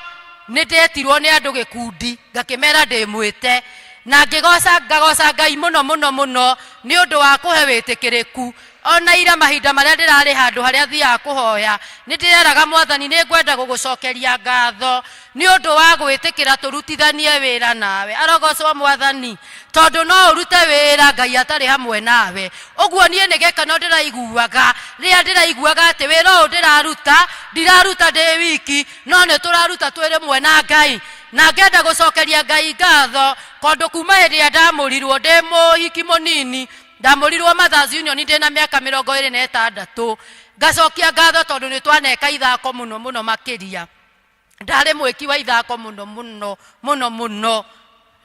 nĩ ndetirwo nĩ andũ gĩkundi ngakĩmera ndĩmwĩte, na ngĩgoca ngagoca Ngai mũno mũno mũno nĩ ũndũ wa kũhe wĩtĩkĩrĩku. Ona ira mahinda marĩa ndĩrarĩ handũ harĩa thiaga kũhoya, nĩ ndĩreraga Mwathani nĩ ngwenda gũgũcokeria ngatho nĩ ũndũ wa gwĩtĩkĩra tũrutithanie wĩra nawe. Arogocwo Mwathani, tondũ no ũrute wĩra Ngai atarĩ hamwe nawe. Ũguo niĩ nĩ gĩkeno ndĩraiguaga rĩrĩa ndĩraiguaga atĩ wĩra ũyũ ndĩraruta, ndiraruta ndĩ wiki, no nĩ tũraruta twĩ rĩmwe na Ngai. Na ngenda gũcokeria Ngai ngatho, tondũ kuma hĩndĩ ĩrĩa ndamũrirwo ndĩ mũhiki mũnini, ndamũrirwo Mothers Union ndĩ na mĩaka 26, ngacokia ngatho tondũ nĩ twaneka ithako mũno mũno makĩria. Ndarĩ mwĩki wa ithako mũno mũno mũno mũno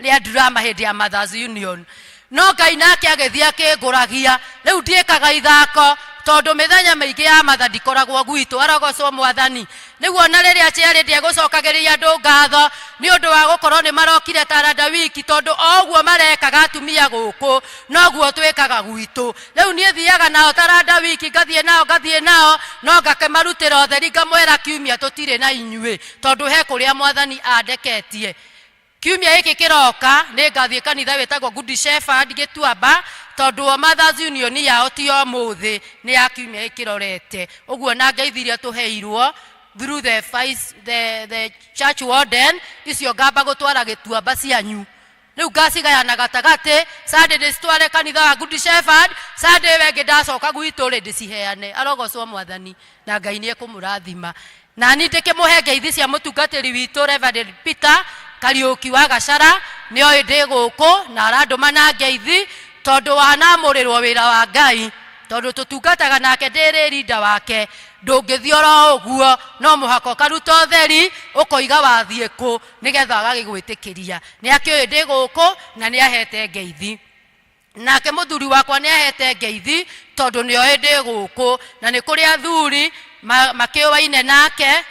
rĩa drama hĩndĩ ya Mothers Union, no Ngai nake agĩthiĩ akĩngũragia. Rĩu ndiĩkaga ithako tondũ mĩthenya mĩingĩ ya matha ndikoragwo gwitũ. Arogocwo Mwathani. Nĩguo na rĩrĩa chairlady egũcokagĩrĩria andũ ngatho nĩ ũndũ wa gũkorwo nĩ marokire taranda wiki, tondũ o ũguo marekaga atumia gũkũ noguo twĩkaga gwitũ. Rĩu niĩ thiaga nao taranda wiki, ngathiĩ nao ngathiĩ nao, no ngakĩmarutĩra ũtheri ngamwĩra kiumia tũtirĩ na inyuĩ, tondũ he kũrĩa Mwathani andeketie. Kiumia gĩkĩ kĩroka nĩ ngathiĩ kanitha wĩtagwo Good Shepherd Gĩtuamba, tondũ o Mothers Union yao ti o mũthĩ, nĩ ya kiumia gĩkĩ kĩrorete. Ũguo na ngeithi iria tũheirwo through the vice, the church warden, icio ngamba gũtwara Gĩtuamba cianyu. Rĩu ngacigayana gatagatĩ, Sunday ndĩcitware kanitha wa Good Shepherd, Sunday ĩyo ĩngĩ ndacoka gwitũ rĩ ndĩciheane. Arogocwo Mwathani na Ngai nĩ ekũmũrathima. Na niĩ ndĩkĩmũhe ngeithi cia mũtungatĩri witũ Reverend Peter Kariũki wa Gachara, nĩ oĩ ndĩ gũkũ na arandũma na ngeithi tondũ wanamũrĩrwo wĩra wa Ngai, tondũ tũtungataga nake ndĩrĩ rinda wake, ndũngĩthiĩ oro ũguo, no mũhaka ũkaruta ũtheri ũkoiga wathiĩ kũ nĩgetha agagĩgwĩtĩkĩria. Nĩ akĩũĩ ndĩ gũkũ na nĩ ahete ngeithi. Nake mũthuri wakwa nĩ ahete ngeithi tondũ nĩ oĩ ndĩ gũkũ, na nĩ kũrĩ athuri makĩũaine nake,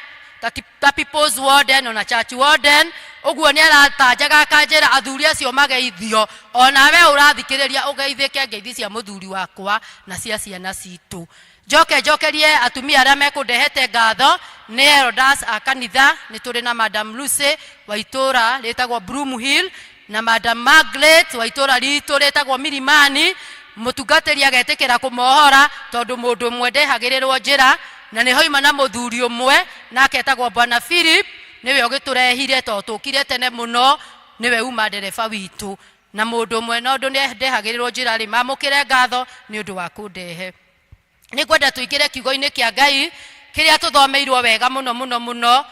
ta ta people's warden ona church warden ũguo nĩ aratanjaga akanjĩra athuri acio mageithio onawe ũrathikĩrĩria ũgeithĩke ngeithi cia mũthuri wakwa na cia ciana citũ njoke njokerie atumia arĩa mekũndehete ngatho nĩ elders a kanitha nĩ tũrĩ na madam Lucy wa itũra rĩtagwo Broom Hill na madam Margaret wa itũra ritũ rĩtagwo Milimani mũtungatĩri agetĩkĩra kũmohora tondũ mũndũ ũmwe ndehagĩrĩrwo njĩra na nĩ hoima na mũthuri ũmwe nake etagwo bwana Philip nĩwe ũgĩtũrehire tondũ tũkire tene mũno nĩwe uma ndereba witũ na mũndũ ũmwe na ũndũ ndehagĩrĩrwo njĩra rĩ mamũkĩre ngatho nĩ ũndũ wa kũndehe nĩ ngwenda tũingĩre kiugo-inĩ kĩa ngai kĩrĩa tũthomeirwo wega mũno mũno mũno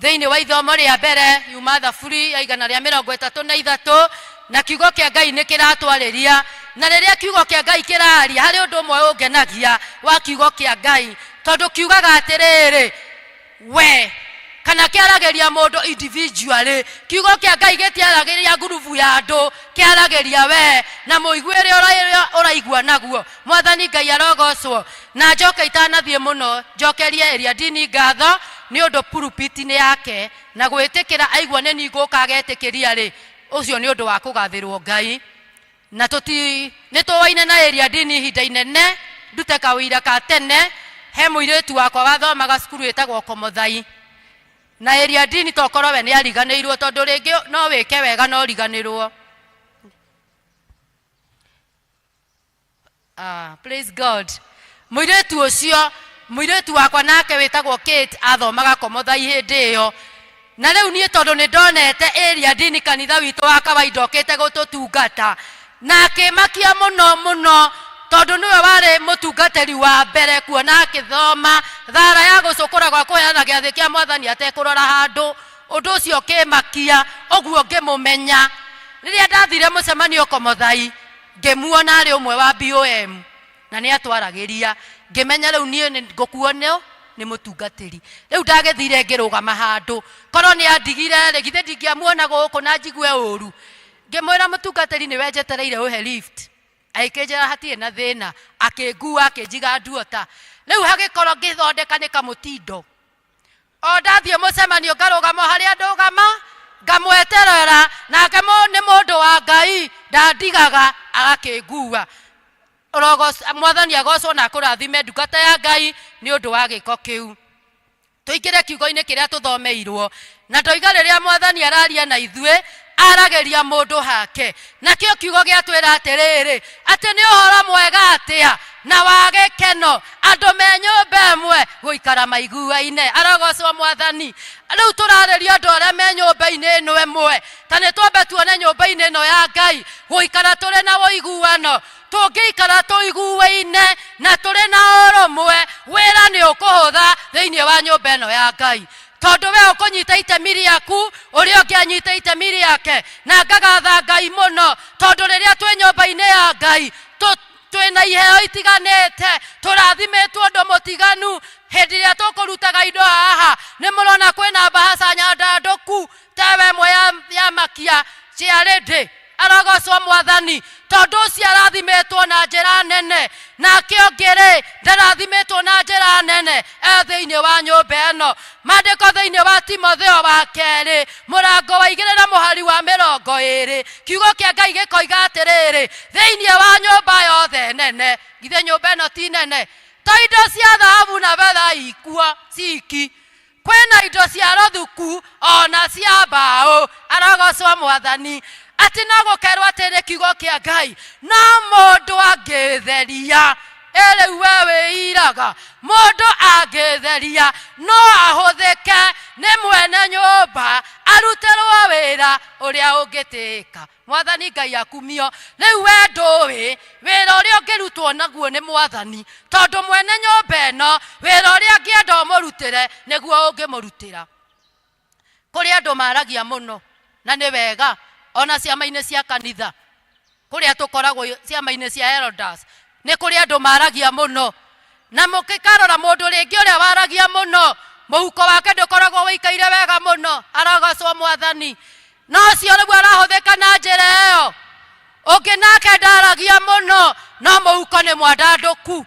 thĩinĩ wa ithomo rĩa mbere yuma thaburi ya igana rĩa mĩrongo ĩtatũ na ithatũ na kiugo kĩa ngai nĩ kĩratwarĩria na rĩrĩa kiugo kĩa ngai kĩraria harĩ ũndũ ũmwe ũngenagia wa kiugo kĩa ngai tondũ kiugaga atĩrĩrĩ we kana kĩaragĩria mũndũ individually kiugo kĩa ngai gĩtiaragĩria ngurubu ya andũ kĩaragĩria we na mũiguĩre ũrĩa ũraigua naguo mwathani ngai arogocwo na njoke itanathiĩ mũno njokerie ĩrĩa ndini ngatho nĩ ũndũ pulpit-inĩ yake na gwĩtĩkĩra aigua nĩ niĩ ngũka agetĩkĩria rĩ ũcio nĩ ũndũ wa kũgathĩrwo ngai na tũti nĩ tũwaine na ĩrĩa ndini ihinda inene ndute kawĩira ka tene he mũirĩtu wakwa wathomaga cukuru ĩtagwo komothai na ĩrĩa ndini tokorwo we nĩ ariganĩirwo tondũ rĩngĩ no wĩke wega no ũriganĩrwo Ah, praise God. Mũirĩtu ũcio mũirĩtu wakwa nake wĩtagwo Kate athomaga komothai hĩndĩ ĩyo na rĩu niĩ tondũ nĩ ndonete area ndini kanitha witũ wa kawaida okĩte gũtũtungata na akĩmakia mũno mũno tondũ nĩwe warĩ mũtungatĩri wa mbere kuona akĩthoma thara ya gũcũkũra gwa kũheana gĩathĩ kĩa mwathani atekũrora handũ ũndũ ũcio ũkĩmakia ũguo ngĩmũmenya rĩrĩa ndathire mũcemanio komothai ngĩmuona arĩ ũmwe wa BOM na nĩ atwaragĩria ngĩmenya rĩu niĩ nĩ ngũkuo nĩ nĩ mũtungatĩri rĩu ndagĩthire ngĩrũgama handũ korwo nĩ andigire rĩ githĩ ndingĩamuona gũkũ na njigue ũru ngĩmwĩra mũtungatĩri nĩwe njetereire ũhe lift agĩkĩnjĩra hatirĩ na thĩna akĩngua akĩnjiga nduota rĩu hagĩkorwo ngĩthondeka nĩ kamũtindo o ndathiĩ mũcemanio ngarũgama harĩa ndũgama ngamweterera nake nĩ mũndũ wa ngai ndandigaga agakĩngua mwathani agocwo na akũrathime ndungata ya ngai nĩ ũndũ wa gĩko kĩu tũingĩre kiugo-inĩ kĩrĩa tũthomeirwo na ndoiga rĩrĩa mwathani araria na ithuĩ aragĩria mũndũ hake nakĩo kiugo gĩatwĩra atĩrĩrĩ atĩ nĩ ũhoro mwega atĩa na wa gĩkeno andũ me nyũmba ĩmwe gũikara maiguaine arogocwo mwathani rĩu tũrarĩria andũ arĩa me nyũmba-inĩ ĩno ĩmwe ta nĩ twambe tuone nyũmba-inĩ ĩno ya ngai gũikara tũrĩ na ũiguano tũngĩikara tũiguaine na tũrĩ na ũrũmwe wĩra nĩ ũkũhũtha thĩinĩ wa nyũmba ĩno ya ngai tondũ we ũkũnyita itemi rĩaku ũrĩa ũngĩ anyite itemi rĩake na ngagatha ngai mũno tondũ rĩrĩa twĩ nyũmba-inĩ ya ngai twĩna iheo itiganĩte tũrathimĩtwo ũndũ mũtiganu hĩndĩ ĩrĩa tũkũrutaga indo haha nĩ mũrona kwĩna mbahaca nyandandũku tewe ĩmwe ya, ya makia ciarĩndĩ arogocwo mwathani tondũ ũcio arathimĩtwo na njĩra nene nake ũngĩ rĩ ndarathimĩtwo na njĩra nene e thĩinĩ wa nyũmba ĩno maandĩko thĩinĩ wa timotheo wa kerĩ mũrango wa igĩrĩ na mũhari wa mĩrongo ĩrĩ kiugo kĩa ngai gĩkoiga atĩrĩrĩ thĩinĩ wa nyũmba yothe nene githĩ nyũmba ĩno ti nene to indo cia thahabu na betha ikuo ciki kwĩna indo cia rũthuku ona cia mbaũ arogocwo mwathani atĩ no gũkerwo atĩrĩ kiugo kĩa ngai no mũndũ angĩtheria ĩ rĩu we wĩiraga mũndũ angĩtheria no ahũthĩke nĩ mwene nyũmba arutĩrwo wĩra ũrĩa ũngĩtĩĩka mwathani ngai akumio rĩu we ndũĩ wĩra ũrĩa ũngĩrutwo naguo nĩ mwathani tondũ mwene nyũmba ĩno wĩra ũrĩa angĩenda ũmũrutĩre nĩguo ũngĩmũrutĩra kũrĩ andũ maragia mũno na nĩ wega ona ciama-inĩ cia kanitha kũrĩa tũkoragwo ciama-inĩ cia elders nĩ kũrĩ andũ maragia mũno na mũkĩkarora mũndũ rĩngĩ ũrĩa waragia mũno mũhuko wake ndũkoragwo wĩikaire wega mũno arogocwo mwathani no ũcio rĩu arahũthĩka na njĩra ĩyo ũngĩ nake ndaragia mũno no mũhuko nĩ mwandandũku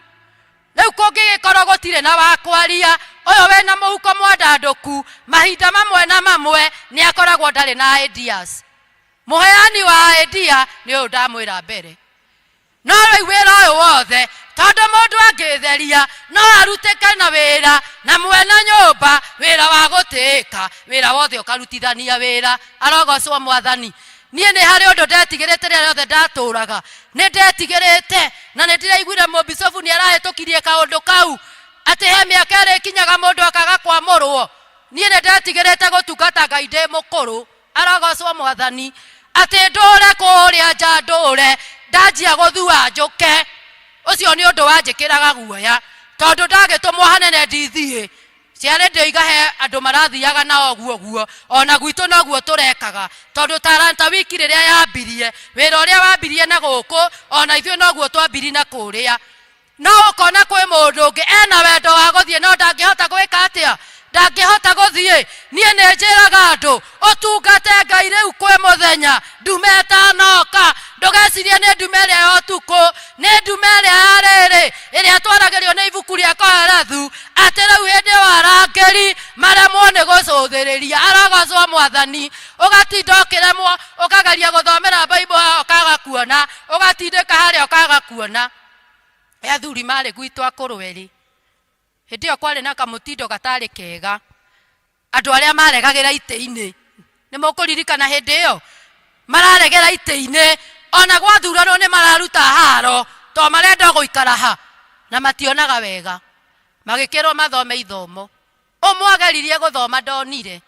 rĩu kũngĩgĩkorwo gũtirĩ na wa kwaria Ũyũ wĩna mũhuko mwandandũku mahinda mamwe na mamwe nĩ akoragwo ndarĩ na ideas. Mũheani wa idea nĩ ũyũ ndamwĩra mbere. No rĩu wĩra ũyũ wothe, tondũ mũndũ angĩtheria no arutĩke na wĩra na mwena nyũmba, wĩra wa gũtĩĩka, wĩra wothe ũkarutithania wĩra. Arogocwo Mwathani. Niĩ nĩ harĩ ũndũ ndetigĩrĩte rĩrĩa rĩothe ndatũraga, nĩ ndetigĩrĩte, na nĩ ndĩraiguire mũbicobu nĩ arahĩtũkirie kaũndũ kau, atĩ he mĩaka ĩrĩkinyaga mũndũ akaga kwamũrwo. Niĩ nĩ ndetigĩrĩte gũtungata Ngai ndĩ mũkũrũ. Arogocwo Mwathani. Atĩ ndũre kũrĩa nja ndũre, ndanjia gũthua njũke. Ũcio nĩ ũndũ wanjĩkĩraga guoya, tondũ ndagĩtũmwo hanene ndithiĩ. Ciarĩ ndĩoiga he andũ marathiaga nao ũguo ũguo, ona gwitũ noguo tũrekaga, tondũ Talanta Wiki rĩrĩa yambirie, wĩra ũrĩa wambirie na gũkũ, ona ithuĩ noguo twambirie na kũrĩa. No ũkona kwĩ mũndũ ũngĩ ena wendo wa gũthiĩ no ndangĩhota gwĩka atĩa? Ndangĩhota gũthiĩ. Niĩ nĩ njĩraga andũ, ũtungate Ngai rĩu kwĩ mũthenya, ndume ĩtanoka. Ndũgecirie nĩ ndume ĩrĩa ya ũtukũ, nĩ ndume ĩrĩa ya rĩrĩ, ĩrĩa twaragĩrio nĩ ibuku rĩa Kohelethu, atĩ rĩu hĩndĩ ĩyo arangĩri maremwo nĩ gũcũthĩrĩria. Arogocwo Mwathani. Ũgatinda ũkĩremwo, ũkageria gũthomera Bible haha ũkaga kuona, ũgatindĩka harĩa ũkaga kuona. He athuri marĩ gwitũ akũrũ erĩ. Hĩndĩ ĩyo kwarĩ na kamũtindo gatarĩ kega. Andũ arĩa maregagĩra itĩ-inĩ. Nĩ mũkũririkana hĩndĩ ĩyo? Mararegera itĩ-inĩ, ona gwathuranwo nĩ mararuta haro, to marenda gũikara ha, na mationaga wega. Magĩkĩrwo mathome ithomo. Ũmwe ageririe gũthoma ndonire.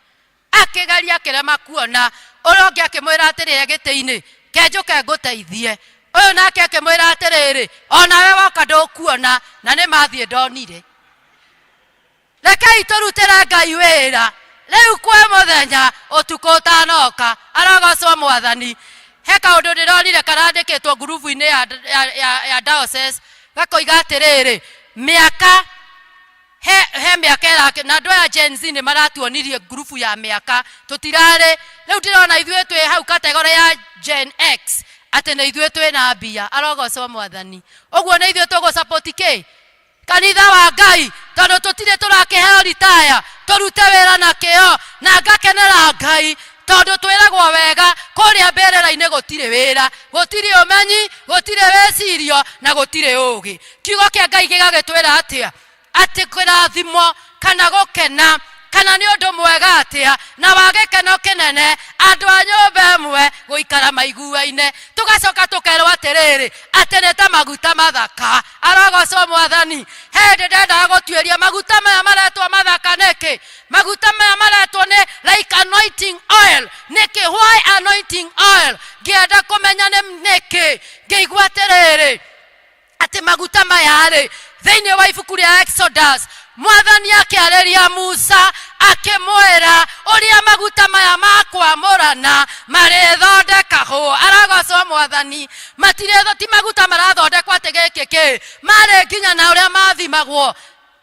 Akĩgeria akĩrema kuona. Ũrĩa ũngĩ akĩmwĩra atĩrĩ e gĩtĩ-inĩ, ke njũke ngũteithie. Ũyũ nake akĩmwĩra atĩrĩrĩ, onawe woka ndũkuona, na nĩ mathiĩ ndonire. Rekei tũrutĩre Ngai wĩra rĩu kwĩ mũthenya, ũtukũ ũtanoka. Arogocwo Mwathani. He kaũndũ ndĩronire karandĩkĩtwo ngurubu-inĩ ya, ya, ya, ya diocese gakoiga atĩrĩrĩ, mĩaka he, he mĩaka ĩrake na andũ aya Gen Z nĩ maratuonirie ngurubu ya mĩaka tũtirarĩ rĩu ndĩrona ithuĩ twĩ hau kategore ya Gen X atĩ nĩ ithuĩ twĩ na mbia. Arogocwo Mwathani. Ũguo nĩ ithuĩ tũgũ support kĩ kanitha wa Ngai, tondũ tũtirĩ tũrakĩheo ritaya, tũrute wĩra na kĩo na ngakenera Ngai, tondũ twĩragwo wega kũrĩa mbĩrĩra-inĩ gũtirĩ wĩra, gũtirĩ ũmenyi, gũtirĩ wĩcirio na gũtirĩ ũgĩ. Kiugo kĩa Ngai gĩgagĩtwĩra atĩa? Atĩ kĩrathimo kana gũkena kana nĩ ũndũ mwega atĩa na wa gĩkeno kĩnene andũ a nyũmba ĩmwe gũikara maiguaine. Tũgacoka tũkerwo atĩrĩrĩ, atĩ nĩ ta maguta mathaka. Arogocwo Mwathani. He hĩndĩ ndendaga gũtuĩria maguta maya maretwo mathaka nĩkĩ? Maguta maya maretwo nĩ like anointing oil nĩkĩ? Why anointing oil? Ngĩenda kũmenya nĩ nĩkĩ, ngĩigua atĩrĩrĩ, atĩ maguta maya rĩ, thĩinĩ wa ibuku rĩa Exodus, Mwathani akĩarĩria Musa akĩmwĩra ũrĩa maguta maya ma kwamũrana marĩthondekagwo. Arogocwo Mwathani. Matirĩ, ti maguta marathondekwo atĩ gĩkĩ kĩ, marĩ nginya na ũrĩa mathimagwo,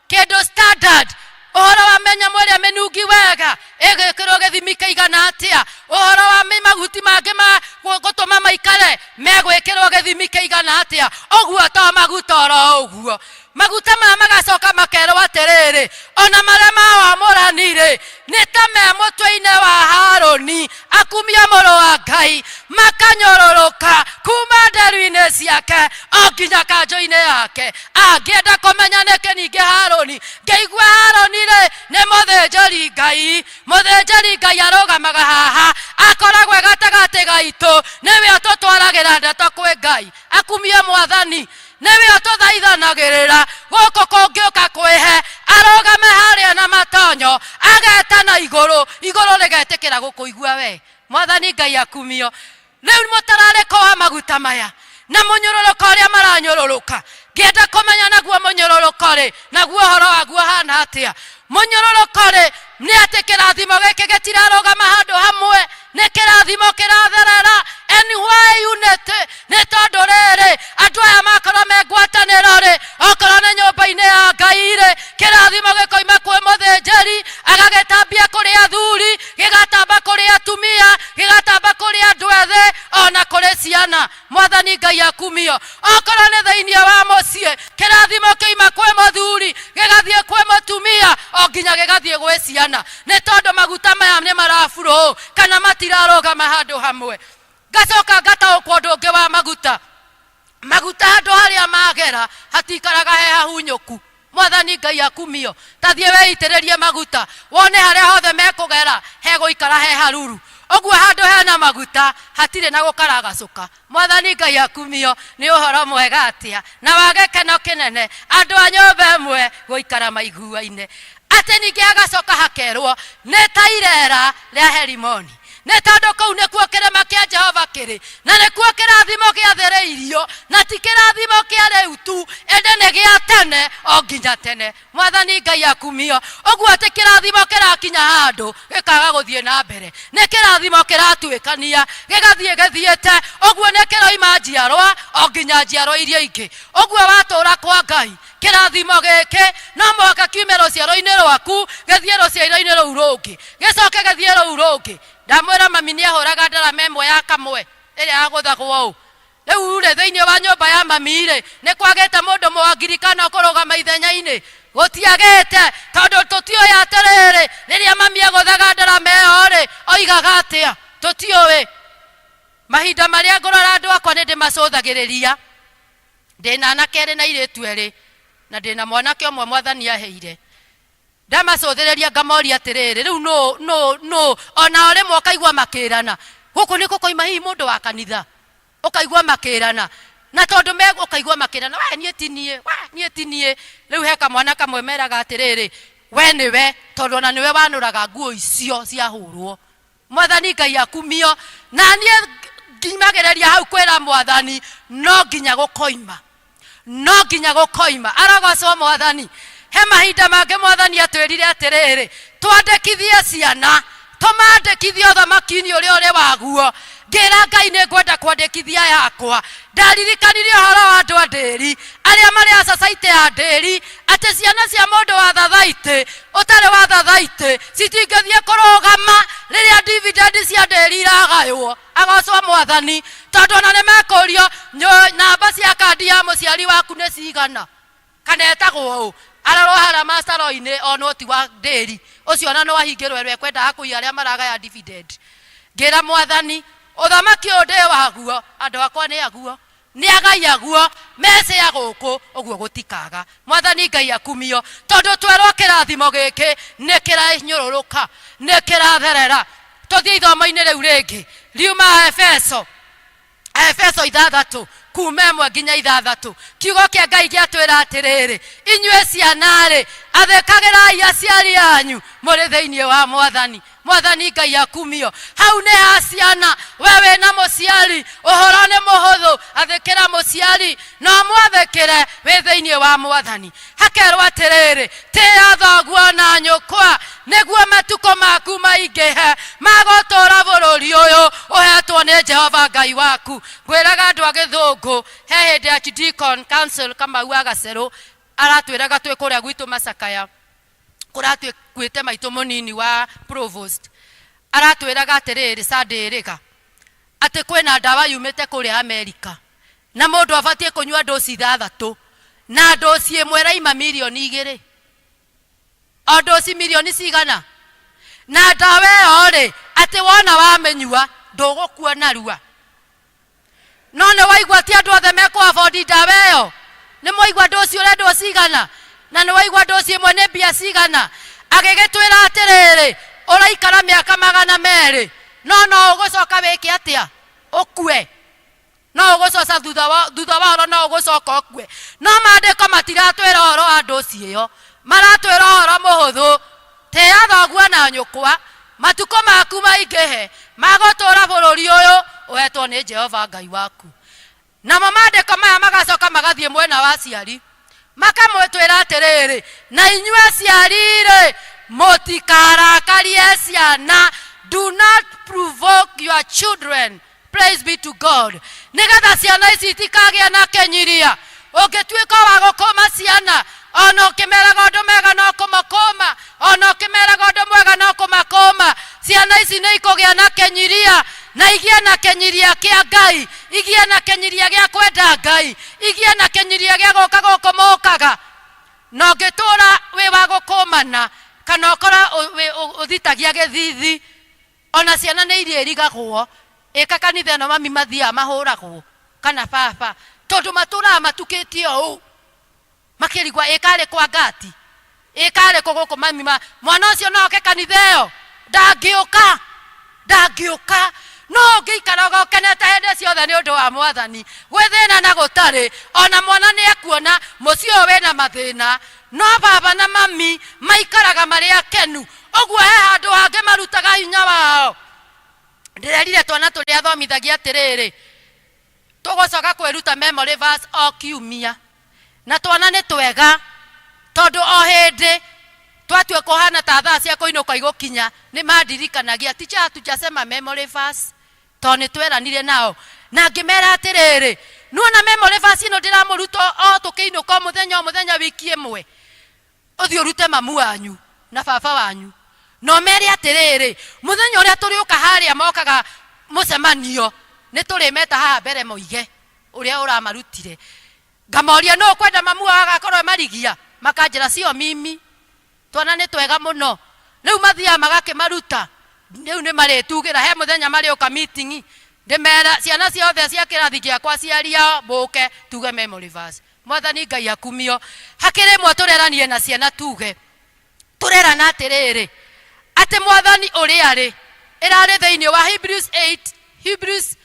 kĩndũ standard. Ũhoro wa mĩnyamũ ĩrĩa mĩnungi wega ĩgĩkĩrwo gĩthimi kĩigana atĩa, ũhoro wa mahuti mangĩ ma gũtũma maikare megwĩkĩrwo gĩthimi kĩigana atĩa. Ũguo to maguta oro ũguo. Maguta maya magacoka makerwo atĩrĩrĩ, ona marĩa ma wamũrani-rĩ, nĩ ta me mũtwe-inĩ wa Harũni, akumia mũrũ wa Ngai, makanyũrũrũka kuma nderu-inĩ ciake o nginya kanjũ-inĩ yake. Angĩenda kũmenya nĩkĩ ningĩ Harũni, ngĩigua Harũni-rĩ, nĩ mũthĩnjĩri Ngai. Mũthĩnjĩri Ngai arũgamaga haha, akoragwo e gatagatĩ gaitũ, nĩwe ũtũtwaragĩra ndeto kwĩ Ngai. Akumie Mwathani. Nĩwe ũtũthaithanagĩrĩra gũkũ kũngĩũka kwĩhe, arũgame harĩa na matonyo, agetana igũrũ, igũrũ rĩgetĩkĩra gũkũigua we. Mwathani Ngai akumio. Rĩu mũtararĩko wa maguta maya na mũnyũrũrũko ũrĩa maranyũrũrũka, ngĩenda kũmenya naguo mũnyũrũrũko rĩ, naguo ũhoro waguo hana atĩa? Mũnyũrũrũko rĩ, nĩ atĩ kĩrathimo gĩkĩ gĩtirarũgama handũ hamwe, nĩ kĩrathimo kĩratherera. And why unity? Nĩ tondũ rĩrĩ, andũ aya makorwo me ngwatanĩro rĩ, okorwo nĩ nyũmba-inĩ ya Ngai rĩ, kĩrathimo gĩkoima kwĩ mũthĩnjĩri, agagĩtambia kũrĩ athuri, gĩgatamba kũrĩ atumia, gĩgatamba kũrĩ andũ ethĩ, ona kũrĩ ciana. Mwathani Ngai akumio. Okorwo nĩ thĩinĩ wa mũciĩ, kĩrathimo kĩima kwĩ mũthuri, gĩgathiĩ kwĩ mũtumia, o flow kana matirarũgama handũ hamwe. Ngacoka ngataũkwo ũndũ ũngĩ wa maguta. Maguta handũ harĩa magera hatikaraga he hahunyũku. Mwathani Ngai akumio. Ta thiĩ wĩitĩrĩrie maguta wone harĩa hothe mekũgera hegũikara he haruru. Ũguo handũ hena maguta hatirĩ na gũkaragacũka. Mwathani Ngai akumio. Nĩ ũhoro mwega atĩa na wa gĩkeno kĩnene andũ a nyũmba ĩmwe gũikara maiguaine. Atĩ ningĩ hagacoka hakerwo nĩ ta irera rĩa Herimoni. Nĩ tondũ kũu nĩkuo kĩrĩma kĩa Jehova kĩrĩ, na nĩkuo kĩrathimo gĩathĩrĩirio, na ti kĩrathimo kĩa rĩu tu, ĩndĩ nĩ gĩa tene o nginya tene. Mwathani Ngai akumio. Ũguo atĩ kĩrathimo kĩrakinya handũ gĩkaga gũthiĩ na mbere, nĩ kĩrathimo kĩratuĩkania gĩgathiĩ gĩthiĩte, ũguo nĩ kĩroima njiarwa o nginya njiarwa iria ingĩ. Ũguo watũra kwa Ngai, kĩrathimo gĩkĩ no mũhaka kiume rũciaro-inĩ rwaku gĩthiĩ rũciaro-inĩ rũu rũngĩ, gĩcoke gĩthiĩ rũu rũngĩ. Ndamwĩra mami nĩ ahũraga ndarama ĩmwe ya kamwe ĩrĩa yagũthagwo ũũ. Rĩu rĩ, thĩinĩ wa nyũmba ya mami rĩ, nĩ kwagĩte mũndũ Mũangirikana ũkũrũgama ithenya-inĩ? Gũtiagĩte, tondũ tũtiũĩ atĩrĩrĩ, rĩrĩa mami agũthaga ndarama ĩyo rĩ, oigaga atĩa? Tũtiũĩ. Mahinda marĩa ngũrora andũ akwa nĩ ndĩmacũthagĩrĩria. Ndĩna anake erĩ na airĩtu erĩ, na ndĩna mwanake ũmwe Mwathani aheire. Ndamacũthĩrĩria ngamoria atĩrĩrĩ, rĩu nũ, nũ, nũ, o nao rĩmwe ũkaigua makĩrana, gũkũ nĩ gũkoima hihi mũndũ wa kanitha? Ũkaigua makĩrana, na tondũ me, ũkaigua makĩrana, we niĩ ti niĩ, we niĩ ti niĩ. Rĩu he kamwana kamwe meraga atĩrĩrĩ, we nĩwe, tondũ ona nĩwe wanũraga nguo icio ciahũrwo. Mwathani Ngai akumio. Na niĩ ngimagĩrĩria hau kwĩra Mwathani, no nginya gũkoima, no nginya gũkoima. Arogocwo Mwathani. He mahinda mangĩ Mwathani atwĩrire atĩrĩrĩ, twandĩkithie ciana, tũmandĩkithie ũthamaki-inĩ ũrĩa ũrĩ waguo. Ngĩra Ngai nĩ ngwenda kwandĩkithia yakwa. Ndaririkanire ũhoro wa andũ a ndĩri, arĩa marĩ a society ya ndĩri, atĩ ciana cia mũndũ wa thathaitĩ, ũtarĩ wa thathaitĩ, citingĩthiĩ kũrũgama rĩrĩa dividend cia ndĩri iragaywo. Agocwo Mwathani, tondũ ona nĩ mekũrio, namba cia kandi ya mũciari waku nĩ cigana? Kana etagwo ũ? Arorwo harĩa macaro-inĩ onwo ti wa ndĩri. Ũcio ona no ahingĩrwo erwo ekwendaga kũiya arĩa maragaya dividend. Ngĩra Mwathani, ũthamaki ũyũ ndĩ waguo, andũ akwa nĩ aguo, nĩ agai aguo, mecĩa gũkũ, ũguo gũtikaga. Mwathani Ngai akumio, tondũ twerwo kĩrathimo gĩkĩ nĩ kĩranyũrũrũka, nĩ kĩratherera. Tũthiĩ ithomo-inĩ rĩu rĩngĩ, riuma Efeso. Efeso ithathatũ kuma ĩmwe nginya ithathatũ. Kiugo kĩa Ngai gĩatwĩra atĩrĩrĩ, inyuĩ ciana-rĩ, athĩkagĩrai aciari anyu mũrĩ thĩinĩ wa Mwathani. Mwathani Ngai akumio. Hau nĩ ha ciana, we wĩna mũciari, ũhoro nĩ mũhũthũ, athĩkĩra mũciari na ũmwathĩkĩre wĩ thĩinĩ wa Mwathani. Hakerwo atĩrĩrĩ, tĩĩa thoguo na nyũkwa, nĩguo matukũ maku maingĩhe ma gũtũũra bũrũri ũyũ ũheetwo nĩ Jehova Ngai waku. Ngwĩraga andũ a Gĩthũngũ, he hĩndĩ Archdeacon Council Kamau wa Gacerũ aratwĩraga twĩ kũrĩa gwitũ Macakaya, kũratuĩte maitũ mũnini wa provost, aratwĩraga atĩrĩrĩ, Sunday ĩrĩga, atĩ kwĩna ndawa yumĩte kũrĩa Amerika, na mũndũ abatiĩ kũnyua ndoci ithathatũ, na ndoci ĩmwe ĩraima mirioni igĩrĩ. O ndoci mirioni cigana? Na ndawa ĩyo rĩ, atĩ wona wamĩnyua, ndũgũkua narua. No nĩ waigua ti andũ othe mekũ afford ndawa ĩyo? Nĩ mwaigua ndoci ũrendwo cigana? Na nĩ waigua ndoci ĩmwe nĩ mbia cigana? Agĩgĩtwĩra atĩrĩrĩ, ũraikara mĩaka magana merĩ, no no ũgũcoka wĩke atĩa? Ũkue. No ũgũcoca thutha wa, thutha wa ũhoro no ũgũcoka ũkue. No maandĩko matiratwĩra ũhoro wa ndoci ĩyo, maratwĩra ũhoro mũhũthũ, tĩĩa thoguo na nyũkwa, matukũ maku maingĩhe ma gũtũũra bũrũri ũyũ ũhetwo nĩ Jehova Ngai waku. Namo maandĩko maya magacoka magathiĩ mwena wa aciari, makamwĩtwĩra atĩrĩrĩ, na inyuĩ aciari-rĩ, mũtikarakarie ciana, do not provoke your children. Praise be to God. Nĩgetha ciana ici itikagĩa na kĩnyiria. Ũngĩtuĩka wa gũkũma ciana, ona ũkĩmeraga ũndũ mega no kũmakũma, ona ũkĩmeraga ũndũ mwega no kũmakũma, ciana ici nĩ ikũgĩa na kĩnyiria, na igĩe na kĩnyiria kĩa Ngai, igĩe na kĩnyiria gĩa kwenda Ngai, igĩe na kĩnyiria gĩa gũka gũkũ mokaga. Na ũngĩtũra wĩ wa gũkũmana, kana ũkorwo ũthitagia gĩthithi, Ona ciana nĩ irĩrigagwo, ĩka kanitha ĩno mami mathiaga mahũragwo kana baba, tondũ matũraga matukĩtie ũũ makĩrigwa ĩ karĩ kwa ngati, ĩ karĩ kũ gũkũ mami ma, mwana ũcio no oke kanitha ĩyo? Ndangĩũka, ndangĩũka. No ũngĩikaraga ũkenete hĩndĩ ciothe nĩ ũndũ wa Mwathani, gwĩ thĩna na gũtarĩ, ona mwana nĩ ekuona mũciĩ ũyũ wĩna mathĩna, no baba na mami maikaraga marĩ akenu. Ũguo he handũ hangĩ marutaga hinya wao. Ndĩrerire twana tũrĩa thomithagia atĩrĩrĩ, tũgũcoka kwĩruta memory verse o kiumia. Na twana nĩ twega tondũ o hĩndĩ twatua kũhana ta thaa cia kũinũka igũkinya nĩ mandirikanagia, teacher hatujasema memory verse, tondũ nĩ tweranire nao. Na ngĩmera atĩrĩrĩ, nĩwona memory verse ĩno ndĩramũruta o tũkĩinũka o mũthenya o mũthenya wiki ĩmwe, ũthiĩ ũrute mamu wanyu na baba wanyu na ũmere atĩrĩrĩ, mũthenya ũrĩa tũrĩũka harĩa mokaga mũcemanio, nĩ tũrĩmeta haha mbere moige ũrĩa ũramarutire. Ngamoria, nũ ũkwenda mamu wao agakorwo e marigia? Makanjĩra, sio mimi. Twana nĩ twega mũno. Rĩu mathiaga magakĩmaruta, rĩu nĩ marĩtugĩra, he mũthenya marĩũka meeting, ndĩmere ciana ciothe cia kĩrathi gĩakwa aciari ao mũke tuge memory verse. Mwathani Ngai akumio. Hakĩrĩ ĩmwe tũreranie na ciana tuge, tũrerana atĩrĩrĩ, atĩ Mwathani ũrĩa arĩ, ĩrarĩ thĩinĩ wa Hebrews 8, Hebrews,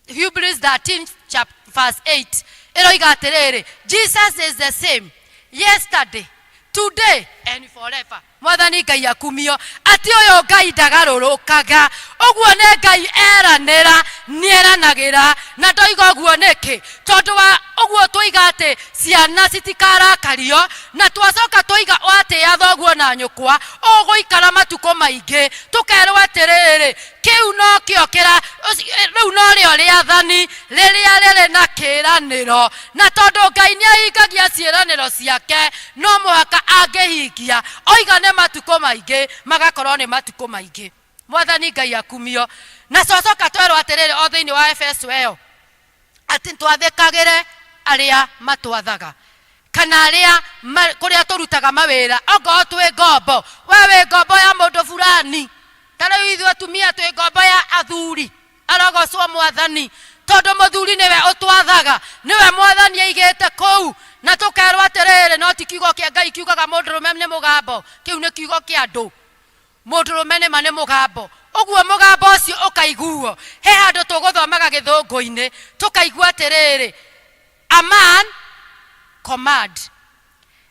Hebrews 13 chap, verse 8 ĩroiga atĩrĩrĩ, Jesus is the same yesterday, today and forever. Mwathani Ngai akumio. Atĩ ũyũ Ngai ndagarũrũkaga. Ũguo nĩ Ngai eranĩra, nĩeranagĩra. Na ndoiga ũguo nĩkĩ? Tondũ wa ũguo twoiga atĩ ciana citikarakario, na twacoka twoiga watĩĩa thoguo na nyũkwa, ũgũikara matukũ maingĩ. Tũkerwo atĩrĩrĩ, kĩu nokĩo kĩra, rĩu norĩo rĩathani rĩrĩa rĩrĩ na kĩĩranĩro. Na tondũ Ngai nĩahingagia ciĩranĩro ciake, no mũhaka angĩhingia, oiga nĩ matukũ maingĩ, magakorwo nĩ matukũ maingĩ. Mwathani Ngai akumio. Na twacoka twerwo atĩrĩrĩ o thĩinĩ wa Efeso ĩyo, atĩ twathĩkagĩre arĩa matwathaga kana arĩa kũrĩa tũrutaga mawĩra, ongorwo twĩ ngombo, we wĩ ngombo ya mũndũ fulani. Ta rĩu ithuĩ atumia twĩ ngombo ya athuri. Arogocwo Mwathani, tondũ mũthuri nĩwe ũtwathaga, nĩwe Mwathani aigĩte kũu. Na tũkerwo atĩrĩrĩ, no ti kiugo kĩa Ngai kiugaga mũndũrũme nĩ mũgambo, kĩu nĩ kiugo kĩa andũ. Mũndũrũme nĩma nĩ mũgambo, ũguo mũgambo ũcio ũkaiguo. He handũ tũgũthomaga gĩthũngũ-inĩ, tũkaigua atĩrĩrĩ, a man command.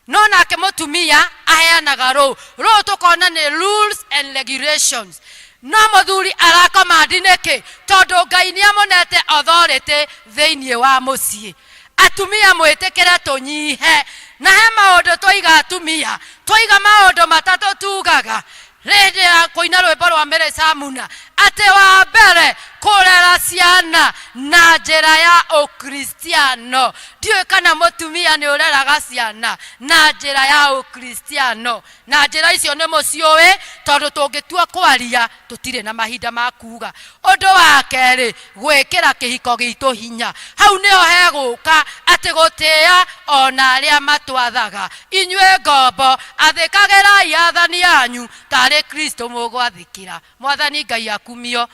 No nake mũtumia aheanaga rũũ. Rũũ tũkona nĩ rules and regulations. No mũthuri arakomandi nĩkĩ? Tondũ Ngai nĩ amũnete authority thĩinĩ wa mũciĩ. Atumia mwĩtĩkĩre tũnyihe. Na he maũndũ twaiga atumia, twaiga maũndũ matatũ tugaga hĩndĩ ya kũina rwĩmbo rwa Mary Samuna, atĩ wa mbere kũrera ciana na njĩra ya ũkristiano. Ndiũĩ kana mũtumia nĩ ũreraga ciana na njĩra ya ũkristiano. Na njĩra icio nĩ mũciũĩ, tondũ tũngĩtua kwaria tũtirĩ na mahinda ma kuga. Ũndũ wa kerĩ, gwĩkĩra kĩhiko gitũ hinya. Hau nĩho hegũka atĩ gũtĩĩa o na arĩa matwathaga. Inyuĩ ngombo, athĩkagĩrai athani anyu taarĩ Kristo mũgwathĩkĩra. Mwathani Ngai akumio.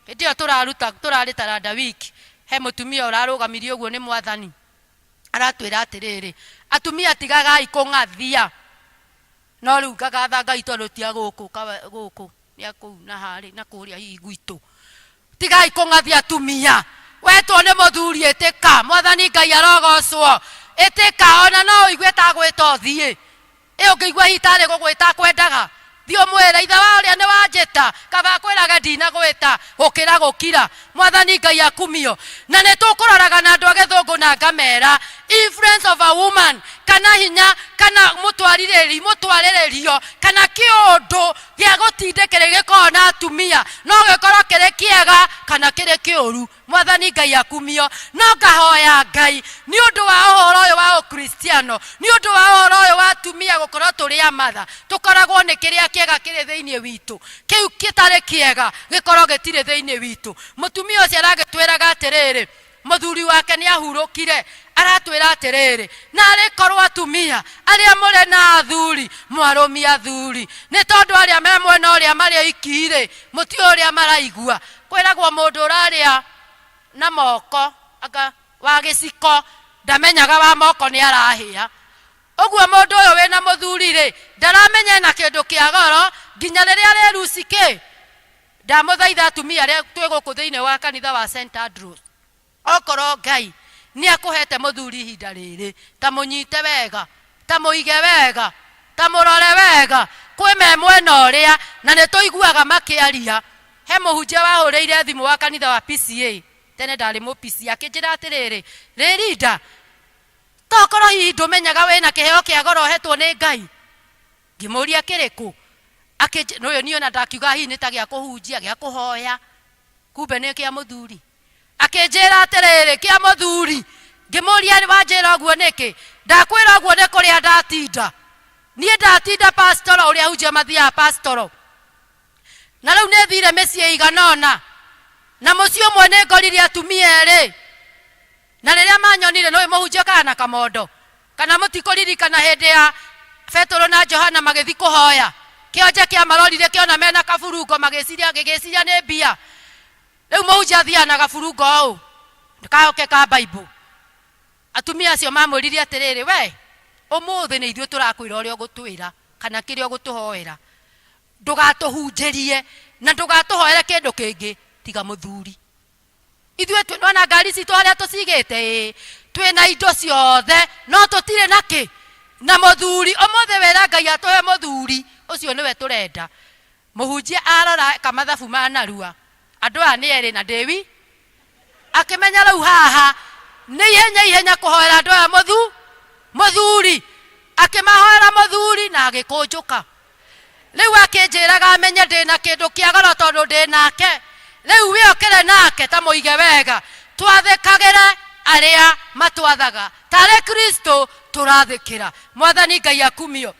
Hĩndĩ ĩyo tũraruta, tũrarĩ Taranda Week, he mũtumia ũrarũgamirie ũguo nĩ Mwathani. Aratwĩra atĩrĩrĩ, atumia tigagai kũng'athia. No rĩu ngagatha Ngai tondũ ti a gũkũ, gũkũ. Nĩ a kũu na harĩ na kũrĩa hihi gwitũ. Tigai kũng'athia atumia. Wetwo nĩ mũthuri ĩtĩka. Mwathani Ngai arogocwo. Ĩtĩka ona no ũigue ta agwĩta ũthiĩ. Ĩ ũngĩigua hihi tarĩ gũgwĩta akwendaga. Thiĩ ũmwĩre ithe wa ũrĩa nĩ wanjĩta. Kaba akwĩrage ndinagwĩta gũkĩra gũkira. Mwathani Ngai akumio. Na nĩ tũkũroraga na andũ a gĩthũngũ na ngamera influence of a woman kana hinya kana mũtwarirĩri mũtwarĩrĩrio kana kĩũndũ gĩa gũtindĩkĩrĩria gĩkoragwo na atumia no gĩkorwo kĩrĩ kĩega kana kĩrĩ kĩũru. Mwathani Ngai akumio. No ngahoya Ngai nĩ ũndũ wa ũhoro ũyũ wa ũkristiano, nĩ ũndũ wa ũhoro ũyũ wa atumia gũkorwo tũrĩ amatha, tũkoragwo nĩ kĩrĩa kĩega kĩrĩ thĩinĩ witũ, kĩu gĩtarĩ kĩega gĩkorwo gĩtirĩ thĩinĩ witũ. Mũtumia ũcio aragĩtwĩraga atĩrĩrĩ, Mũthuri wake nĩ ahurũkire. Aratwĩra atĩrĩrĩ, narĩ korwo atumia arĩa mũrĩ na athuri mwarũmia athuri, nĩ tondũ arĩa me mwena ũrĩa marĩ oiki-rĩ, mũtiũĩ ũrĩa maraigua. Kwĩragwo mũndũ ũrarĩa na moko anga wa gĩciko ndamenyaga wa moko nĩ arahĩa. Ũguo mũndũ ũyũ wĩna mũthuri-rĩ, ndaramenya ena kĩndũ kĩa goro nginya rĩrĩa arĩruci kĩ. Ndamũthaitha atumia arĩa twĩ gũkũ thĩinĩ wa kanitha wa St. Andrews, okorwo Ngai nĩ akũhete mũthuri ihinda rĩrĩ, ta mũnyite wega, ta mũige wega, ta mũrore wega, kwĩ me mwena ũrĩa, na nĩ tũiguaga makĩaria. He mũhunjia wahũrĩire thimũ wa kanitha wa PCEA, tene ndarĩ mũ PCEA, akĩnjĩra atĩrĩrĩ, Rĩrinda, tokorwo hihi ndũmenyaga wĩna kĩheo kĩa goro ũhetwo nĩ Ngai? Ngĩmũria kĩrĩkũ? Akĩnjĩ ũyũ niĩ ona ndakiuga hihi nĩ ta gĩa kũhunjia, gĩa kũhoya, kumbe nĩ kĩa mũthuri. Akĩnjĩra atĩrĩrĩ, kĩa mũthuri. Ngĩmũria wanjĩra ũguo nĩkĩ? Ndakwĩra ũguo nĩ kũrĩa ndatinda. Niĩ ndatinda pastoral ũrĩa ahunjia mathiaga pastoral. Na rĩu nĩ thire mĩciĩ ĩigana ũna, na mũciĩ ũmwe nĩ ngorire atumia erĩ. Na rĩrĩa manyonire, nĩũĩ mũhunjia okaga na kamondo? Kana mũtikũririkana hĩndĩ ya Petero na Johana magĩthiĩ kũhoya, kĩonje kĩamarorire kĩona mena kaburungo magĩciria, gĩgĩciria nĩ mbia. Rĩu mũhunjia athiaga na gaburungo ũũ, kaoke ka Bible. Atumia acio mamwĩrire atĩrĩrĩ, we, ũmũthĩ nĩ ithuĩ tũrakwĩra ũrĩa ũgũtwĩra, kana kĩrĩa ũgũtũhoera. Ndũgatũhunjĩrie, na ndũgatũhoere kĩndũ kĩngĩ, tiga mũthuri. Ithuĩ twĩ nĩwona ngari citũ harĩa tũcigĩte ĩĩ twĩna indo ciothe no tũtirĩ na kĩ na mũthuri ũmũthĩ wĩra Ngai atũhe mũthuri ũcio nĩwe tũrenda mũhunjia arora kamathabu ma narua andũ aya nĩ erĩ na ndĩwi akĩmenya rĩu haha nĩ ihenya ihenya kũhoera andũ aya mũthu mũthuri akĩmahoera mũthuri na agĩkũnjũka Rĩu akĩnjĩraga menye ndĩ na kĩndũ kĩa goro tondũ ndĩ nake. Rĩu wĩokĩre nake ta mũige wega, twathĩkagĩre arĩa matwathaga tarĩ Kristo tũrathĩkĩra. Mwathani Ngai akumio.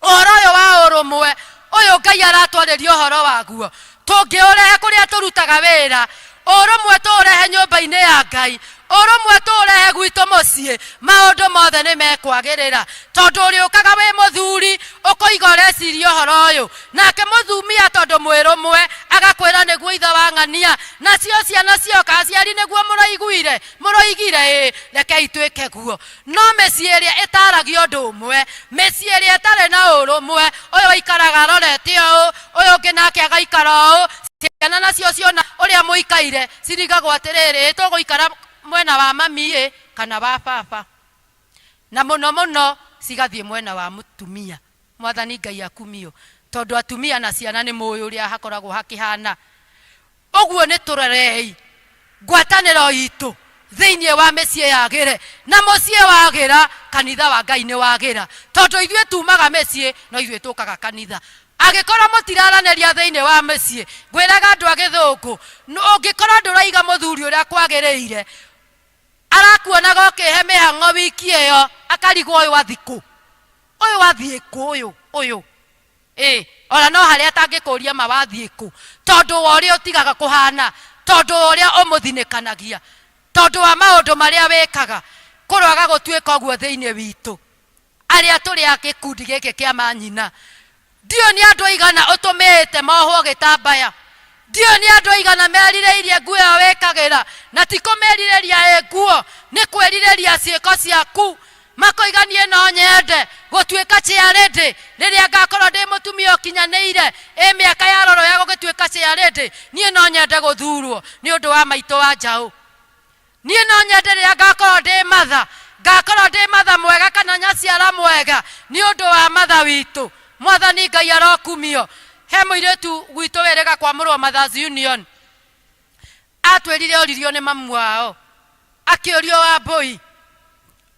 Ũhoro ũyũ wa ũrũmwe ũyũ Ngai aratwarĩria ũhoro waguo, tũngĩũrehe kũrĩa tũrutaga wĩra, ũrũmwe tũũrehe nyũmba-inĩ ya Ngai, ũrũmwe tũũrehe gwitũ mũciĩ, maũndũ mothe nĩ mekwagĩrĩra. Tondũ ũrĩũkaga wĩ mũthuri, ũkoiga ũreciria ũhoro ũyũ, nake mũthumia tondũ mwĩ rũmwe, agakwĩra nĩguo ithe wa ng'ania, nacio ciana cioka, aciari nĩguo mũraiguire, mũroigire ĩĩ, rekei twĩke guo. No mĩciĩ ĩrĩa ĩtaragia ũndũ ũmwe, mĩciĩ ĩrĩa ĩtarĩ na ũrũmwe, ũyũ aikaraga arorete ũũ, ũyũ ũngĩ nake agaikara ũũ, ciana nacio ciona ũrĩa mũikaire, cirigagwo atĩrĩrĩ, ĩ tũgũikara mwena wa mami ĩ, kana wa baba. Na mũno mũno cigathiĩ mwena wa mũtumia. Mwathani Ngai akumio, tondũ atumia na ciana nĩ mũĩ ũrĩa hakoragwo hakĩhana. Ũguo nĩ tũrorei ngwatanĩro itũ thĩinĩ wa mĩciĩ yagĩre, na mũciĩ wagĩra, kanitha wa Ngai nĩ wagĩra, tondũ ithuĩ tumaga mĩciĩ no ithuĩ tũkaga kanitha. Angĩkorwo mũtiraranĩria thĩinĩ wa mĩciĩ, ngwĩraga andũ a gĩthũngũ, ũngĩkorwo ndũraiga mũthuri ũrĩa kwagĩrĩire, arakuonaga ũkĩhe mĩhang'o wiki ĩyo, akarigwo ũyũ athiĩ kũ, ũyũ athiĩ kũ, ũyũ, ũyũ. Ĩ, ona no harĩa atangĩkũria ma wathiĩ kũ, tondũ wa ũrĩa ũtigaga kũhana, tondũ wa ũrĩa ũmũthinĩkanagia, tondũ wa maũndũ marĩa wĩkaga. Kũroaga gũtuĩka ũguo thĩinĩ witũ, arĩa tũrĩ a gĩkundi gĩkĩ kĩa manyina. Ndiũĩ nĩ andũ aigana ũtũmĩte mohwo gĩtambaya. Ndiũĩ nĩ andũ aigana merirĩirie nguo ĩyo wĩkagĩra, na ti kũmĩrirĩria ĩ nguo, nĩ kwĩrirĩria ciĩko ciaku. Makoiga niĩ no nyende gũtuĩka chairlady rĩrĩa ngakorwo ndĩ mũtumia ũkinyanĩire, ĩ mĩaka yarorwo ya gũgĩtuĩka chairlady, niĩ no nyende gũthurwo nĩ ũndũ wa maitũ wa njaũ. Niĩ no nyende rĩrĩa ngakorwo ndĩ matha, ngakorwo ndĩ matha mwega kana nyaciara mwega nĩ ũndũ wa matha witũ. Mwathani Ngai arokumio. He mũirĩtu gwitũ wĩrĩga kwamũrwo Mothers Union, atwĩrire oririo nĩ mamu wao, akĩũrio Wambũi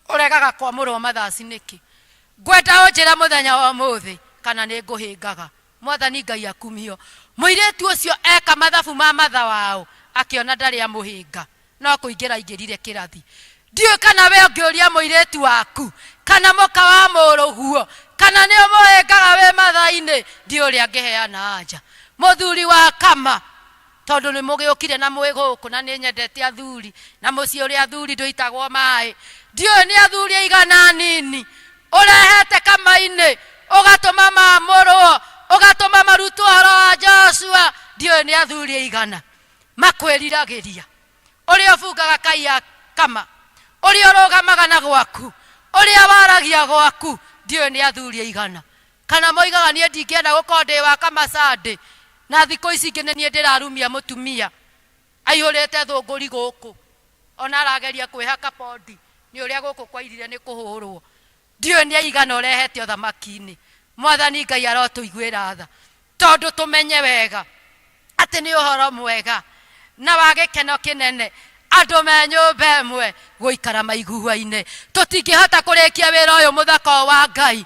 ũregaga kwamũrwo Mothers nĩkĩ? Ngwenda ũnjĩre mũthenya wa ũmũthĩ kana nĩ ngũhĩngaga. Mwathani Ngai akumio. Mũirĩtu ũcio eka mathabu ma matha wao akĩona ndarĩ amũhĩnga no kũingĩra aingĩrire kĩrathi. Ndiũĩ kana we ũngĩũria mũirĩtu waku kana mũka wa mũrũguo kana nĩ ũmũhĩngaga wĩ matha-inĩ, ndiũĩ ũrĩa angĩheana anja. Mũthuri wa kama. Tondũ nĩ mũgĩũkire na mwĩ gũkũ na nĩ nyendete athuri na mũciĩ ũrĩa athuri ndũitagwo maĩ. Ndiũĩ nĩ athuri aigana anini ũrehete kama-inĩ ũgatũma mamũrwo ũgatũma marutwo ũhoro wa Joshua. Ndiũĩ nĩ athuri aigana makwĩriragĩria ũrĩa ũbungaga kai ya kama ũrĩa ũrũgamaga na gwaku ũrĩa waragia gwaku. Ndiũĩ nĩ athuri aigana kana moigaga niĩ ndingĩenda gũkorwo ndĩ wa kama Sunday na thikũ ici ingĩ nĩ niĩ ndĩrarumia mũtumia aihũrĩte thũngũri gũkũ ona arageria kwĩhaka pondi nĩ ũrĩa gũkũ kwairire nĩ kũhũrwo. Ndiũĩ nĩ aigana ũrehete ũthamaki-inĩ. Mwathani Ngai arotũiguĩra tha tondũ tũmenye wega atĩ nĩ ũhoro mwega na wa gĩkeno kĩnene andũ me nyũmba ĩmwe gũikara maiguaine. Tũtingĩhota kũrĩkia wĩra ũyũ mũthaka wa Ngai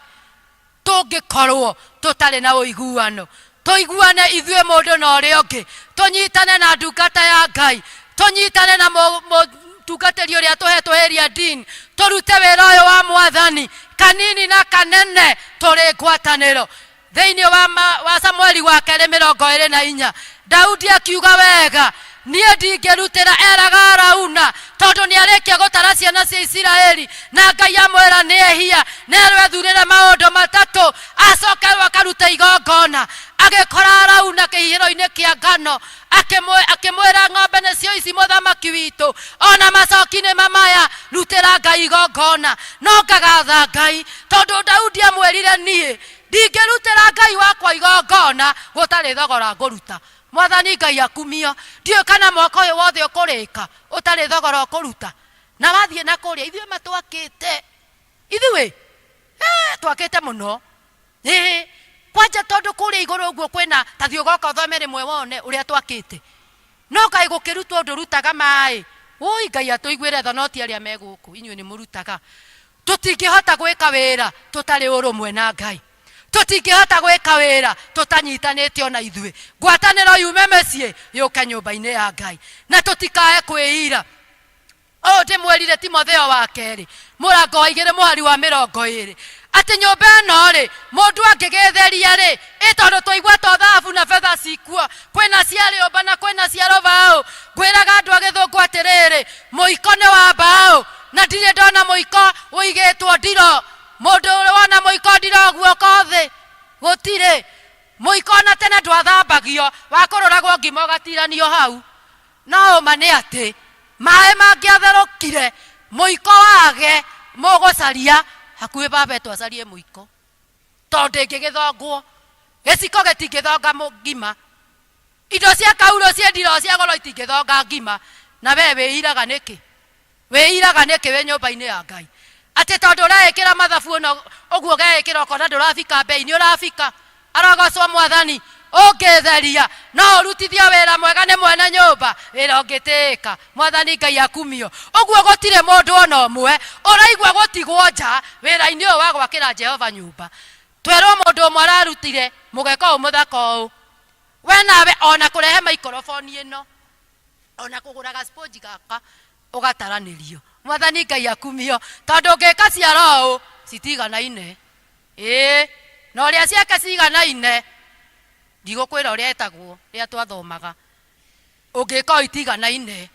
tũngĩkorwo tũtarĩ na ũiguano. Tũiguane ithuĩ mũndũ na ũrĩa ũngĩ, tũnyitane na ndungata ya Ngai, tũnyitane na mũtungatĩri ũrĩa tũhetwo area dean, tũrute wĩra ũyũ wa Mwathani kanini na kanene tũrĩ ngwatanĩro. Thĩinĩ wa, wa Samueli wa kerĩ 24 Daudi akiuga wega, niĩ ndingĩrutĩra eraga Arauna tondũ nĩ arĩkia gũtara ciana cia Isiraeli na Ngai amwĩra nĩ ehia nerwo ethurĩre maũndũ matatũ acoke rĩu akarute igongona. Agĩkora Arauna kĩhihĩro-inĩ kĩa ngano akĩmwĩra ng'ombe nĩcio ici mũthamaki witũ ona macoki nĩ mamaya rutĩra Ngai igongona. No ngagatha Ngai tondũ Daudi amwĩrire niĩ ndingĩrutĩra Ngai wakwa igongona gũtarĩ thogora ngũruta. Mwathani Ngai akumio. Ndiũĩ kana mwaka ũyũ wothe ũkũrĩka ũtarĩ thogora ũkũruta na wathiĩ na kũrĩa. Ithuĩ matwakĩte ithuĩ twakĩte mũno ĩĩ kwanja tondũ kũrĩa igũrũ ũguo kwĩna ta thiĩ ũgoka ũthome rĩmwe wone ũrĩa twakĩte. No kaĩ gũkĩrutwo ndũrutaga maĩ. Wũi Ngai atũiguĩre tha no ti arĩa me gũkũ inyuĩ nĩ mũrutaga. Tũtingĩhota gwĩka wĩra tũtarĩ ũrũmwe na Ngai. Tũtingĩhota gwĩka wĩra tũtanyitanĩte ona ithuĩ. Ngwatanĩro yume mĩciĩ yũke nyũmba-inĩ ya Ngai na tũtikae kwĩira. Ũũ ndĩmwĩrire Timotheo wa kerĩ mũrango wa 2 mũhari wa 20 atĩ nyũmba ĩno rĩ mũndũ angĩgĩtheria rĩ ĩ tondũ twaigua to thahabu na betha cikuo kwĩna cia rĩũmba na kwĩna cia rũbaũ. Ngwĩraga andũ a gĩthũngũ atĩrĩrĩ mũiko nĩ wa mbaũ na ndirĩ ndona mũiko ũigĩtwo ndiro. Mũndũ ũrĩ wona mũiko ndiro guoko thĩ gũtirĩ. Mũiko ona tene ndwathambagio wakũrũragwo ngima ũgatiranio hau. No ũma nĩ atĩ maĩ mangĩatherũkire mũiko wage mũgũcaria hakuhĩ baba etwo acarie mũiko tondũ ndĩngĩgĩthongwo. Gĩciko gĩtingĩthonga ngima. Indo cia kaurũ ciĩ ndiro cia goro itingĩthonga ngima. Na we wĩiraga nĩkĩ? Wĩiraga nĩkĩ wĩ nyũmba-inĩ ya Ngai? Atĩ tondũ ũreĩkĩra mathabu ũno ũguo ũgeĩkĩra ũkona ndũrabika mbei, nĩ ũrabika. Arogocwo Mwathani. Ũngĩtheria no ũrutithio wĩra mwega nĩ mwene nyũmba, wĩra ũngĩtĩĩka. Mwathani Ngai akumio. Ũguo gũtirĩ mũndũ ona ũmwe ũraigua gũtigwo nja wĩra-inĩ ũyũ wa gwakĩra Jehova nyũmba. Twerwo mũndũ ũmwe ararutire mũgeka ũyũ mũthaka ũũ. We nawe ona kũrehe maikoroboni ĩno ona kũgũra gasponji gaka ũgataranĩrio. Mwathani Ngai akumio tondũ ũngĩka ciara ũũ citiganaine. Ĩĩ na ũrĩa ciake ciganaine ndigũkwĩra ũrĩa etagwo rĩrĩa twathomaga. Ũngĩka ũũ itiganaine.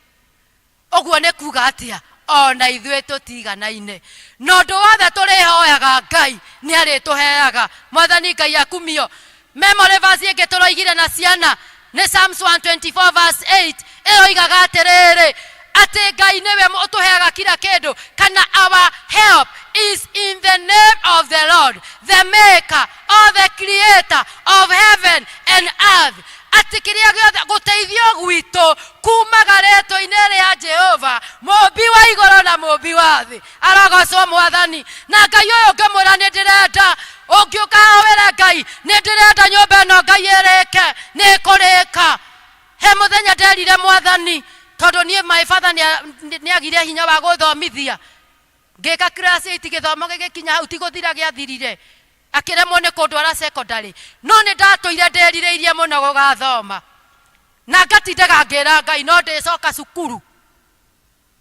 Ũguo nĩ kuga atĩa? Ona ithuĩ tũtiganaine. Na ũndũ wothe tũrĩhoyaga Ngai nĩ arĩtũheaga. Mwathani Ngai akumio. Memory verse ĩngĩ tũroigire na ciana nĩ Psalms 124 verse 8 ĩroigaga atĩrĩrĩ atĩ Ngai nĩwe ũtũheaga kila kĩndũ, kana our help is in the name of the Lord, the maker or the creator of heaven and earth. Atĩ kĩrĩa gĩothe gũteithio gwitũ kumaga rĩtwa-inĩ rĩa Jehova mũmbi wa igũrũ na mũmbi wa thĩ. Arogocwo Mwathani. Na Ngai ũyũ ngĩmwĩra nĩ ndĩrenda ũngĩũka haha wĩre Ngai nĩ ndĩrenda nyũmba ĩno Ngai ĩrĩke, nĩ ĩkũrĩka. He mũthenya nderire Mwathani tondũ niĩ my father nĩ agire hinya wa gũthomithia, ngĩka class 8 gĩthomo gĩgĩkinya hau ti gũthira gĩathirire, akĩremwo nĩ kũndwara secondary. No nĩ ndatũire ndĩrirĩirie mũno gũgathoma na ngatindaga ngĩra Ngai no ndĩcoka cukuru.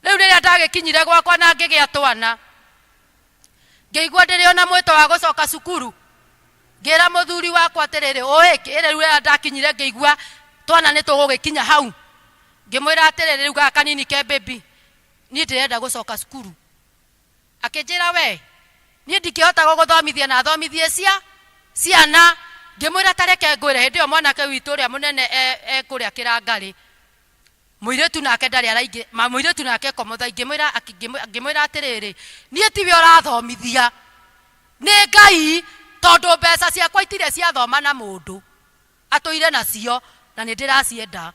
Rĩu rĩrĩa ndagĩkinyire gwakwa na ngĩgĩa twana, ngĩigua ndĩrĩ ona mwĩto wa gũcoka cukuru. Ngĩra mũthuri wakwa atĩrĩrĩ, ũĩ kĩ, rĩu rĩrĩa ndakinyire ngĩigua Twana nĩ tũgũgĩkinya hau. Ngĩmwĩra atĩrĩrĩ, rĩu gaka kanini ke baby, niĩ ndĩrenda gũcoka cukuru. Akĩnjĩra we, niĩ ndingĩhota gũgũthomithia na thomithie cia ciana. Ngĩmwĩra ta reke ngwĩre, hĩndĩ ĩyo mwanake witũ ũrĩa mũnene e, e kũrĩa Kĩrangarĩ, mũirĩtu nake ndarĩ araingĩ, ma mũirĩtu nake komotha. Ngĩmwĩra ngĩmwĩra atĩrĩrĩ, niĩ tiwe ũrathomithia, nĩ Ngai, tondũ mbeca ciakwa itirĩ ciathoma na mũndũ. Atũire nacio, na nĩ ndĩracienda,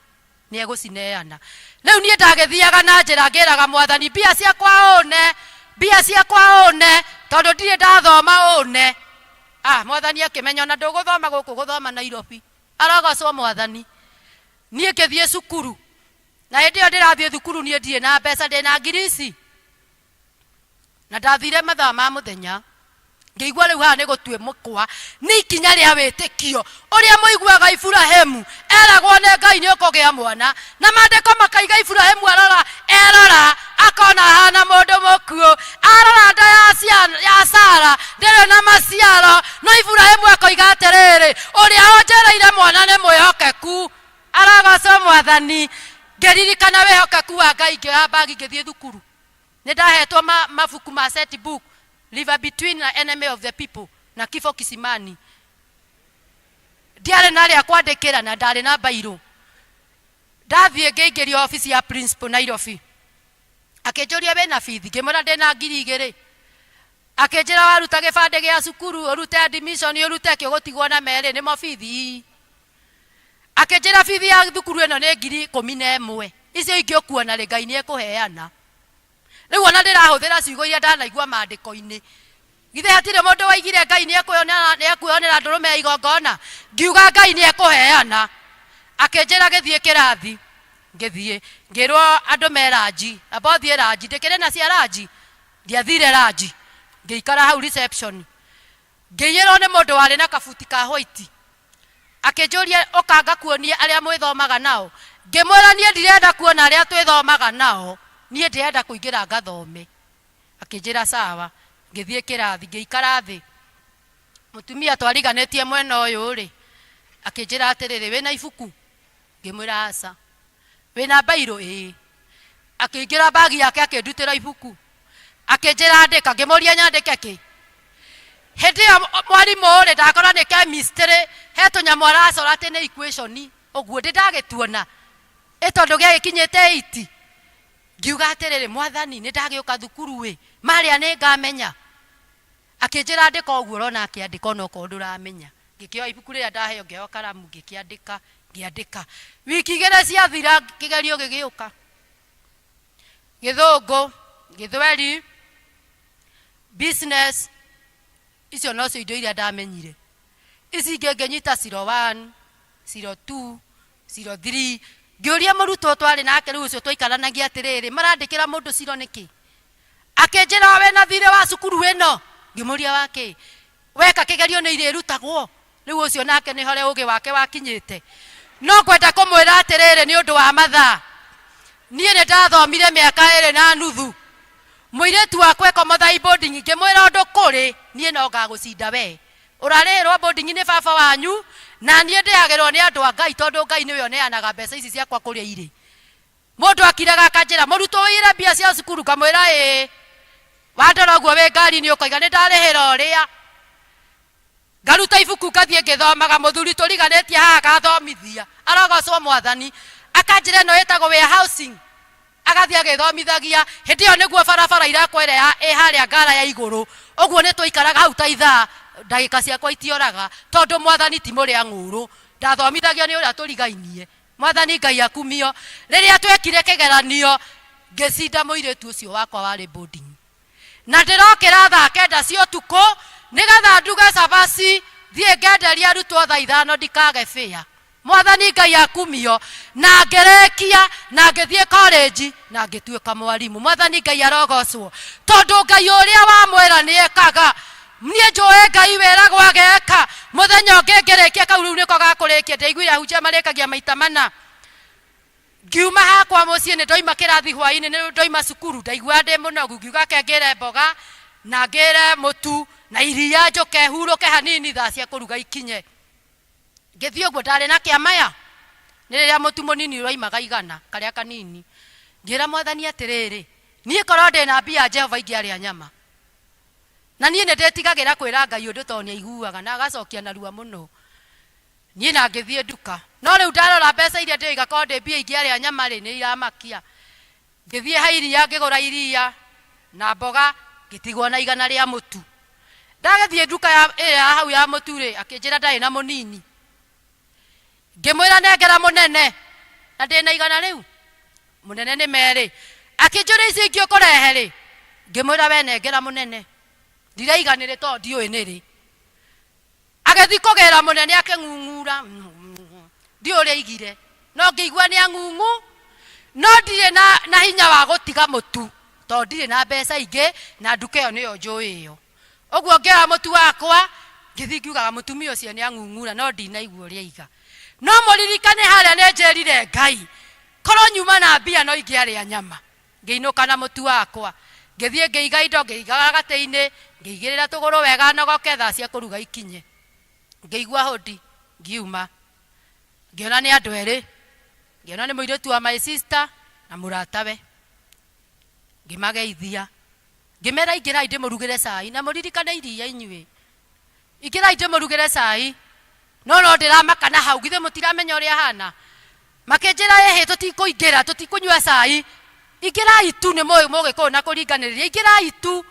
nĩ egũcineana. Rĩu niĩ ndagĩthiaga na njĩra ngĩraga Mwathani, mbia ciakwa ũne, mbia ciakwa ũne, tondũ ndirĩ ndathoma ũne. Ah, Mwathani akĩmenya ona ndũgũthoma gũkũ gũthoma Nairobi. Arogocwo Mwathani. Niĩ ngĩthiĩ cukuru, na hĩndĩ ĩyo ndĩrathiĩ thukuru niĩ ndirĩ na mbeca, ndĩna ngiri ici. Na ndathire mathaa ma mũthenya ngĩigua rĩu haha nĩ gũtue mũkwa nĩ ikinya rĩa wĩtĩkio ũrĩa mũiguaga Iburahĩmu eragwo nĩ Ngai nĩ ũkũgĩa mwana, na maandĩko makaiga Iburahĩmu arora erora akona ahana mũndũ mũkuũ, arora nda ya, ya Sara ndĩrĩ na maciaro, no Iburahĩmu akoiga atĩrĩrĩ, ũrĩa ũnjĩrĩire mwana nĩ mwĩhokeku. Arogocwo Mwathani. Ngĩririkana wĩhokeku wa Ngai ngĩoya mbagi ngĩthiĩ thukuru. Nĩ ndahetwo ma, mabuku ma set book, River Between na Enemy of the People na Kifo Kisimani. Ndiarĩ na rĩa kwandĩkĩra na ndarĩ na mbairũ. Ndathiĩ ngĩingĩrio obici ya principal Nairobi. Akĩnjũria wĩna bithi, ngĩmwĩra ndĩna 2000. Akĩnjĩra waruta gĩbandĩ gĩa cukuru, ũrute admission, ũrute kĩ, ũgũtigwo na merĩ, nĩmo bithi ii. Akĩnjĩra bithi ya thukuru ĩno nĩ 11,000. Icio ingĩ ũkuona rĩ, Ngai nĩ ekũheana. Rĩu ona ndĩrahũthĩra ciugo iria ndanaigua maandĩko-inĩ. Githĩ hatirĩ mũndũ waigire Ngai nĩ ekwĩonera ndũrũme ya igongona? Ngiuga Ngai nĩ ekũheana. Akĩnjĩra gĩthiĩ kĩrathi. Ngĩthiĩ. Ngĩrwo andũ me ranji. Amba ũthiĩ ranji. Ndĩkĩrĩ na cia ranji? Ndiathire ranji. Ngĩikara hau reception. Ngĩiyĩrwo nĩ mũndũ warĩ na kabuti ka white. Akĩnjũria, Ũka ngakuonie arĩa mwĩthomaga nao. Ngĩmwĩra, Niĩ ndirenda kuona arĩa twĩthomaga nao, niĩ ndĩrenda kũingĩra ngathome. Akĩnjĩra sawa. Ngĩthiĩ kĩrathi, ngĩikara thĩ. Mũtumia twariganĩtie mwena ũyũ-rĩ, akĩnjĩra atĩrĩrĩ, wĩna ibuku? Ngĩmwĩra aca. Wĩna mbairũ? Ĩĩ. Akĩingĩra mbagi yake akĩndutĩra ibuku. Akĩnjĩra andĩka, ngĩmũria nyandĩke kĩ? Hĩndĩ ĩyo mwarimũ rĩ, ndakora nĩ chemistry, he tũnyamũ aracora atĩ nĩ equation ũguo, ndĩ ndagĩtuona. Ĩ tondũ gĩagĩkinyĩte eight, ngiuga atĩrĩrĩ, Mwathani nĩ ndagĩũka thukuru ĩ, marĩa nĩ ngamenya? Akĩnjĩra andĩka ũguo ũrona akĩandĩka onokorwo ndũramenya. Ngĩkĩoya ibuku rĩrĩa ndaheo ngĩoya karamu ngĩkĩandĩka, ngĩandĩka. Wiki igĩrĩ ciathira kĩgerio gĩgĩũka. Gĩthũngũ, Gĩthweri, business, icio nocio indo iria ndamenyire. Ici ingĩ ngĩnyita zero one, zero two, zero three. Ngĩũria mũrutwo twarĩ nake rĩu ũcio twaikaranagia atĩrĩrĩ, marandĩkĩra mũndũ zero nĩkĩ? Akĩnjĩra wĩna thirĩ wa cukuru ĩno? Ngĩmũria wa kĩ? Weka kĩgerio nĩ irĩrutagwo? Rĩu ũcio nake nĩ harĩa ũgĩ wake wakinyĩte. No ngwenda kũmwĩra atĩrĩrĩ nĩ ũndũ wa mathaa. Niĩ nĩ ndathomire mĩaka ĩrĩ na nuthu. Mũirĩtu wakwa eko Mũthai boarding ngĩmwĩra ũndũ kũrĩ, niĩ no ngagũcinda we. Ũrarĩhĩrwo boarding nĩ baba wanyu, na niĩ ndĩhagĩrwo nĩ andũ a Ngai tondũ Ngai nĩwe ũneanaga mbeca ici ciakwa kũrĩa irĩ. Mũndũ akiraga akanjĩra, mũrutwo ũiyire mbia cia cukuru, ngamwĩra ĩĩ. Wandora ũguo wĩ ngari-inĩ ũkoiga nĩ ndarĩhĩra ũrĩa. Ngaruta ibuku ngathiĩ ngĩthomaga, mũthuri tũriganĩtie haha agathomithia, arogocwo Mwathani. Akanjĩra ĩno ĩtagwo warehousing, agathiĩ agĩthomithagia. Hĩndĩ ĩyo nĩguo barabara irakwo ĩrĩa ĩ harĩa ngara ya igũrũ, ũguo nĩ twaikaraga hau ta ithaa, ndagĩka ciakwa itioraga, tondũ Mwathani ti mũrĩa ng'ũrũ. Ndathomithagio nĩ ũrĩa tũrigainie. Mwathani Ngai akumio. Rĩrĩa twekire kĩgeranio, ngĩcinda mũirĩtu ũcio wakwa warĩ boarding. Na ndĩrokĩra thaa kenda cia ũtukũ, nĩgetha nduge cabaci, thiĩ ngenderie arutwo thaa ithano ndikage bĩa. Mwathani Ngai akumio. Na ngĩrĩkia, na ngĩthiĩ college, na ngĩtuĩka mwarimũ. Mwathani Ngai arogocwo. Tondũ Ngai ũrĩa wamwĩra nĩ ekaga. Niĩ njũĩ Ngai wĩragwo ageka. Mũthenya ũngĩ ngĩrĩkia kau rĩu nĩko gakũrĩkia, ndiaiguire ahunjia marĩkagia maita mana. Ngiuma hakwa mũciĩ nĩ ndoima kĩrathi hwainĩ, nĩ ndoima cukuru, ndaiguaga ndĩ mũnogu, ngiuga ke ngĩre mboga na ngĩre mũtu na iria njũke hurũke hanini thaa cia kũruga ikinye. Ngĩthiĩ ũguo ndarĩ na kĩamaya. Nĩ rĩrĩa mũtu mũnini ũroimaga igana, karĩa kanini. Ngĩra Mwathani atĩrĩrĩ, niĩ korwo ndĩ na mbia Jehova ingĩarĩa nyama. Na niĩ nĩ ndĩtigagĩra kwĩra Ngai ũndũ tondũ nĩ aiguaga na agacokia narua mũno. Niĩ na ngĩthiĩ nduka. No rĩu ndarora mbeca iria ndĩroiga korwo ndĩ mbia ingĩarĩa nyama rĩ, nĩ iramakia. Ngĩthiĩ ha iria ngĩgũra iria na mboga ngĩtigwo na igana rĩa mũtu. Ndagĩthiĩ nduka ya ĩrĩa ya hau ya mũtu rĩ, akĩnjĩra ndarĩ na mũnini. Ngĩmwĩra nengera mũnene na ndĩna igana rĩu mũnene nĩ merĩ. Akĩnjũria icio ingĩ ũkũrehe rĩ? Ngĩmwĩra we nengera mũnene ndiraiga nĩrĩ tondũ ndiũĩ nĩrĩ. Agĩthiĩ kũgĩra mũnene akĩng'ung'ura ndiũĩ ũrĩa aigire no ngĩigua nĩ ang'ung'u no ndirĩ na, na hinya wa gũtiga mũtu tondũ ndirĩ na mbeca ingĩ na nduka ĩyo nĩyo njũĩ ĩyo. Ũguo ngĩoya mũtu wakwa ngĩthiĩ ngiugaga mũtumia ũcio nĩ ang'ung'ura no ndinaigua ũrĩa aiga. No mũririkane harĩa nĩ njĩrire Ngai korwo nyuma na mbia no ingĩarĩa nyama. Ngĩinũka na mũtu wakwa. Ngĩthiĩ ngĩiga indo ngĩigaga gatĩ-inĩ, ngĩigĩrĩra tũgũrũ wega nogoke thaa cia kũruga ikinye. Ngĩigua hũndi, ngiuma. Ngĩona nĩ andũ erĩ. Ngĩona nĩ mũirĩtu wa my sister na mũratawe. Ngĩmageithia. Ngĩmera ingĩrai ndĩmũrugĩre cai na mũririkane iria inyuĩ. Ingĩrai ndĩmũrugĩre cai. No no ndĩramaka na hau githĩ mũtiramenya ũrĩa hana. Makĩnjĩra ĩhĩ tũtikũingĩra tũtikũnyua cai. Ingĩrai tu nĩ mũĩ mũgĩkũyũ na kũringanĩrĩria ingĩrai tu.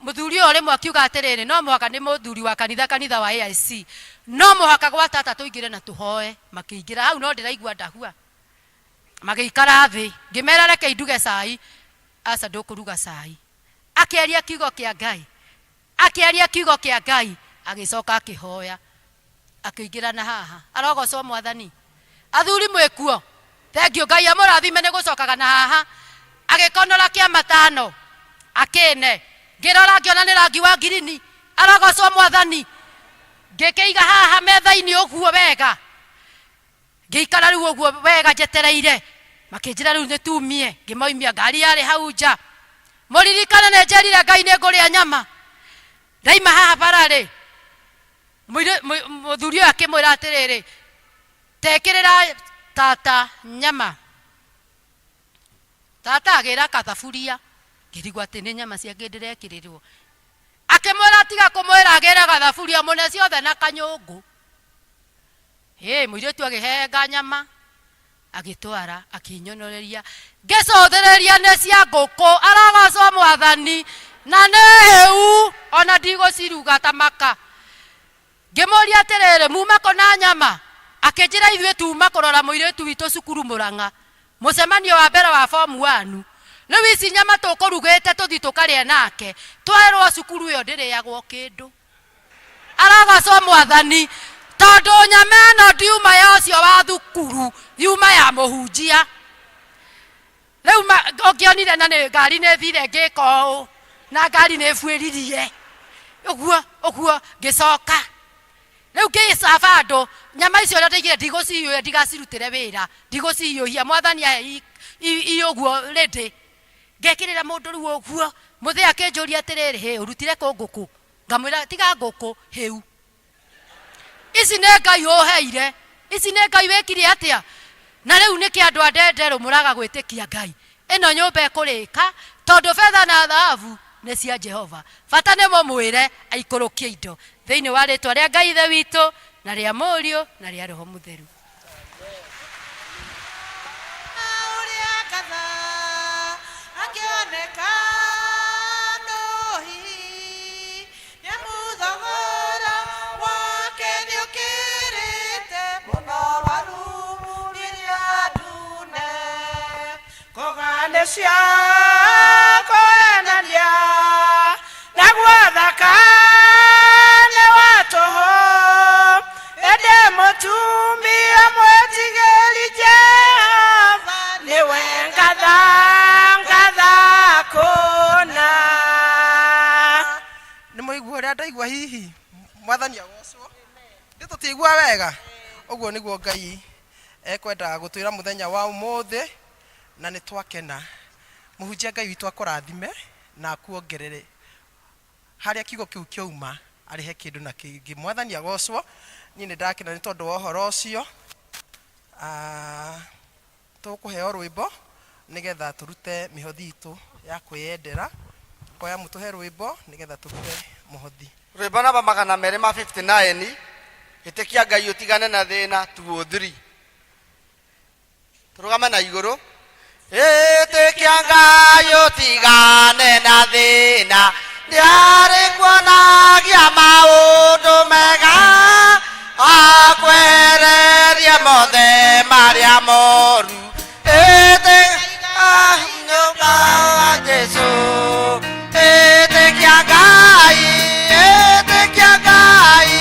Mũthuri ũyũ rĩmwe akiuga atĩrĩrĩ no mũhaka nĩ mũthuri wa kanitha kanitha wa AIC. No mũhaka gwa tata tũingĩre na tũhoe. Makĩingĩra hau no ndĩraigua ndahua. Magĩikara thĩ ngĩmera rekei nduge cai. Aca ndũkũruga cai. Akĩaria kiugo kĩa Ngai. Akĩaria kiugo kĩa Ngai, agĩcoka akĩhoya. Akĩingĩra na haha. Arogocwo Mwathani. Athuri mwĩkuo? Thengiũ Ngai amũrathime nĩ gũcokaga na haha. Agĩkonora kĩa matano. Akĩne. Ngĩrora ngĩona nĩ rangi wa ngirini. Arogocwo Mwathani. Ngĩkĩiga haha metha-inĩ ũguo wega. Ngĩikara rĩu ũguo wega njetereire, makĩnjĩra rĩu nĩ tumie, ngĩmoimia, ngari yarĩ hau nja. Mũririkane nĩ njerire Ngai nĩ ngũrĩa nyama. Ndaima haha bara-rĩ, mũthuri ũyũ akĩmwĩra atĩrĩrĩ, tekĩrĩra tata nyama. Tata agĩra kathaburia, ngĩrigwo atĩ nĩ nyama ciake ndĩrekĩrĩrwo. Akĩmwĩra tiga kũmwĩra agĩre gathaburia mũne ciothe na kanyũngũ. Hĩ, mũirĩtu agĩhehenga nyama agĩtwara akĩnyonoreria ngĩcũthĩrĩria nĩ cia ngũkũ arogocwo mwathani na nĩ hĩu ona ndigũciruga ta maka ngĩmũria atĩrĩrĩ muma kũ na nyama akĩnjĩra ithuĩ tuma kũrora mũirĩtu witũ cukuru mũrang'a mũcemanio wa mbere wa form one rĩu ici nyama tũkũrugĩte tũthiĩ tũkarĩe nake twerwo cukuru ĩyo ndĩrĩagwo kĩndũ Arogocwo Mwathani, tondũ nyama ĩno ndiuma ya ũcio wa thukuru, yuma ya mũhunjia. Rĩu ũngĩonire na nĩ ngari nĩ thire ngĩka ũũ, na ngari nĩ ĩbuĩririe ũguo ũguo, ngĩcoka rĩu ngĩcaba andũ nyama icio ũrĩa ndaigire ndigũciyũria ndigacirutĩre wĩra, ndigũciyũhia, Mwathani ahe i ũguo ready. Ngekĩrĩra mũndũ rĩu ũguo, mũthee akĩnjũria atĩrĩrĩ, hĩ ũrutire kũ ngũkũ? Ngamwĩra tiga ngũkũ hĩu. Ici nĩ Ngai ũheire, ici nĩ Ngai wĩkire atĩa? Na rĩu nĩkĩ andũ a Ndenderũ mũraga gwĩtĩkia Ngai? Ĩno nyũmba ĩkũrĩka tondũ betha na thahabu nĩ cia Jehova. Bata nĩ mũmwĩre aikũrũkie indo thĩinĩ wa rĩtwa rĩa Ngai Ithe witũ na rĩa Mũriũ na rĩa Roho Mũtheru. Ũrĩa ngatha akĩoneka no hihi nĩamu thogora wake nĩũkĩrĩte mũno wa ruru rĩrĩa ndune. Kũgane cia kũhenania naguo thaka nĩ wa tũhũ ĩndĩ mũtumia mwĩtigĩri Jehova nĩwe ngatha ngatha kũna. Nĩ mũigua ũrĩa ndaigua hihi? Mwathani agocwo. Ithuĩ tũtiaigua wega? Ũguo nĩguo Ngai ekwendaga gũtwĩra mũthenya wa ũmũthĩ, na nĩ twakena. Mũhunjia Ngai witũ akũrathime na akuongerere harĩa kiugo kĩu kĩauma arĩhe kĩndũ na kĩngĩ. Mwathani agocwo. Niĩ nĩ ndakena nĩ tondũ wa ũhoro ũcio. Ah, tũkũheo rwĩmbo nĩgetha tũrute mĩhothi itũ ya kwĩyendera koya mũtũhe rwĩmbo nĩgetha tũrute mũhothi rwĩmbo namba magana merĩ ma 59 ĩtĩkia ngai ũtigane na thĩna 203 tũrũgame na igũrũ ĩtĩkia ngai ũtigane na thĩna nĩarĩ kuonagia maũndũ mega akwehererie mothe marĩa moru ĩtĩkia Jesũ ĩtĩkia ngai ĩtĩkia ngai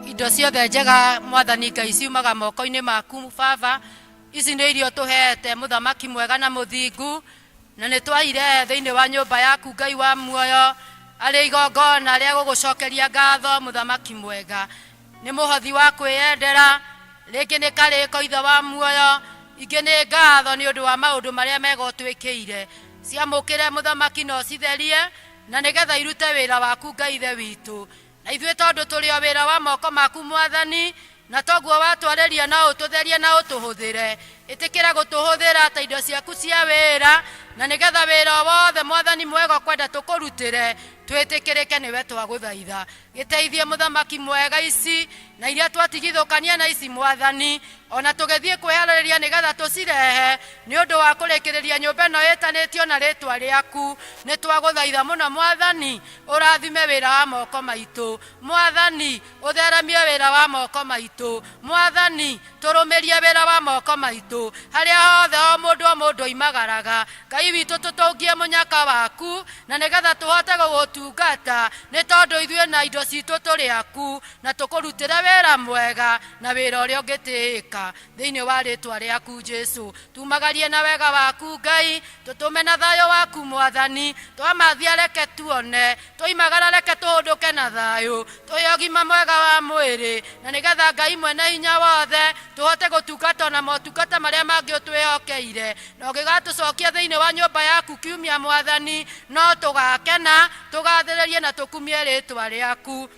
Indo ciothe njega mwathani ngai ciumaga moko-inĩ maku baba ici nĩ irio tũhete mũthamaki mwega na mũthingu na nĩ twaire thĩinĩ wa nyũmba yaku ngai wa muoyo arĩ igongona rĩa gũgũcokeria ngatho mũthamaki mwega nĩ mũhothi wa kwĩyendera rĩngĩ nĩ karĩko ithe wa muoyo ingĩ nĩ ngatho nĩ ũndũ wa maũndũ marĩa mega ũtwĩkĩire ciamũkĩre mũthamaki na ũcitherie na nĩgetha irute wĩra waku ngai ithe witũ na ithuĩ tondũ tũrĩ o wĩra wa moko maku mwathani na toguo watwarĩria no ũtũtherie na ũtũhũthĩre ĩtĩkĩra gũtũhũthĩra ta indo ciaku cia wĩra na nĩgetha wĩra o wothe mwathani mwega ũkwenda tũkũrutĩre twĩtĩkĩrĩke nĩwe twagũthaitha gĩteithie mũthamaki mwega ici na iria twatigithũkania na ici mwathani ona tũgĩthiĩ kwĩharĩrĩria nĩgetha tũcirehe nĩ ũndũ wa kũrĩkĩrĩria nyũmba ĩno ĩtanĩtio na rĩtwa rĩaku nĩ twagũthaitha mũno mwathani ũrathime wĩra wa moko maitũ mwathani ũtheremie wĩra wa moko maitũ mwathani tũrũmĩrie wĩra wa moko maitũ harĩa hothe o mũndũ o mũndũ oimagaraga ngai witũ tũtũngie mũnyaka waku na nĩgetha tũhote gũgũ- gũgũtungata nĩ tondũ ithuĩ na indo citũ tũrĩ aku na tũkũrutĩre wĩra mwega na wĩra ũrĩa ũngĩtĩĩka thĩinĩ wa rĩtwa rĩaku Jesu. Tumagarie na wega waku Ngai, tũtũme na thayũ waku Mwathani, twamathia reke tuone, twoimagara reke tũhũndũke na thayũ, tũhe ũgima mwega wa mwĩrĩ, na nĩgetha Ngai mwene hinya wothe tũhote gũtungata ona motungata marĩa mangĩ ũtwĩhokeire, na ũngĩgatũcokia thĩinĩ wa nyũmba yaku kiumia Mwathani, no tũgakena, tũgathĩrĩrie na tũkumie rĩtwa rĩaku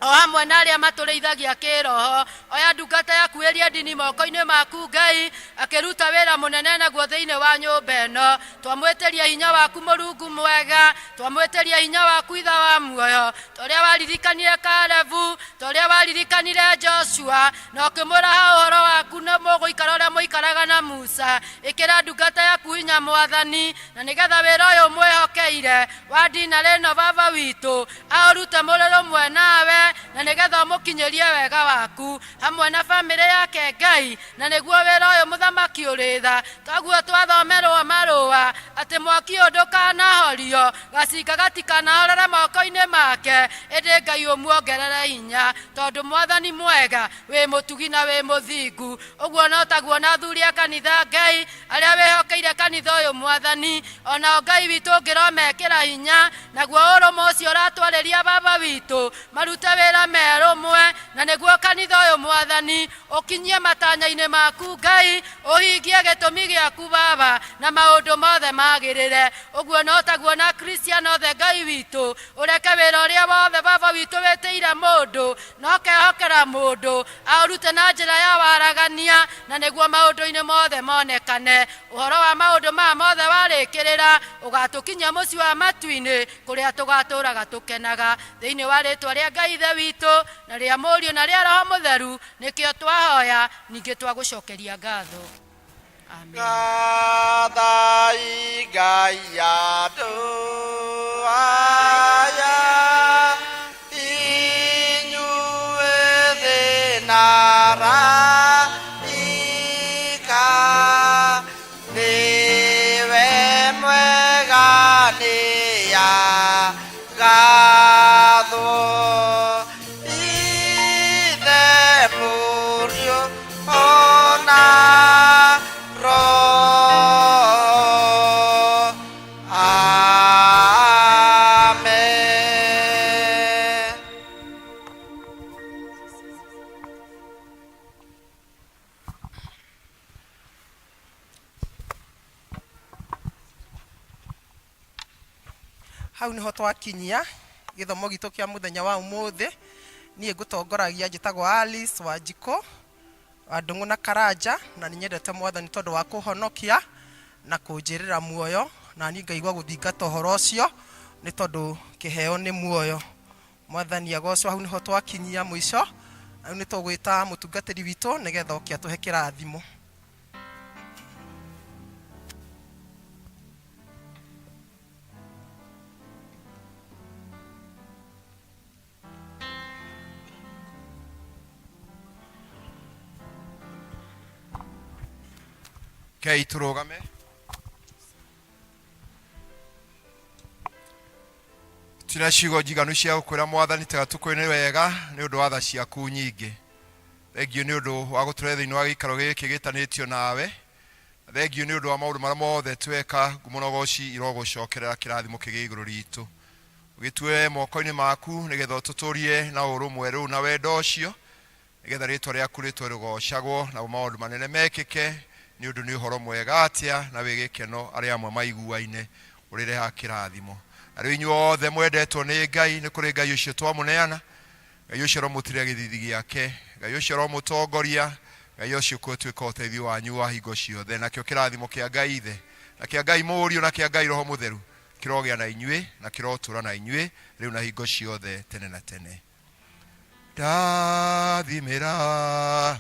o hamwe na arĩa matũrĩithagia kĩroho. Oya ndungata yaku ĩrĩa ndini moko-inĩ maku Ngai, akĩruta wĩra mũnene naguo thĩinĩ wa nyũmba ĩno. Twamwĩtĩria hinya waku Mũrungu mwega, twamwĩtĩria hinya waku Itha wa muoyo, ta ũrĩa waririkanire Kalebu, ta ũrĩa waririkanire Joshua, na ũkĩmwĩra ha ũhoro waku na mũgũikara ũrĩa mũikaraga na Musa. Ĩkĩra ndungata yaku hinya Mwathani, na nĩgetha wĩra ũyũ ũmwĩhokeire wa ndinarĩ ĩno Baba witũ aũrute mũrĩ rũmwe nawe, na nĩgetha ũmũkinyĩrie wega waku hamwe na bamĩrĩ yake Ngai, na nĩguo wĩra ũyũ mũthamaki ũrĩ tha. Toguo twathomerwo marũa atĩ mwaki ũyũ ndũkanahorio, gacinga gatikanahorere moko-inĩ make, ĩndĩ Ngai ũmuongerere hinya, tondũ Mwathani mwega wĩ mũtugi na wĩ mũthingu. Ũguo no taguo na athuri a kanitha Ngai arĩa wĩhokeire kanitha ũyũ Mwathani, onao Ngai witũ ũngĩromekĩra hinya, naguo ũrũmwe ũcio ũratwarĩria Baba witũ marute wĩra me rũmwe, na nĩguo kanitha ũyũ Mwathani ũkinyie matanya-inĩ maku Ngai, ũhingie gĩtũmi gĩaku Baba, na maũndũ mothe magĩrĩre. Ũguo no taguo na Akristiano othe Ngai witũ, ũreke wĩra ũrĩa wothe Baba witũ wĩtĩire mũndũ, na ũkehokera mũndũ aũrute na njĩra ya waragania, na nĩguo maũndũ-inĩ mothe monekane. Ũhoro wa maũndũ maya mothe warĩkĩrĩra, ũgatũkinyia mũciĩ wa matu-inĩ, kũrĩa tũgatũraga tũkenaga. Thĩinĩ wa rĩtwa rĩa Ngai Ithe witũ, na rĩa Mũriũ, na rĩa Roho Mũtheru, nĩkĩo twahoya, ningĩ twagũcokeria ngatho. Amen. Gathai Ngai andũ aya inyuĩ thĩ na araika, nĩwe mwega nĩagathwo. Ithe Mũriũ ona Roho. Amen. Hau niho twakinyia gĩthomo gitũ kĩa mũthenya wa ũmũthĩ. Niĩ ngũtongoragia njĩtagwo Alice Wanjikũ wa Ndũng'ũ na Karanja, na nĩ nyendete Mwathani tondũ wa kũhonokia na kũnjĩrĩra muoyo, na niĩ ngaigua gũthingata ũhoro ũcio nĩ tondũ kĩheo nĩ muoyo. Mwathani agocwo. Hau niho twakinyia mũico. Rĩu nĩ tũgwĩta mũtungatĩri witũ nĩgetha oke atũhe kĩrathimo. Kei tũrũgame. Tina ciugo njiganu cia gũkwĩra Mwathani tiga tũkwĩre wega nĩ ũndũ wa tha ciaku nyingĩ. Thengiũ nĩ ũndũ wa gũtũrehe thĩinĩ wa gĩikaro gĩkĩ gĩtanĩtio nawe. Na thengiũ nĩ ũndũ wa maũndũ marĩa mothe tweka, ngumo na ũgoci irogũcokerera kĩrathimo kĩgĩe igũrũ ritũ. Ũgĩtue moko-inĩ maku nĩgetha ũtũtũrie na ũrũmwe rĩu na wendo ũcio, nĩgetha rĩtwa rĩaku rĩtwe rĩgocagwo namo maũndũ manene mekĩke, nĩ ũndũ nĩ ũhoro mwega atĩa na wĩ gĩkeno arĩa amwe maiguaine ũrĩrehaga kĩrathimo. Na rĩu inyuothe mwendetwo nĩ Ngai, nĩ kũrĩ Ngai ũcio twamũneana, Ngai ũcio aromũtirĩra gĩthithi gĩake, Ngai ũcio aromũtongoria, Ngai ũcio ũtuĩka ũteithio wanyu wa hingo ciothe. Nakĩo kĩrathimo kĩa Ngai Ithe, na kĩa Ngai Mũriũ, na kĩa Ngai Roho Mũtheru kĩrogĩa na inyuĩ, na kĩrotũra na inyuĩ rĩu na hingo ciothe tene na tene. Ndathimĩra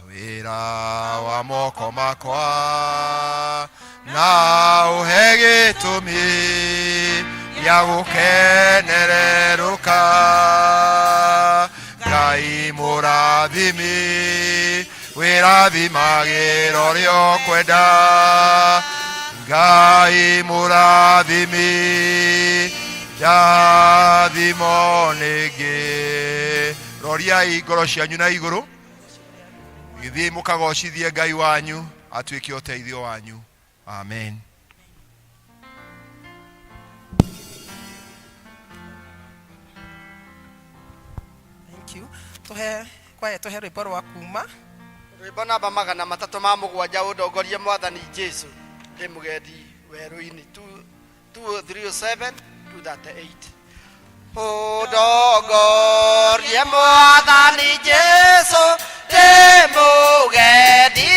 wĩra wa moko makwa, na ũhe gĩtũmi gĩa gũkenererũka. Ngai mũrathimi, wĩrathimagĩra ũrĩa ũkwenda. Ngai mũrathimi, Ndathimo nĩngĩ. Roriai ngoro cianyu na igũrũ, gĩthiĩ mũkagocithie Ngai wanyu, atuĩke ũteithio wanyu. Amen. Thank you. Tuhe kwaya tuhe rwĩmbo rwa kuma. Rwĩmbo namba 307, Ũndongorie Mwathani Jesu ndĩ mũgendi werũ-inĩ, 207 238. Ũndongorie Mwathani Jesu ndĩ mũgendi.